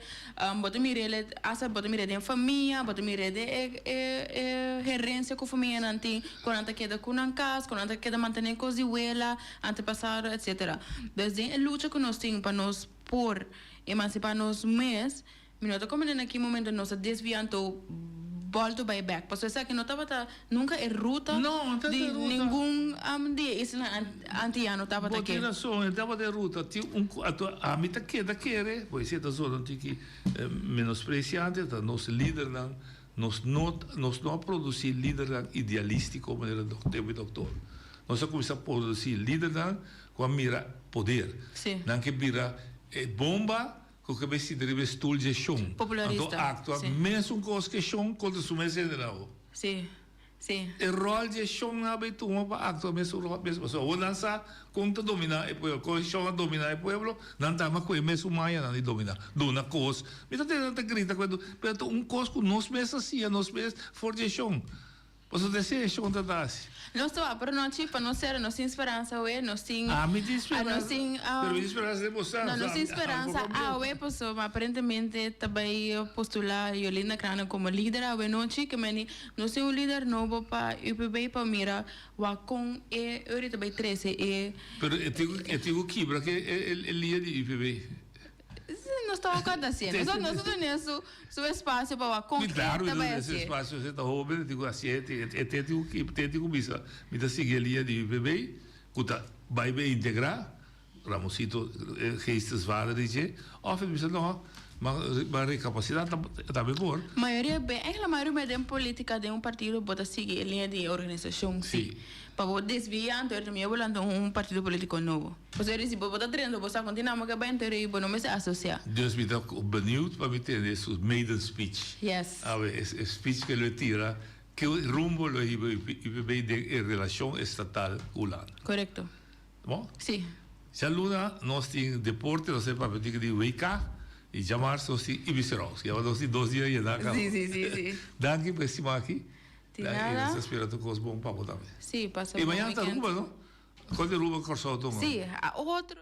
Bo ta mir'é asta bo ta mir'é den famia, bo ta mir'é den e e e herensia ku famianan tin, kon nan ta keda ku nan kas, kon nan ta keda mantené kos di wela, antepasado, etsetera. Dus den e lucha ku nos tin pa nos por emansipá nos mes, mi no ta komprendé na ki momento nos a desviá anto bòlto bai bèk. Pasobra esaki no tabata nunka e ruta di ningun di e islanan antiano tabata Bo ke. tin rason, e tabata e ruta. Tin un ku anto ami ta keda kere, bo esei ta zona un tiki menospresiante, ta nos lidernan, nos no nos no a produsí lidernan idealístiko manera Tempo di Dòktor. Nos a kuminsá produsí lidernan Ku a mira poder. Sí. Nan ke bira e bomba ku ke bay sinta riba e stoel dje shon. Popularista. Anto aktua Sí. mesun kos ke shon kontra su mes hende nan. Sí, sí. E ròl dje shon nan a bay tuma pa aktua mesun ròl mes. Pasobra awor nan sa kon ta dominá e pueblo. Kon e shon a dominá e pueblo, nan ta ama ku e mesun mañanan di dominá. Duna kos. Mi ta tende nan ta grita ku e pero ta un kos ku nos mes a siña nos mes for dje shon. Pasobra ta esei e shon ta ta hasi. Nos ta wak, pero no chi, pa nos sera, nos tin speransa awe, nos tin. Ami tin speransa. Nos tin. Pero mi tin speransa den boso. No, nos tin speransa awe, pasobra aparentemente ta bai postula Yolinda Craane como lider awe nochi, ke meni nos tin un lider nobo pa UPB pa mira wak kon e ori ta bai trese e. Pero e tin ku, e tin ku kibra ke e liña di UPB. Nos ta wak ta haciendo. Nos nos ta dune su su espacio pa wak con Mi claro, e ta bai mi su hacié. espacio, e ta hoben, e tin cu hacié, e te tin cu te tin cu bisa, mi ta sigui e liña di UPB, cu ta bai bay integra, Ramosito geestesvader di dje, of e bisa no, M'a recapacita tambe por. Mayoria be, eigenlijk mayoria be den politica den un partido bo ta sigui e linea di e organisacion si. Pa bo desvia anto er tambe bo lanta un partido politico nobo. Pasobra si bo bo ta drenta bo sa con tin amo ke bai anto er bo no mester asocia. Dus mi ta benieuwd pa mi tende su maiden speech. Yes. Awe e speech ke lo e tira ke rumbo lo e hiba UPB den e relacion estatal cu Hulanda. Correcto. Bon? Sí. Djaluna nos tin deporte, nos ta papia un tiki di WK y djamars nos tin Ibis Rose. Ya nos tin dos dia yena caba. Sí, sí, sí, sí. Danki pa e siman aki. Di nada. Y nos ta spera tur cos bon pa bo tambe. Sí, pasa Y bon mañana ta weekend. Aruba, no? Con di Aruba Corsou tuma? Sí, a otro.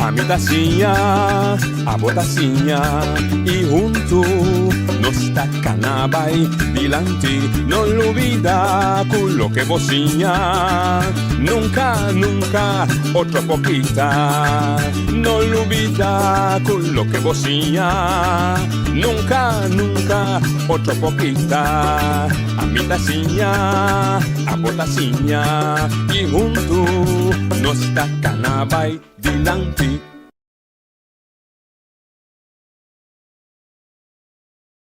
Ami ta siña, abo ta siña y hunto nos ta cana bay dilanti. No lubida cu loke bo siña nunca, nunca otro por kita. No lubida cu loke bo siña nunca, nunca otro por kita. Ami ta siña, abo ta siña y hunto nos ta cana bay dilanti.